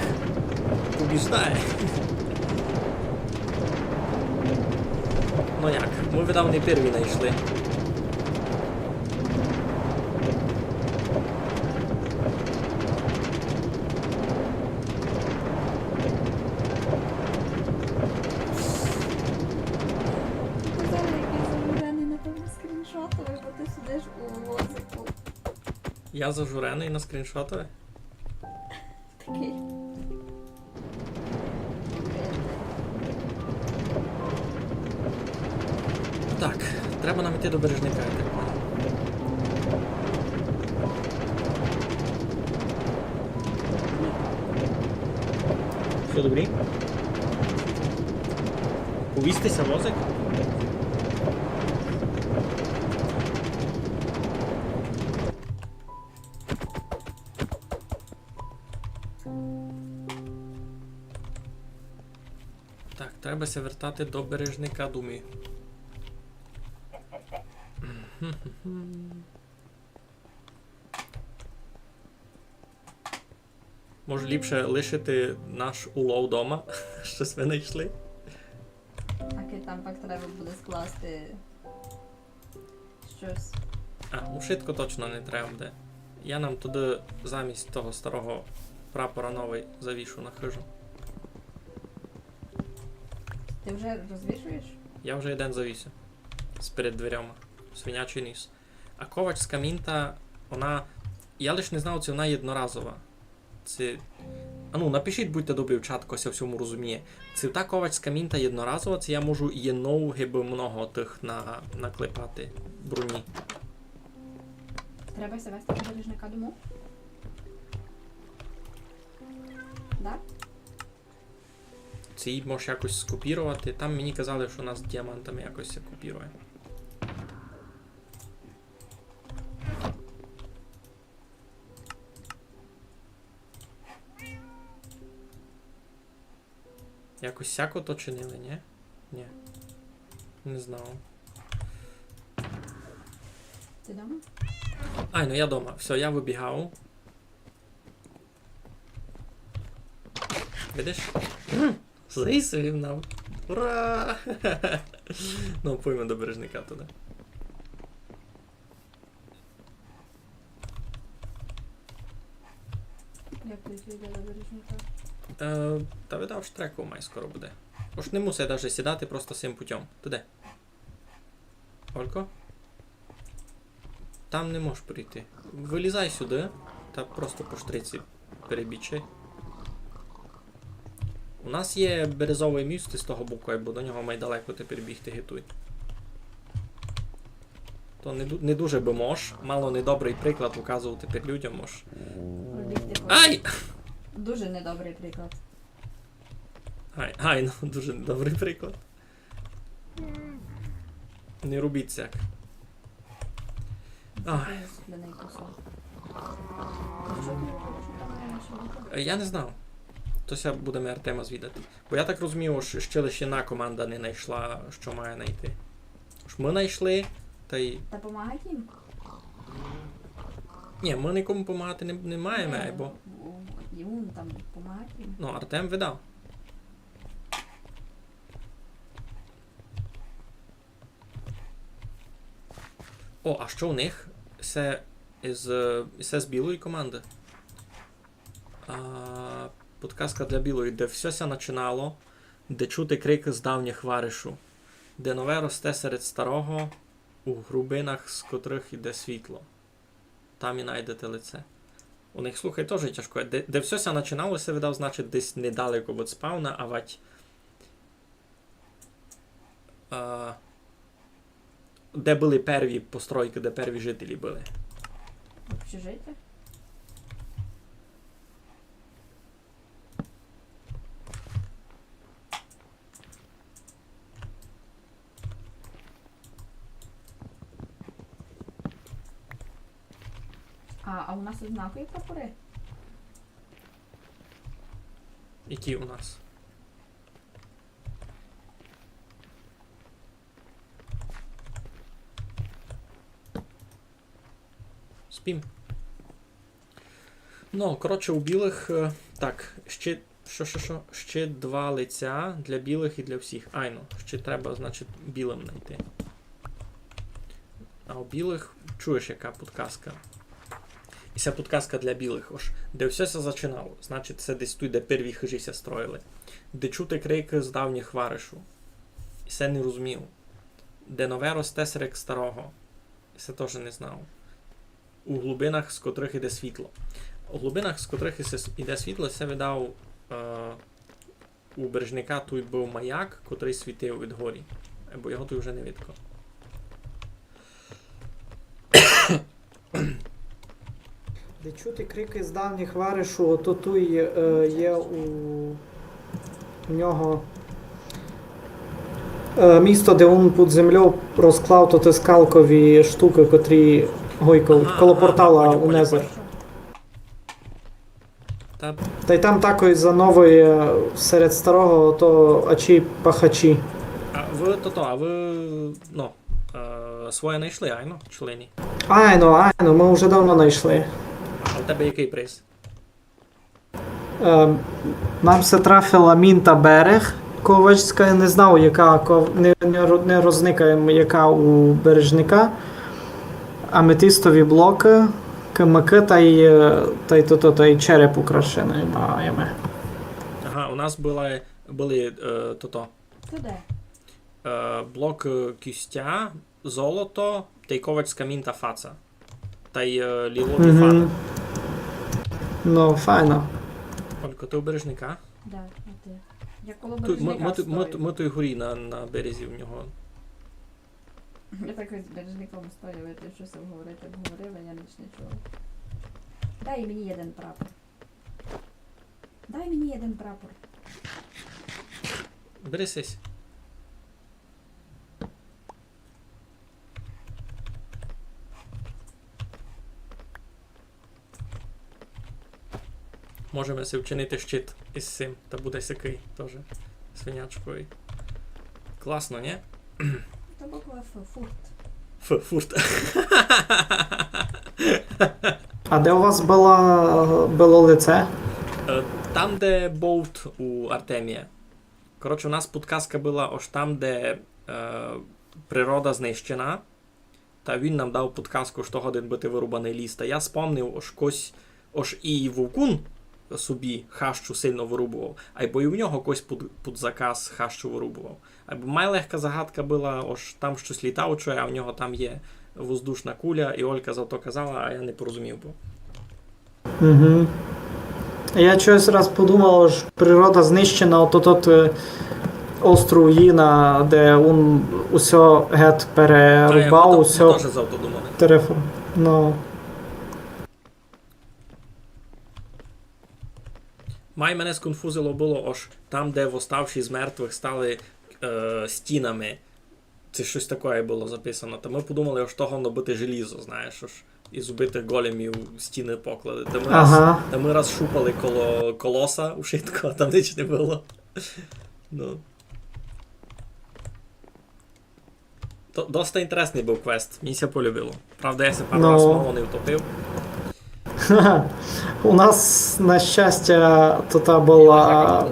побіждає. Но як, мы, видав, не перві найшли. Казали, який зажурений, напевно, скріншотовий, бо ти сидиш у возику. Я зажуреный на скріншотові? Такий. Так, треба нам іти до Бережника, я так поняв. Всьо добрі? Повісти ся возик? Так, треба ся вертати до Бережника, думаю. Може, ліпше лишити наш улов дома, што сьме найшли? А кидь там пак треба буде скласти штось. А, ушытко точно не треба буде. Я нам туды замість того старого прапора новый завішу на хыжу. Ти вже розвішуєш? Я вже єден завісив. Сперед дверьома. Свинячий ніс. А ковачська мінта, она, я лиш не знав, ци она єдноразова. Ци, ану, напишіть, будьте добрі, в чат, ко ся в сьому розуміє. Ци та ковачська мінта єдноразова, ци я можу єднов гибы много тых на-, наклепати броні. Треба ся вести до Бережника дому? Да? Ци її можеш якось скопіровати. Там мені казали, што у нас з діамантами якось ся копірує. Якось сяко то чинили, ні? Ні. Не знав. Ти дома? Ай, ну я дома. Всьо, я выбігав. Видиш? Заїсив нам. Ура! Ну, пойме до Бережника туды. Як ти йде до Бережника? Е, та видав, штреку май скоро буде. Ож не мусить даже сідати, просто сим путьом. Туды. Олько? Там не можеш прийти. Вылізай сюды, та просто по штриці перебічай. У нас є березовый міст з того боку, бо до нього май далеко тепер бігти гетуй. То не ду-, не дуже бы мож, мало недобрый приклад указовати тепер людям, мож. Пробігти по... Ай! Дуже недобрый приклад. Ай, ай, ну, дуже недобрый приклад. Не робіть сяк. Ай. Скляный кусок. А што ти робиш? Е, я не знав. То ся будеме Артема звідати. Бо я так розумію, ож ще лише єдна команда не найшла, што має найти. Ож мы найшли, та й... Та помагать їм. Ні, мы никому помагати не, не маєме, бо... Йому там помагать їм. Ну, Артем видав. О, а што у них? Се із, е, се з білої команды. А, подказка для білої. Де всьо ся начинало, де чути крикы з давніх варишу, де нове росте серед старого, у глубинах з котрых іде світло. Там і найдете лице. У них, слухай, тоже тяжко. Де, де всьо ся начинало, се видав, значить, десь недалеко від спавна, авадь, а, де были перві постройкы, де перві жителі были. Общежитие? А, а у нас однакові прапоры? Які у нас? Спим. Ну, коротше, у білых, е, так, ще, што, што, што? Ще два лиця для білых і для всіх. Айно, ще треба, значить, білым найти. А у білых, чуєш, яка подказка? І се подказка для білых. Ож, де всьо ся зачинало, значить, се десь туй, де перві хыжі ся строїли. Де чути крикы з давніх варишу. І се не розумів. Де нове росте серед старого. І се тоже не знав. У глубинах, з котрых іде світло. У глубинах, з котрых ісе-, іде світло, се видав, е, у Бережника туй быв маяк, котрый світив від горі. Бо його туй вже не видко. Де чути крикы з давніх варишу, то туй, е, є у, у нього, е, місто, де він під землёв розклав тоты скалкові штукы, котрі гойкав коло портала у Незер. Та й там такой за новой, е, серед старого, то ачі пахачі. А вы то, то, а вы, ну, е, своє найшли, айно, чи лені? Айно, айно, мы вже давно найшли. А у тебе якый приз? Е, нам ся трафила мінта Берег ковачська, не знав, яка ков-, не, не ро-, не розникаєм, яка у Бережника. Аметистові блокы, кымыкы тай, е, тай тото, тай череп украшеный маєме. Ага, у нас была, были, е, тото. Туды. Е, блок, е, кістя, золото, тай ковачська мінта фаца. Тай, е, лілові фаны. Ну, файно. Олько, ты у Бережника? Да, а ты? Я коло Бережника стою. Туй, мы, мы туй, мы туй горі на, на березі в нього. Я так з Бережником стою, я щось обговорити, обговорила, я ніч не чула. Дай мені єден прапор. Дай мені єден прапор. Бери сись. Можеме си вчинити щит із сим, та буде сякый тоже свинячковый. Класно, нї? То буква Ф, фурт. Ф, фурт. А де у вас было, было лице? Е, там, де болт у Артемія. Коротше, у нас подказка была, ож там, де, е, природа знищена, та він нам дав подказку, што годен быти вырубаный ліс. Та я спомнив, ож кось, ож і вовкун собі хащу сильно вырубовав, айбо і в нього кось під, під заказ хащу вырубовав. Айбо май легка загадка была, ож там штось літаюче, а в нього там є воздушна куля, і Олька за то казала, а я не порозумів быв. Угу. Я чогось раз подумав, ож природа знищена, ото тот, е, остров Їна, де он усьо гет перерубав, усьо. Та, я, мы то, мы тоже за то думали. Терефор-, ну. Май мене сконфузило было, ож там, де восставші з мертвых стали, е, стінами, ци штось такоє было записано. Та мы подумали, ож то годно быти желізо, знаєш, ож із убитых големів стіны поклади. Та мы раз, ага, та мы раз шупали коло колоса ушытко, а там ніч не было. Ну. То, доста інтересный быв квест, мені ся полюбило. Правда, я ся пару раз мало не втопив. У нас, на щастя, то та была...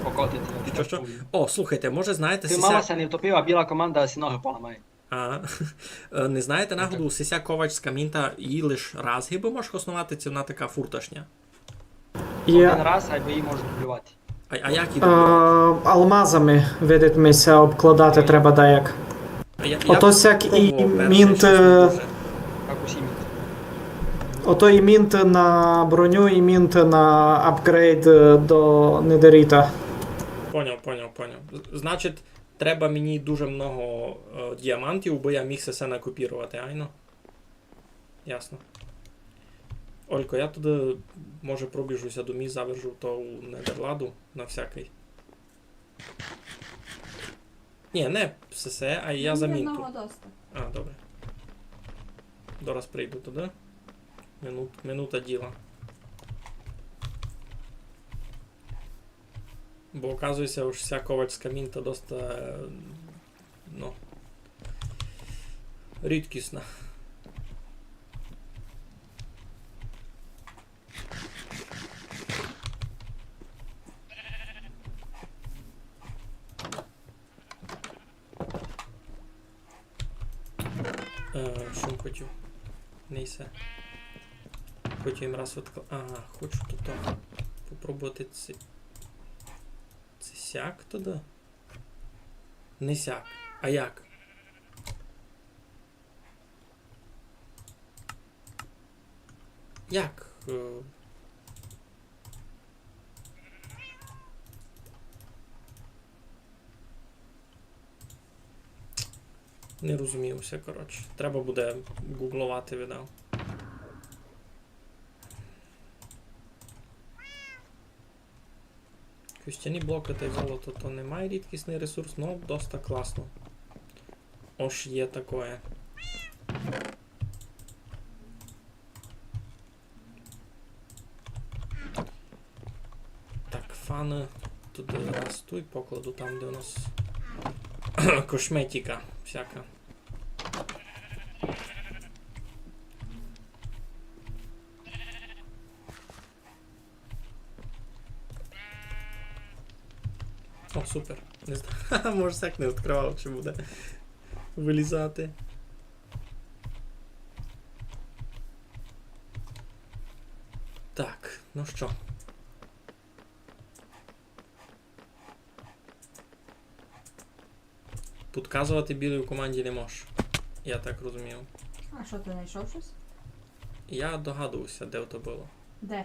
Покотити. Што, што? О, слухайте, може, знаєте, ты сися мало ся не втопив, а біла команда си ноги поламає. А, е, не знаєте нагоду, сися ковачська мінта, її лиш раз гибы можеш хосновати, ци она така фурташня? Один раз, айбо її можеш дублювати. А, а як її Е, дублювати? Алмазами, видить ми ся, обкладати треба даяк. А я, я Ото сяк і пробовав перше, мінт, щось не е, дуже. Так усі мінти. Ото і мінт на броню, і мінт на апґрейд е, до недеріта. Поняв, поняв, поняв. З- Значить, треба мені дуже много е, діамантів, бо я міг се все накопірувати, айно? Ясно. Олько, я туды, може, пробіжуся до міст, завержу то у недерладу на всякый. Ні, не все, все, а я за мінту. Одного доста. А, добре. Дораз прийду туды. Минут, минута діла. Бо оказується, уж вся ковальська мінта доста, е, ну, рідкісна. Е, што м хотів? Не се. Хотів им раз відкла... Ага, хочу тут попробовати ци... Ци сяк туды? Не сяк. А як? Як? Е, Не розумію всьо, коротше. Треба буде гугловати, видав. Костяні блокы тай золото то не май рідкісный ресурс, но доста класно. Ож є такоє. Так, фаны туды раз туй покладу, там, де у нас кошметика всяка. О, супер. Не знаю, може, сяк не відкривав, чи буде вылізати. Так, ну што? Підказовати білій команді не можеш. Я так розумію. А што, ты знайшов штось? Я догадувався, де то было. Де?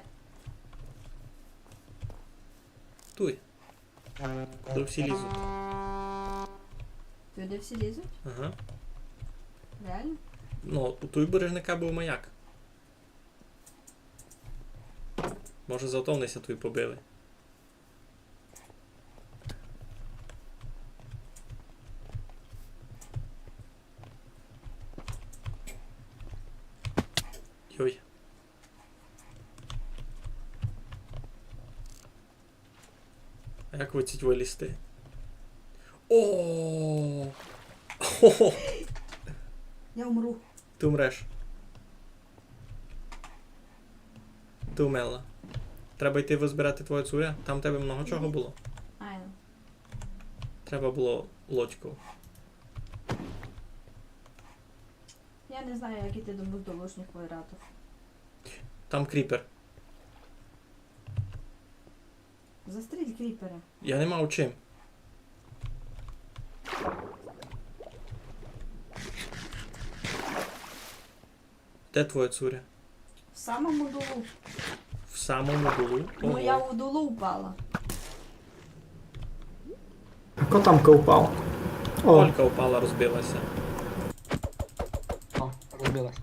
Туй. Туй всі лізуть. Туды всі лізуть? Ага. Реално? Ну, у туй бережника быв маяк. Може, зато вони ся туй побили. Йой. А як выдцить вылізти? О! Хо-хо! Я умру. Ты умреш. Ты умерла. Треба йти вызбирати твоє цуря. Там в тебе много чого было. Айно. Треба было лодьку. Я не знаю, як іти до мурдовошніх квадратів. Там кріпер. Застріль кріпера. Я не мав чим. Де твоє цуря? В самому долу. В самому долу? Ну, Ого. Я у долу упала. А хто там упав? О, Олька упала, розбилася. О, розбилася.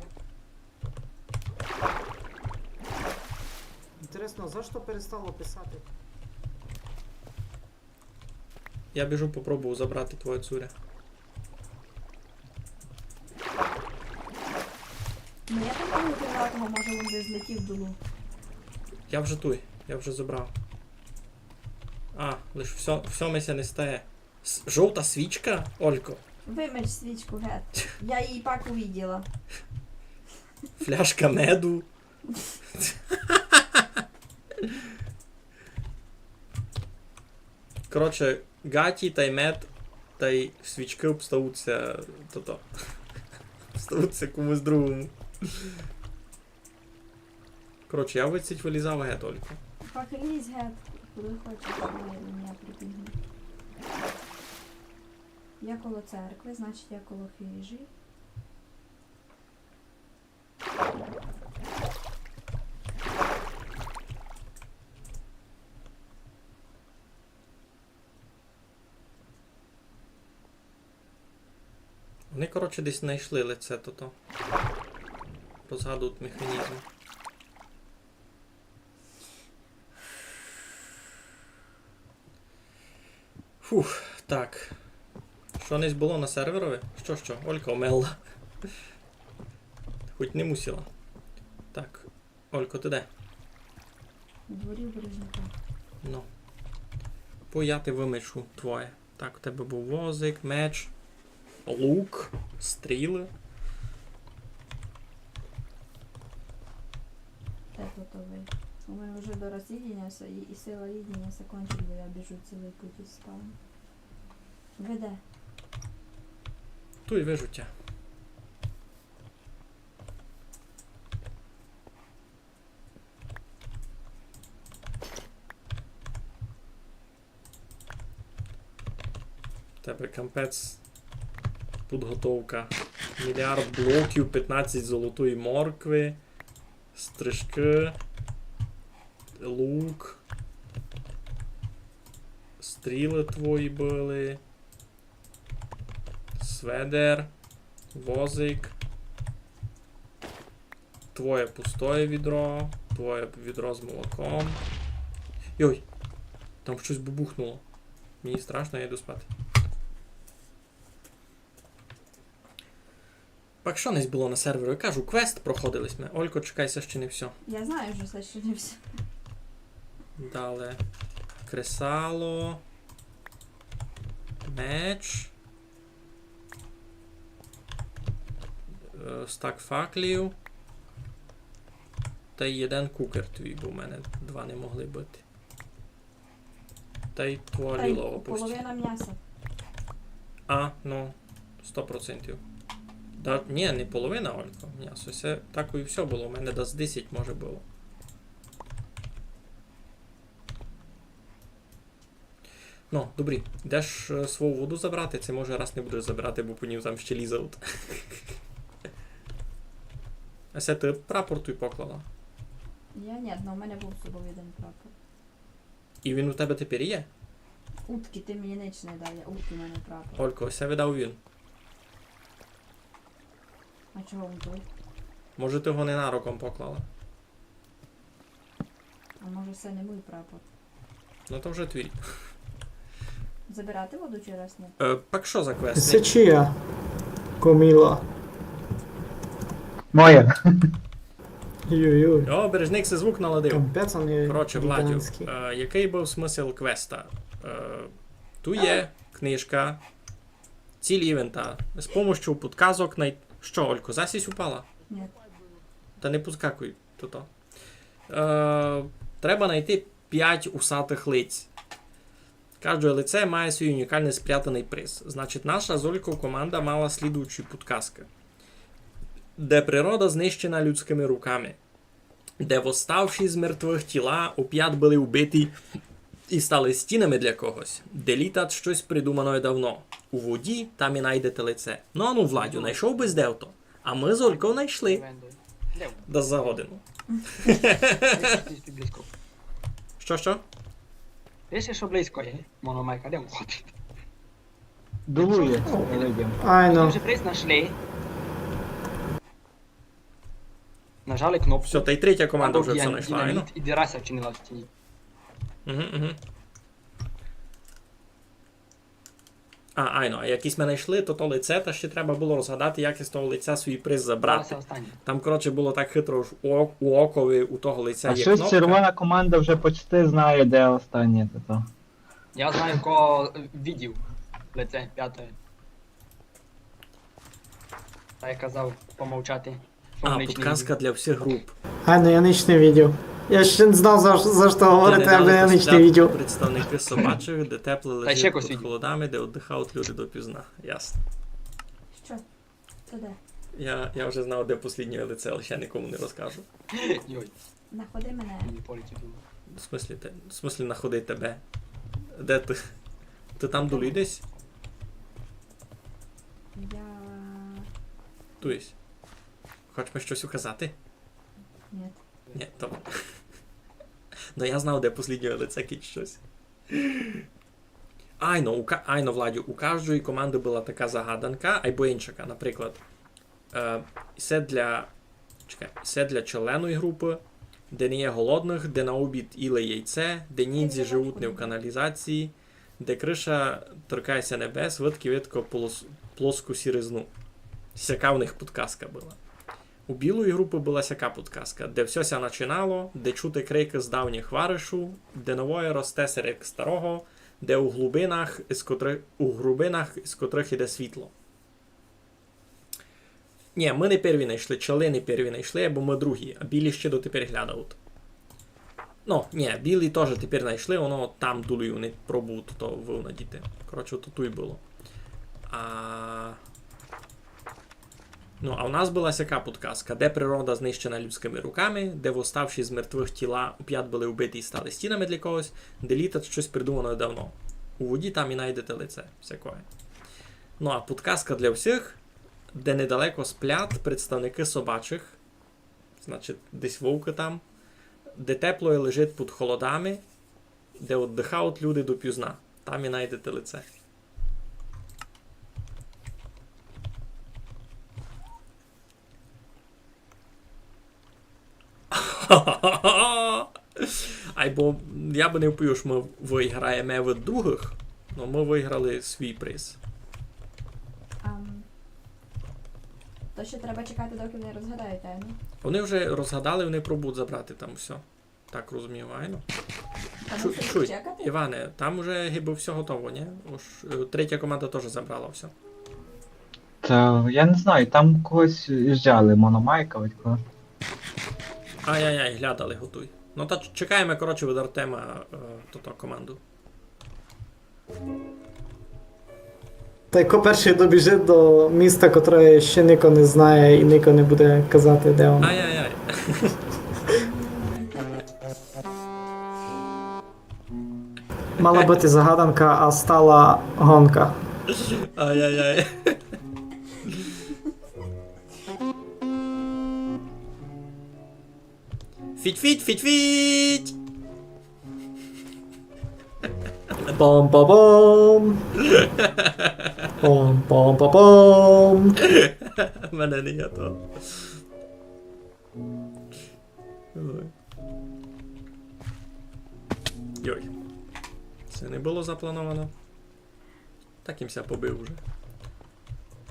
Інтересно, за што перестало писати? Я біжу, попробую забрати твоє цуря. Ну, я там не витримала того, може, він десь злетів долу. Я вже туй, я вже забрав. А, лиш всьо, всьо ми ся не стає. С- жовта свічка, Олько? Вимеш свічку гет. Я її пак увиділа. Фляжка меду. Коротше, ґаті тай мед Тай свічкы обстають ся, тото. Обстають ся комусь другому. Коротше, я выдсіть вылізав геть тілько. Так, лізь геть, куды хочеш, я, я прибігну. Я коло церкви, значить, я коло хижі. Вони, коротше, десь знайшли лице тото. Розгадують механізм. Фух, так. Што несь было на серверови? Што, што? Олька умерла. Хоть не мусила. Так, Олько, ты де? У дворі у Бережника. Ну. По я ти вымечу твоє. Так, у тебе быв возик, меч, лук, стрілы. Де то то ви? У мене вже дораз їдіння ся і, і сила їдіння ся кончить, бо я біжу цілый путь із спавну. Ви де? Туй вижу тя. Тебе капець. Підготовка. Мільярд блоків, пятнадцять золотої моркви, стрижкы, лук. Стрілы твої были. Сведер. Возик. Твоє пустоє відро. Твоє відро з молоком. Йой. Там штось бубухнуло. Мені страшно, я йду спати. Так што несь было на серверу? Я кажу, квест проходили сьме. Олько, чекай, се ще не всьо. Я знаю, што се ще не всьо. Дале. Кресало. Меч. Е, стак факлів. Тай єден кукер твій, бо в мене два не могли быти. Тай твоє лілово пусть. Половина мняса. А, ну, сто процентів. Да, ні, не половина, Олько, мнясо. Се так і всьо было. У мене десь десять, може, было. Ну, добрі, йдеш, е, свою воду забрати, ци може раз не будеш забирати, бо по ній там ще лізуть. А се ты прапор туй поклала? Я ні, но у мене быв з собов єден прапор. І він у тебе тепер є? Удкы, ты мені нич не дав, я удкы у мене прапор. Олько, се видав він. А чого він туй? Може, ты го ненароком поклала? А може, се не мій прапор? Ну, то вже твій. Забирати воду чи раз ні? Е, так што за квест? Се чия? Коміла. Моя. Йой-йой. О, Бережник си звук наладив. Капець, вони гігантські. Коротше, Владю, е, якый быв смысл квеста? Е, ту є книжка, ціль івента. З помощю підказок най-, што, Олько, засісь упала? Ні. Та не підскакуй, то-то. Е, треба найти пять усатых лиць. Каждоє лице має свій унікалный спрятаный приз. Значить, наша з Ольков команда мала слідуючі підказкы. Де природа знищена людськыми руками. Де восставші з мертвых тіла опять были вбиті і стали стінами для когось. Де літать штось придуманоє давно. У воді там і найдете лице. Ну, ану, Владю, найшов бы де то? А мы з Ольков найшли. Де? Да за годину. Десь тут близько. Што, што? Десь, што близько є. Мономайка, де ходить? Долує, видим. Айно. Ми вже приз нашли. Нажали кнопку. Всьо, тай третя команда вже всьо найшла, айно. Іди раз вчинила в стіні. Угу, угу. А, айно, а як сьме найшли, то то лице, та ще треба было розгадати, як із того лиця свій приз забрати. Там, коротше, было так хитро, ож у ок-, у Окови у того лиця є кнопка. А щось червона команда вже почти знає, де останнє, то, то. Я знаю, кого, е, видів лице пятоє. Та я казав помовчати. А, підказка для всіх груп. А, ну я ніч не видів. Я ще не знав, за, за што говорити, я бы ніч не видів. Представникы собачих, де тепло лежить під холодами, де оддыхають люди допізна. Ясно. Што? Це де? Я, я вже знав, де посліднє лице, але ще нікому не розкажу. Йой. Находи мене. Мені полетіло. В смысле, те, в смысле находи тебе? Де ты? Ты там долі десь? Я... Туй єсь. Хочеш ми штось указати? Ні. Ні, добре. Ну, я знав, де посліднє лице, кідь штось. Айно, у ка-, айно, Владю, у каждої команды была така загаданка, айбо иншака. Наприклад, е, се для, чекай, се для челленої групы, де не є голодных, де на обід їли яйце, де ніндзі живуть не в каналізації, де крыша торкає ся небес, видкы видко полос-, плоску сіризну. Сяка в них подказка была. У білої групы была сяка подказка, де всьо ся начинало, де чути крикы з давніх варишу, де новоє росте серед старого, де у глубинах, із котрых, у глубинах, із котрых іде світло. Нє, мы не перві найшли, челлени перві найшли, бо мы другі, а білі ще дотепер глядають. Ну, нє, білі тоже тепер найшли, воно там долі, они пробують то вывнадіти. Коротше, то туй было. А, ну, а у нас была сяка подказка, де природа знищена людськыми руками, де восставші з мертвых тіла опять были вбиті і стали стінами для когось, де літать штось придумане давно. У воді там і найдете лице всякоє. Ну, а подказка для всіх, де недалеко сплять представникы собачих, значить, десь вовкы там, де тепло лежить під холодами, де оддыхають люди допізна. Там і найдете лице. Айбо я бы не вповів, што мы выграєме від другых, но мы выграли свій приз. Ам, то ще треба чекати, доки вони розгадають тайну. Они вже розгадали, они пробують забрати там всьо. Так розумію, айно. Та мусиш чекати? Іване, там уже гибы всьо готово, нї? Уж, е, третя команда тоже забрала всьо. Та я не знаю, там когось і взяли, Мономайка, ось кого. Ай-яй-яй, глядали, готуй. Ну та ч-, чекаєме, коротше, від Артема, е, тото команду. Та й ко першый добіжить до міста, котре ще нико не знає і нико не буде казати, де воно. Ай-яй-яй. Мала быти загаданка, а стала гонка. Ай-яй-яй. Фіть-фіть, фіть-фіть! Пам-па-пам! Пам-пам-па-пам! В мене не є того. Ой. Йой. Се не было заплановано. Так им ся побив уже.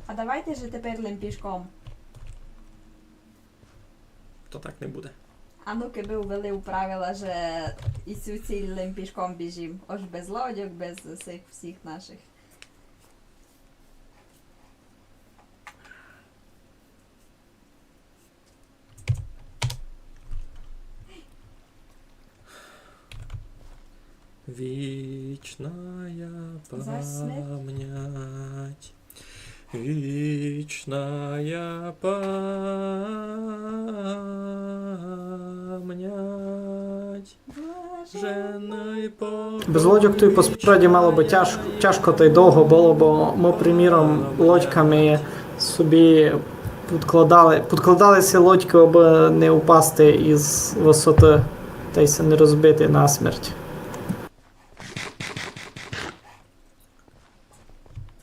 А давайте же тепер лем пішком. То так не буде. А ну, кибы увели у правила, же і сю ціль лем пішком біжим. Ож без лодьок, без сих всіх наших. Вічная память. Вічная память. Без лодьок туй посправді мало бы тяж-, тяжко тай довго было, бо мы, приміром, лодьками собі підкладали, підкладали сі лодьку, абы не упасти із высоты тай ся не розбити насмерть.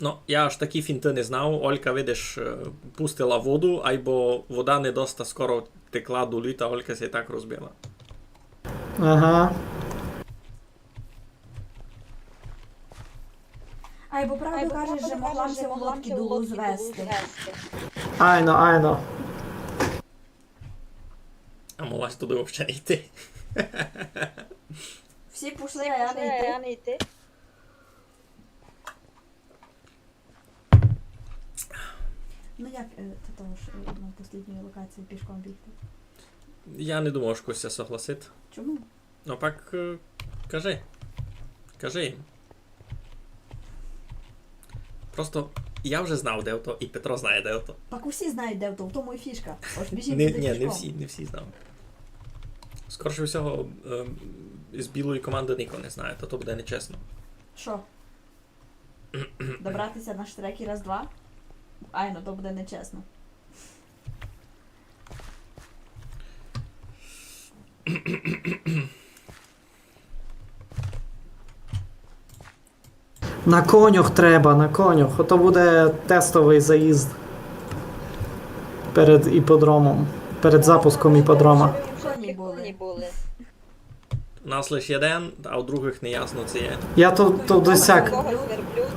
Ну, я аж такі фінты не знав. Олька, видиш, е, пустила воду, айбо вода не доста скоро текла долі, та Олька ся і так розбила. Ага. Айбо правду кажеш, же могла м ся у лодки долу звести. Айно, айно. А могла сь туды вообще не йти. Всі пішли, а я не йти. Ну як, е, до того ж, е, на послідній локації пішком бігти? Я не думав, што хтось ся согласить. Чому? Ну, пак, е, кажи. Кажи їм. Просто я вже знав, де то, і Петро знає, де то. Пак усі знають, де то, в тому і фішка. Ож біжіть. Не, туды ні, не пішком. Всі, не всі знали. Скорше всього, е, з білої команды нико не знає, то, то буде нечесно. Што? Добрати ся на штрек і раз-два? Ай, ну то буде нечесно. На коньох треба, на коньох. Ото буде тестовый заїзд перед іподромом, перед запуском іподрома. Коні були. У нас лиш єден, а у другых неясно, ци є. Я то, то досяк,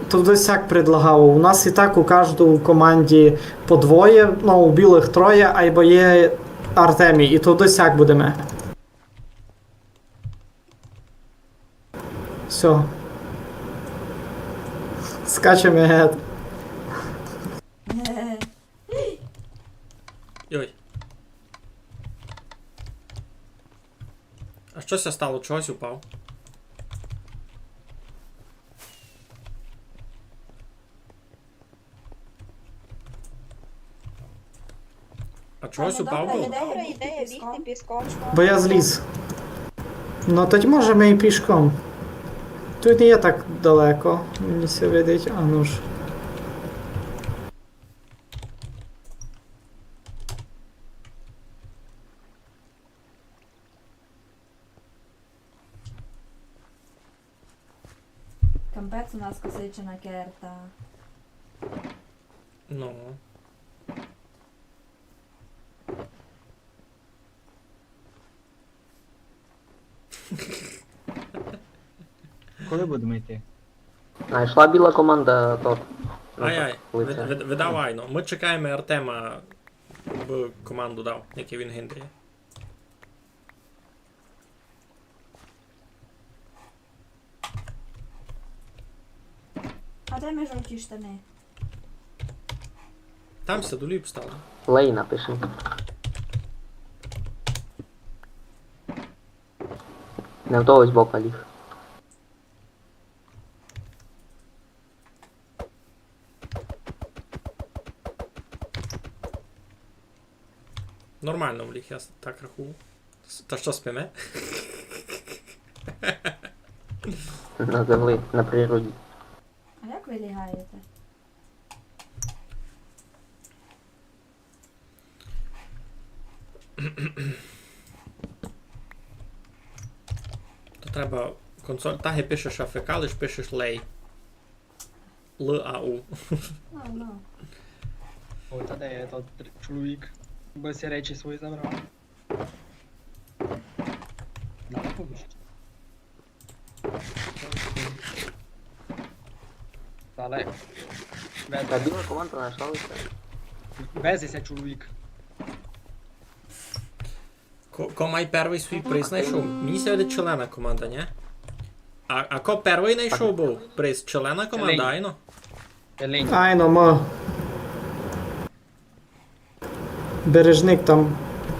то досяк предлагав. У нас і так у каждій команді по двоє, ну, у білых троє, айбо є Артемій, і то досяк будеме. Всьо. Скачеме гет. Йой. А што ся стало? Чогось упав? А чогось упав быв? Добра ідея бігти пішком. Бо я зліз. Ну, тоді можеме і пішком. Туй не є так далеко, мені ся видить, а ну ж. Капець у нас косичена керта. Ну. Коли будеме йти? А, йшла біла команда, то. Ай-ай, вид-, вид-, видавай, ну. Мы чекаєме Артема, бы команду дав, якый він гинде є. А де ми жовті штани? Там ся долі обстали. Лейна пише. Не в того ось бока ліг. Нормално вліг, я с-, так рахую. С-, та што, спиме? На землі, на природі. А як вы лягаєте? То треба консоль, та ги пишеш А Ф К, лиш пишеш лей. Л А У. А, ну. Ой, та де є тот чоловік? Бы всі речі свої забрав. На, поміж. Але... Та біла команда нашла лише. Везе ся чоловік. Ко, ко май первый свій приз найшов? Мені ся видить челена команда, нї? А, а ко первый найшов быв приз? Челена команда, айно? Челень. Айно, мо. Бережник там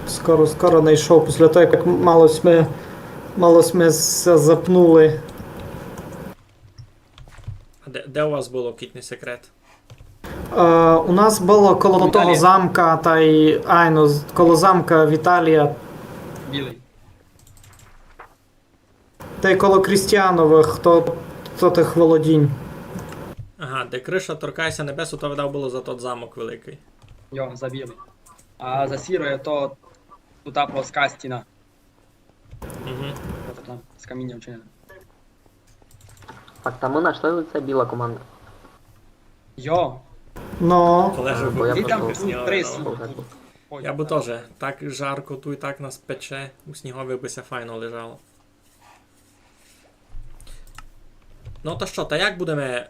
скоро, скоро найшов, після того, як мало сьме, мало сьме ся запнули. А де, де у вас было, кідь не секрет? Е, у нас было коло того замка, тай, айно, з-, коло замка Віталія. Білый. Тай коло Крістіановых, то, то тых володінь. Ага, де криша торкає ся небес, то видав было за тот замок великый. Йо, за білый. А за сіроє то тута плоска стіна. Мгм. Тобто там з каміння вчинена. Так, та мы нашли лице біла команда. Йо. Ну. Колежа, бо я... Ти там просто тут приз. Ой. Я бы тоже. Так жарко туй, так нас пече. У снігови бы ся файно лежало. Ну та што, та як будеме...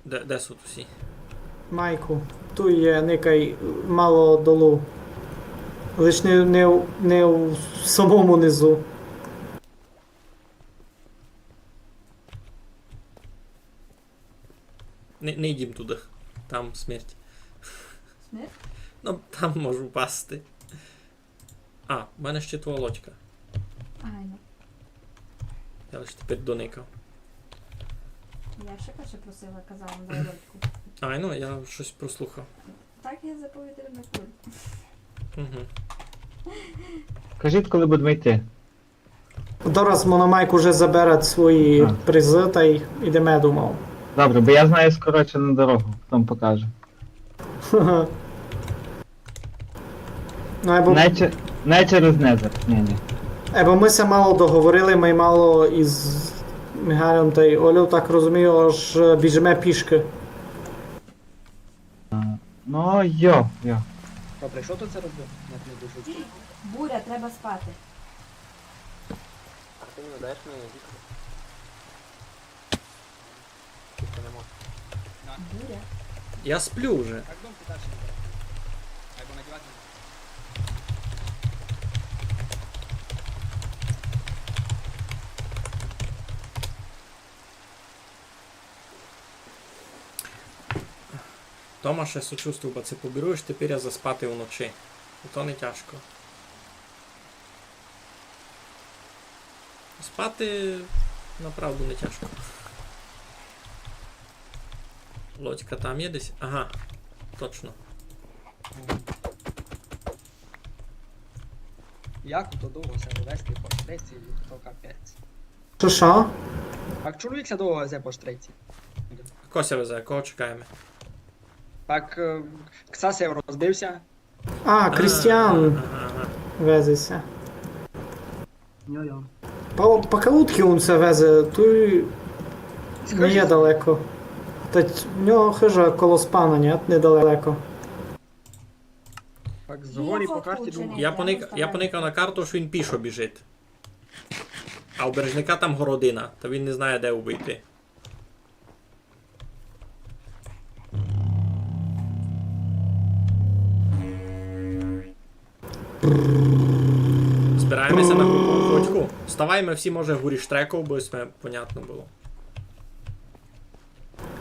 Де, де суть усі? Майку, туй є, никай, мало долу. Лиш не, не, не у самому низу. Не, не йдім туды. Там смерть. Смерть? Ну, там можу упасти. А, в мене ще твоя лодька. Айно. Я лише тепер доникав. Я ще каже просила, казала, дай лодьку. Айно, я щось прослухав. Так я заповідав на куль. Угу. Кажіть, коли будемо йти. Дораз Мономайк уже забере свої А. Призы тай йдеме, думав. Добре, бо я знаю скорочену дорогу, потім покажу. Ну, айбо, Не, че- не через Незер. Ні, ні. айбо мы ся мало договорили, мы мало із Михайлом тай Олею, так розумію, ож біжиме пішкы. Ну, йо, йо. Добре, що тут це робив? Як не дуже. Буря, треба спати. А ти не даєш мені вікна? Вікна не можу. Буря. Я сплю вже. Так дом ти далі не треба. Айбо надівати. Томаше, сочувствую, бо це побіруєш тепер я заспати вночі. І то не тяжко. Спати направду не тяжко. Лодька там є десь? Ага, точно. Як то довго ся вести по штреці, то капець. Што, што? Так чоловік ся довго везе по штреці. Кося везе, кого чекаєме? Так, е, кса ся розбився. А, Крістіан Ага, ага. везе ся. Йо-йо. По, по калутки он ся везе, туй не є далеко. Та ць- в нього хижа коло спана, ні? Недалеко. Так згорі по карті думав. Я, поник... я поникав на карту, що він пішо біжить. А у Бережника там городина, та він не знає, де обійти. Збираємося на групову фотку. Вставаємо всі, може, горі штреков, бо сьме понятно було.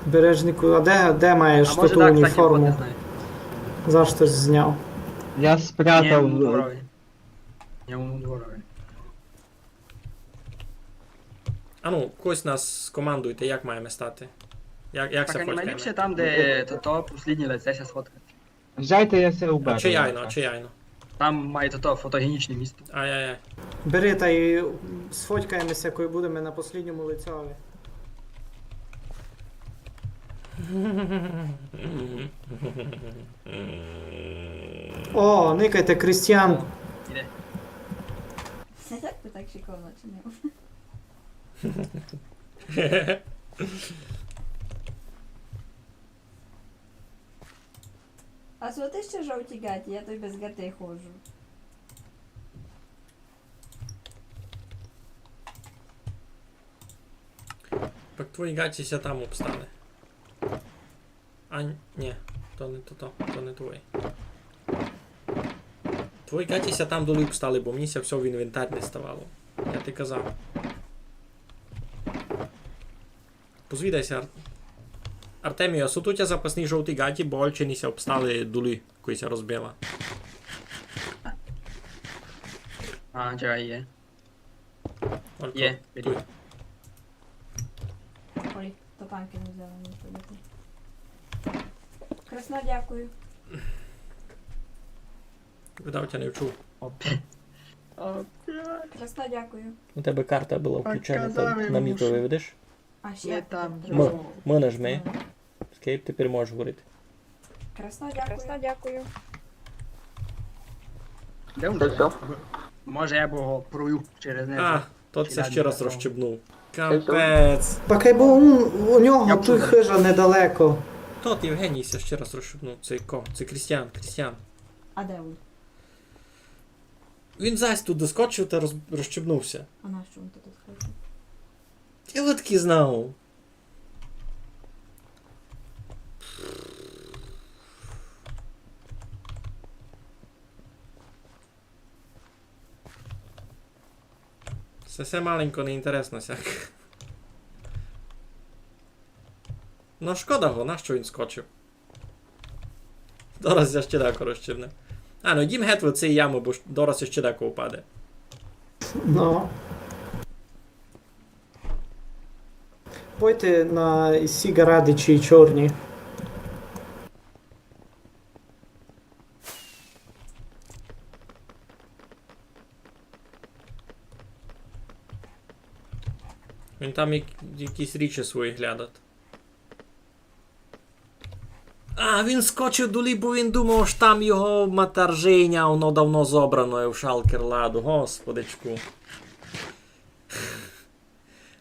Бережнику, а де, де маєш А ту може, так, кстати, уніформу? Не знаю. За што зняв? Я Ні, спрятав. у дворові. Ні, у дворові. А ну, когось нас скомандуйте, як маєме стати. Як, як Так, ся а не фоткаєме? найліпше там, де то, то посліднє лице ся сфоткати. Жайте, я ся уберу. Очияйно, Так. очияйно. Там має то, то фотогенічне місто. Ай-яй-яй. Бери тай сфоткаєме ся, коли будеме на послідньому лицьови. О, никайте, Крістіан. Іде. Як ти так шиковно чинив? А што ти ще жовті ґаті, я той без ґатей ходжу. Так твої ґаті ся там обстали. А, ні, то не то, то, то не твої. Твої ґаті ся там долі обстали, бо мені ся всьо в інвентар не ставало. Я ти казав. Позвідай ся, Ар... Артемію, а суть у тя запасні жовті ґаті, бо Ольчині ся обстали долі, коли ся розбила. А, чекай, є. Олько, Є, туй. є. Ой, топанки не взяла, не подати. Красно дякую. Видав, тя не вчув. Опять. Опять. Красно дякую. У тебе карта була включена Казав там, йому, на мітови, що видиш? А ще Не як там, ти чого? прийшов? Ми нажми. Escape, тепер можеш говорити. Красно дякую. Де він? Може, я б його прую через небо. А, тот ся Філян ще раз не розчебнув. Капець. Пакай, бо у, у нього Я туй чув. Хижа недалеко. Тот Євгеній ся ще раз розчебнув. Цей ко? Цей Крістіан, Крістіан. А де він? Він зась туй доскочив та роз... розчебнувся. А нащо він тут ходить? Я от таки знав. Се, се маленько неінтересно сяк. Но шкода го, нащо він скочив? Зараз я ще дако розчебне. А, ну, йдім геть од сеї ямы, бо ж дораз іщи дакого упаде. Ну. Пойте на сі ґарадичі чорні. Він там як-, якісь річі свої глядат. А, він скочив долі, бо він думав, ож там його матержиня, воно давно зобрано в шалкер-ладу. Господичку.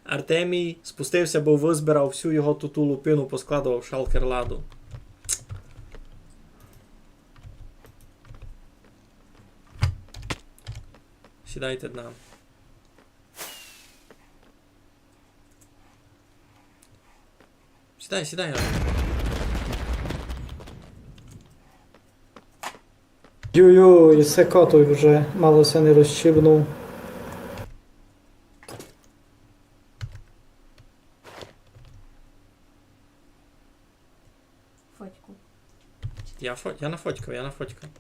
Артемій спустив ся, бо вызбирав всю його туту лупину, поскладовав в шалкер-ладу. Сідайте нам. Сідай, сідай. Ю-ю, і се котуй вже, мало ся не розчібнув. Фотьку. Я фо-, я нафотькав, я нафотькав.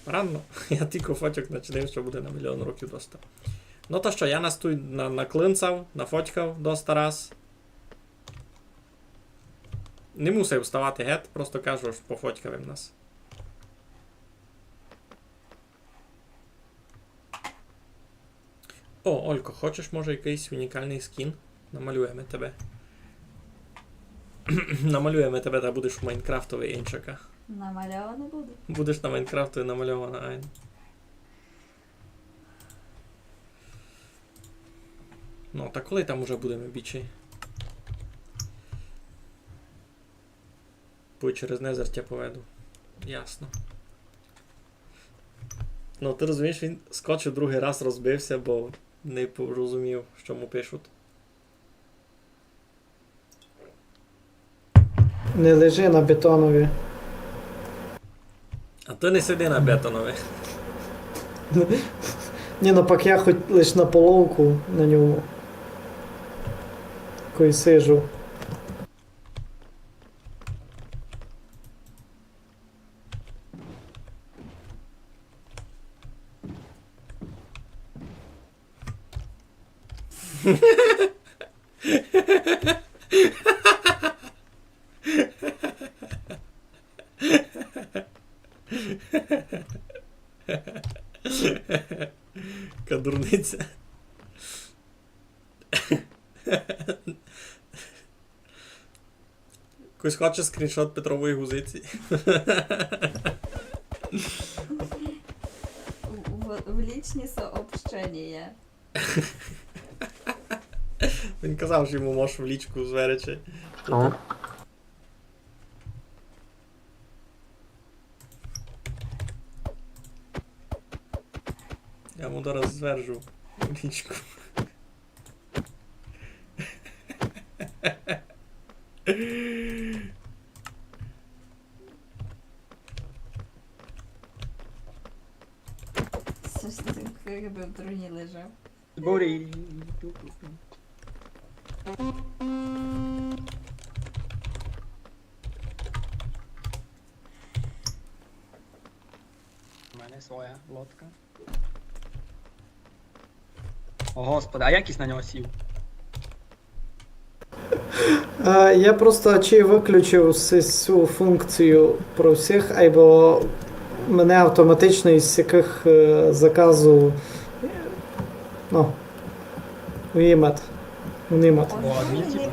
Рано. Я тілько фотьок начинив, што буде на мільйон років доста. Ну та што, я нас туй на-, наклинцав, нафотькав доста раз. Не мусив вставати гет, просто кажу, ож пофотькав им нас. О, Олько, хочеш, може, якыйсь унікалный скін? Намалюєме тебе. Намалюєме тебе, та будеш у Майнкрафтови инчака. Намальована буду. Будеш на Майнкрафтови намальована, айно. Ну, та коли там уже будеме бічі? Пой через Незер тя поведу. Ясно. Ну, ты розумієш, він скочив другый раз, розбив ся, бо не порозумів, што му пишуть. Не лежи на бетонові. А ты не сиди на бетонові. Ні, ну пак я хоть лиш на половку на ньому. Кой сижу. Яка дурниця. Хтось хоче скріншот Петрової гузиці? В, в, в лічні сообщення. Він казав, што йому можеш в лічку зверечи. О. Я му зараз звержу в лічку. Щось таке, якби в труні лежав. Зборі. У мене своя лодка. О, Господи, а як єсь на нього сів? Е, я просто чи выключив с-, сю функцію про всіх, айбо мене автоматично із всякых, е, заказу, ну, вимет, вимет. О, адмінці?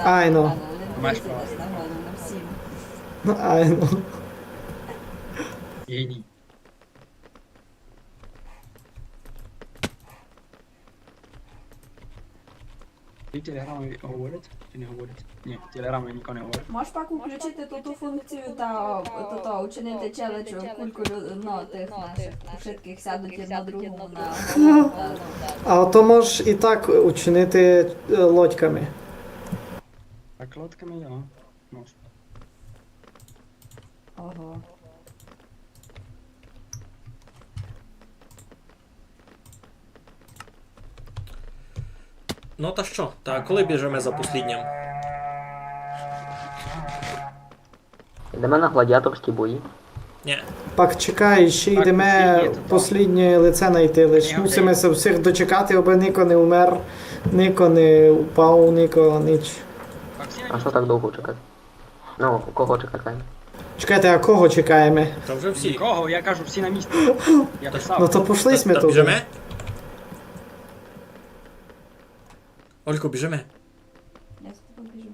Айно. Маєш право. Айно. Геній. Ти телеграмами говорить? Чи не говорить? Ні, телеграмами ніхто не говорить. Можеш пак включити ту, ту функцію та, то, то, учинити челядь, кульку лю-, ну, тых нашых, у всякых сядуть єдно другому на, на, на. А то можеш і так учинити, е, лодьками. Так, лодьками, да. Можеш. Ого. Ну та што, та коли біжиме за послїднїм? Йдеме на гладіаторські бої. Нї. Пак чекай, ще йдеме послїднє лице найти, лиш мусиме ся всіх дочекати, абы нико не умер, нико не упав, нико нич. А што так довго чекати? Ну, кого чекати? Чекайте, а кого чекаєме? Та вже всі. Нікого, я кажу, всі на місці. Я писав. Ну то пошли сьме Та туды. Біжиме? Олько, біжиме. Я за тобою біжу.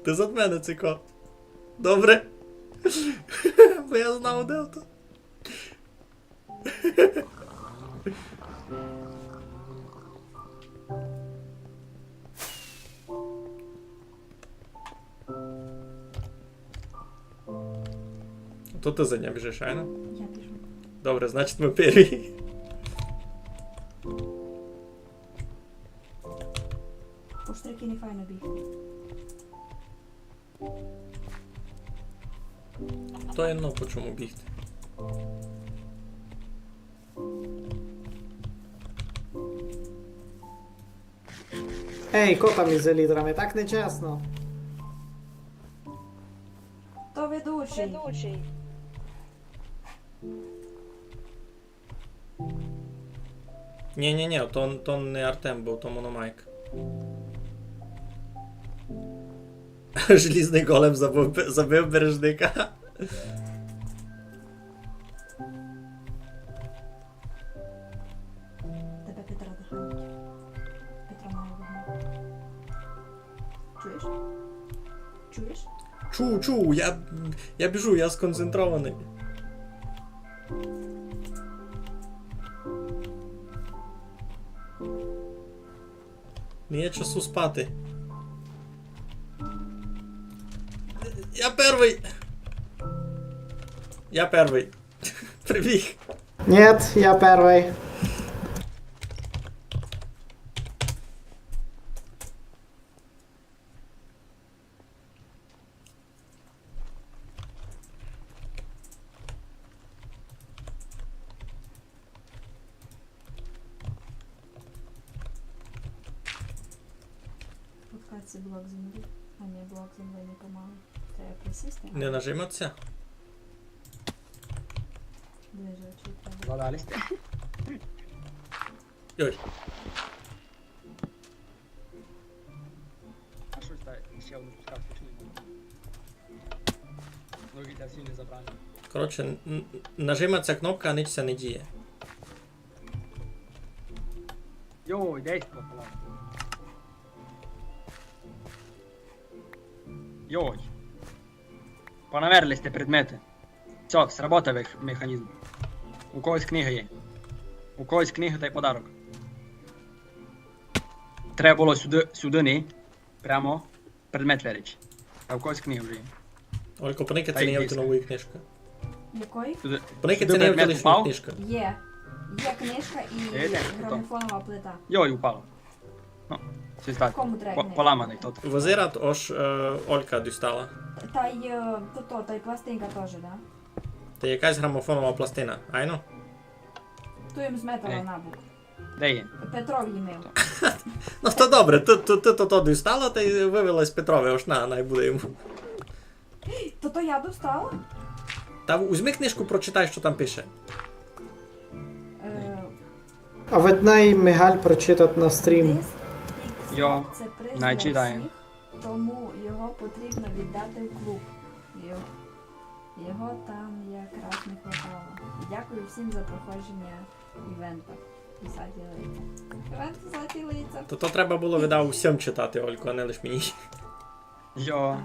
Ты зад мене, Цико. Добре. Бо я знав, де то. То ты за ним біжиш, айно? Я біжу. Добре, значить мы перві. По штрики не файно бігти. То єдно по чому бігти. Ей, ко там із елітрами? Так нечесно. То ведучий. Нї, нї, нї, то, то не Артем быв, то Мономайк. Желізный голем забыв, забыв бережника. Тебе Петро догонить. Петро має вогонь. Чуєш? Чуєш? Чу, чу, я, я біжу, я сконцентрованый. Не є часу спати. Я первый! Я первый. Прибіг. Нєт, я первый. Откат це блок землі. А ні, блок землі не помагає. Треба присісти. Не нажимать ся? Ближе очі треба. Задали сте. Йой. А що ж так, ще одну пускав скучну? Логіка всі не забрали. Коротше, н- н- нажимать ся кнопка, а нич ся не діє. Йой, десь поклав. Йой. Понаверли сте предметы. Всьо, сработав мех- механізм. У когось книга є. У когось книга тай подарок. Треба было сюды, сюды, не? Прямо предмет веречи. А у когось книга вже є. Олько, поникай, Та ци не є йди у тя ся. Нової книжкы. Якої? Сюды, Поникай, сюды ци не є у тя предмет лишня упав. Книжка. Є. Є книжка і Е, де? грамофонова плита. Йой, упала. Ну, щось так. Кому треба По- книжка? Поламаный тот. Визират, ож е, Олька дістала. Та й е, то, то, та й пластинка тоже, да? Та якась грамофонова пластина. Айно? Ту їм зметала Е. набук. Де є? Петров їм мив. Ну то добре, ты, ты, ты то, то дістала, та й вывела з Петрові, ож на, най буде йому. То то я достала? Та узьми книжку, прочитай, што там пише. Е, А ведь най Мигаль прочитать на стрім. Диск Йо, це приз най для читає. Всіх, тому його потрібно віддати в клуб. Йо- Його там якраз не хватало. Дякую всім за проходження івента. Писателі. Івент писателі це. То, то треба было, видав, усім читати, Олько, а не лиш мені. Йо.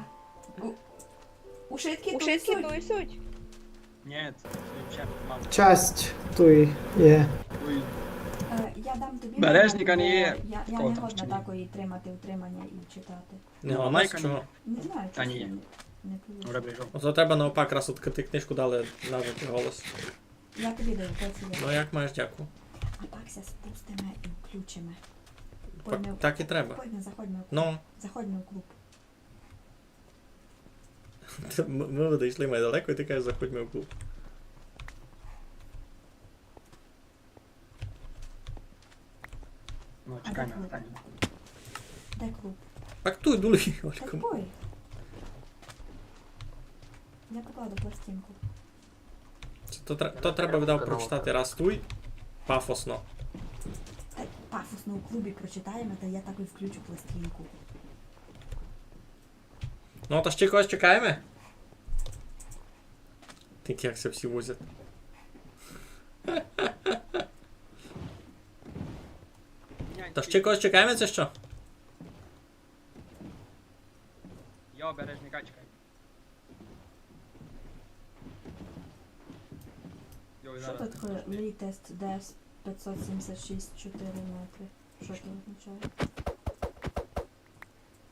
Ушитки Ушитки тут туй суть. суть. Ні, це мало. Часть туй є. Ой. Е, я дам тобі Бережника Мигаль, не є. бо я, я Кого не там годна ще ні? Такої тримати, утримання і читати. Не, Ну, а а нас майка чого? не- Не знаю, Та чесно, ні. не, не повірю. Добре, біжу. Ото треба навпак раз відкрити книжку, далі нажати голос. Я тобі даю, то сюди. Ну, як маєш, дякую. А так ся спустиме і включиме. Так, так і треба. Пойдеме, заходьме в клуб. Ну, Заходьме в клуб. Мы, мы дійшли май далеко, і ты кажеш, заходьме в клуб. Ну, а чекай де на клуб? Де клуб? Так туй, долі, Валько. Такой. Я поклала пластинку. Се то тре-, то треба, видав, прочитати раз туй. Пафосно. Та пафосно у клубі прочитаєме, та я такой включу пластинку. Ну, та ще когось чекаєме? Так як ся всі возять. Та ще когось чекаєме, ци што? Йо, Бережника чекай. Йо, што зараз. Тут таке latest D S пятьсот семьдесят шість чотири метры? Што то означає?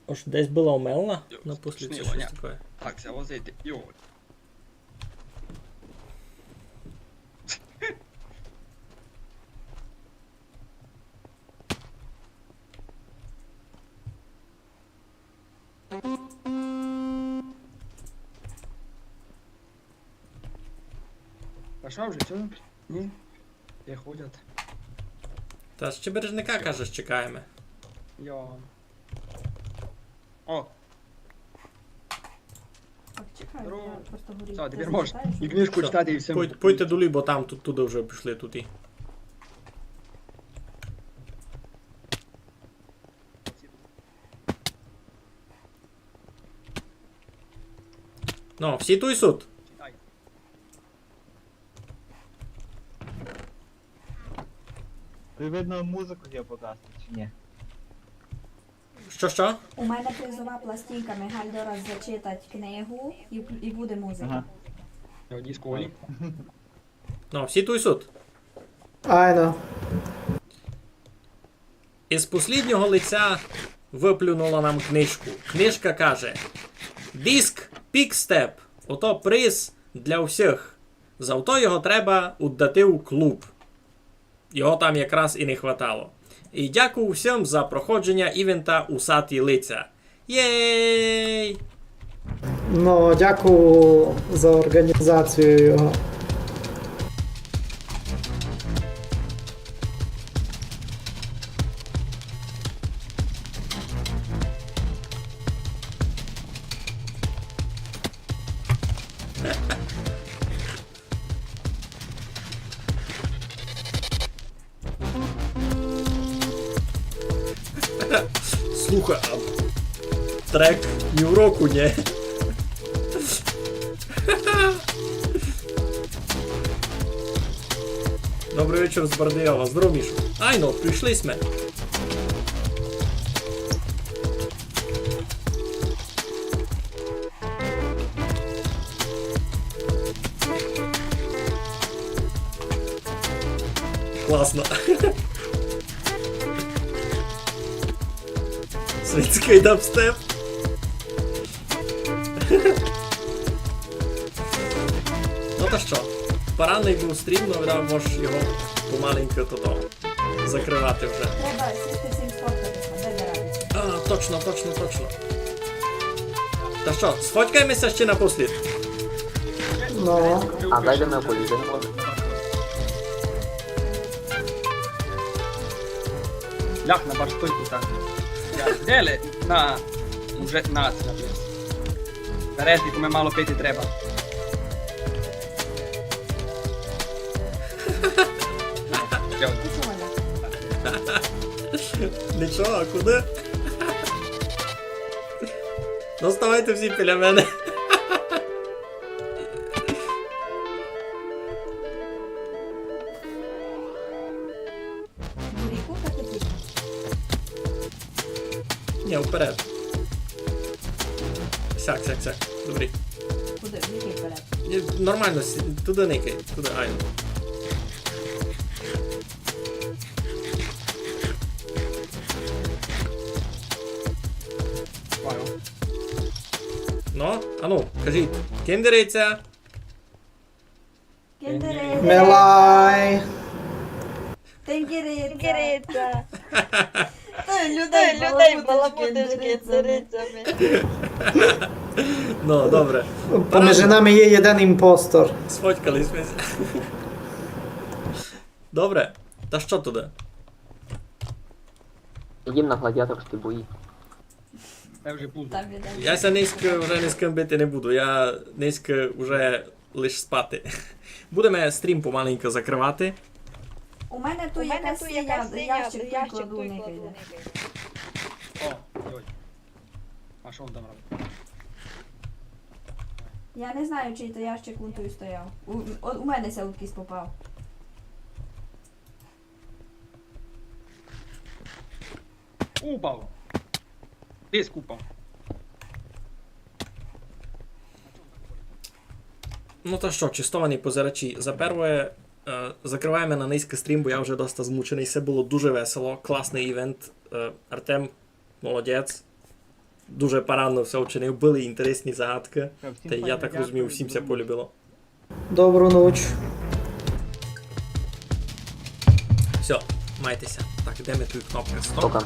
Ож десь была омелна? Йо, напослідку смішно, штось ня. Таке. Так, ся возити. Йо. Та што вже, всьо? Ні? Як ходять. Та ще Бережника, кажеш, чекаєме. Йо. О! Так, чекай, здорово. Я просто говорю, всьо, тепер можеш і книжку читати, і всьо. Пойте, пойте долі, бо там тут, туды вже пішли, туй. Ну, всі туй суть? Ты, видно, музыку я покласти, чи ні? Што, што? У мене призова пластинка, Михаль дораз зачитать книгу і, і буде музика. Ага. Диско Олі. Ну, всі туй суть? Айно. Из послїднього лиця выплюнула нам книжку. Книжка каже: «Диск Пікстеп, ото приз для всіх. Зато його треба уддати у клуб». Його там якраз і не хватало. І дякую всім за проходження івента «Усаті лиця». Єй! Ну, дякую за організацію його. Слухай, а трек нівроку, нє? Добрый вечір з Бардейова. Здоров, Мішо. Айно, прийшли сьме. Класно. Світськый дабстеп. Ну та што, парадный быв стрім, но, видав, мож його помаленьку тото закрывати вже. Треба сісти всім сфоткати ся, де зарадиться. А, точно, точно, точно. Та што, сфоткаєме ся ще напослїд? Ну. А, зайдеме в поліцію. Лях на барстойку так. Я, де ле, на, уже на, на, на. Береш, ме мало пити треба. Нічого, а куды? Ну, ставайте всі біля мене. Буряку так і тільки. Ні, вперед. Сяк, сяк, сяк. Добрі. Куды? Якый вперед? Ні, нормално, сі-, туды никай, туды, айно. Понял. Ну, ану, кажіть. Кендериця. Кендериця. Мелай. Тенгериця. Тенгериця. Ты людей баламутиш кендерицями. Ну, добре. Поміж нами є єден імпостор. Сфоткали сьме ся. Добре. Та што туды? Їдім на гладіаторські бої. Я вже буду. Там іде. Я ся нынька вже ні з кым бити не буду. Я нынька вже лиш спати. Будеме стрім помаленьку закрывати. У мене тут якась синя ящик прикладу, никай де. О, йой. А що він там робить? Я не знаю, чий то ящик вон туй стояв. У, у, у мене ся удкись попав. Упав. Диск упав. Ну та што, честовані позирачі, за первоє, е, закрываєме на нынька стрім, бо я вже доста змученый. Се было дуже весело, класный івент. Е, Артем, молодець. Дуже парадно всьо вчинив, были інтересні загадкы. Та я так розумію, всім ся полюбило. Добру ніч. Всьо, майте ся. Так, де ми туй кнопка? Стоп. Пока.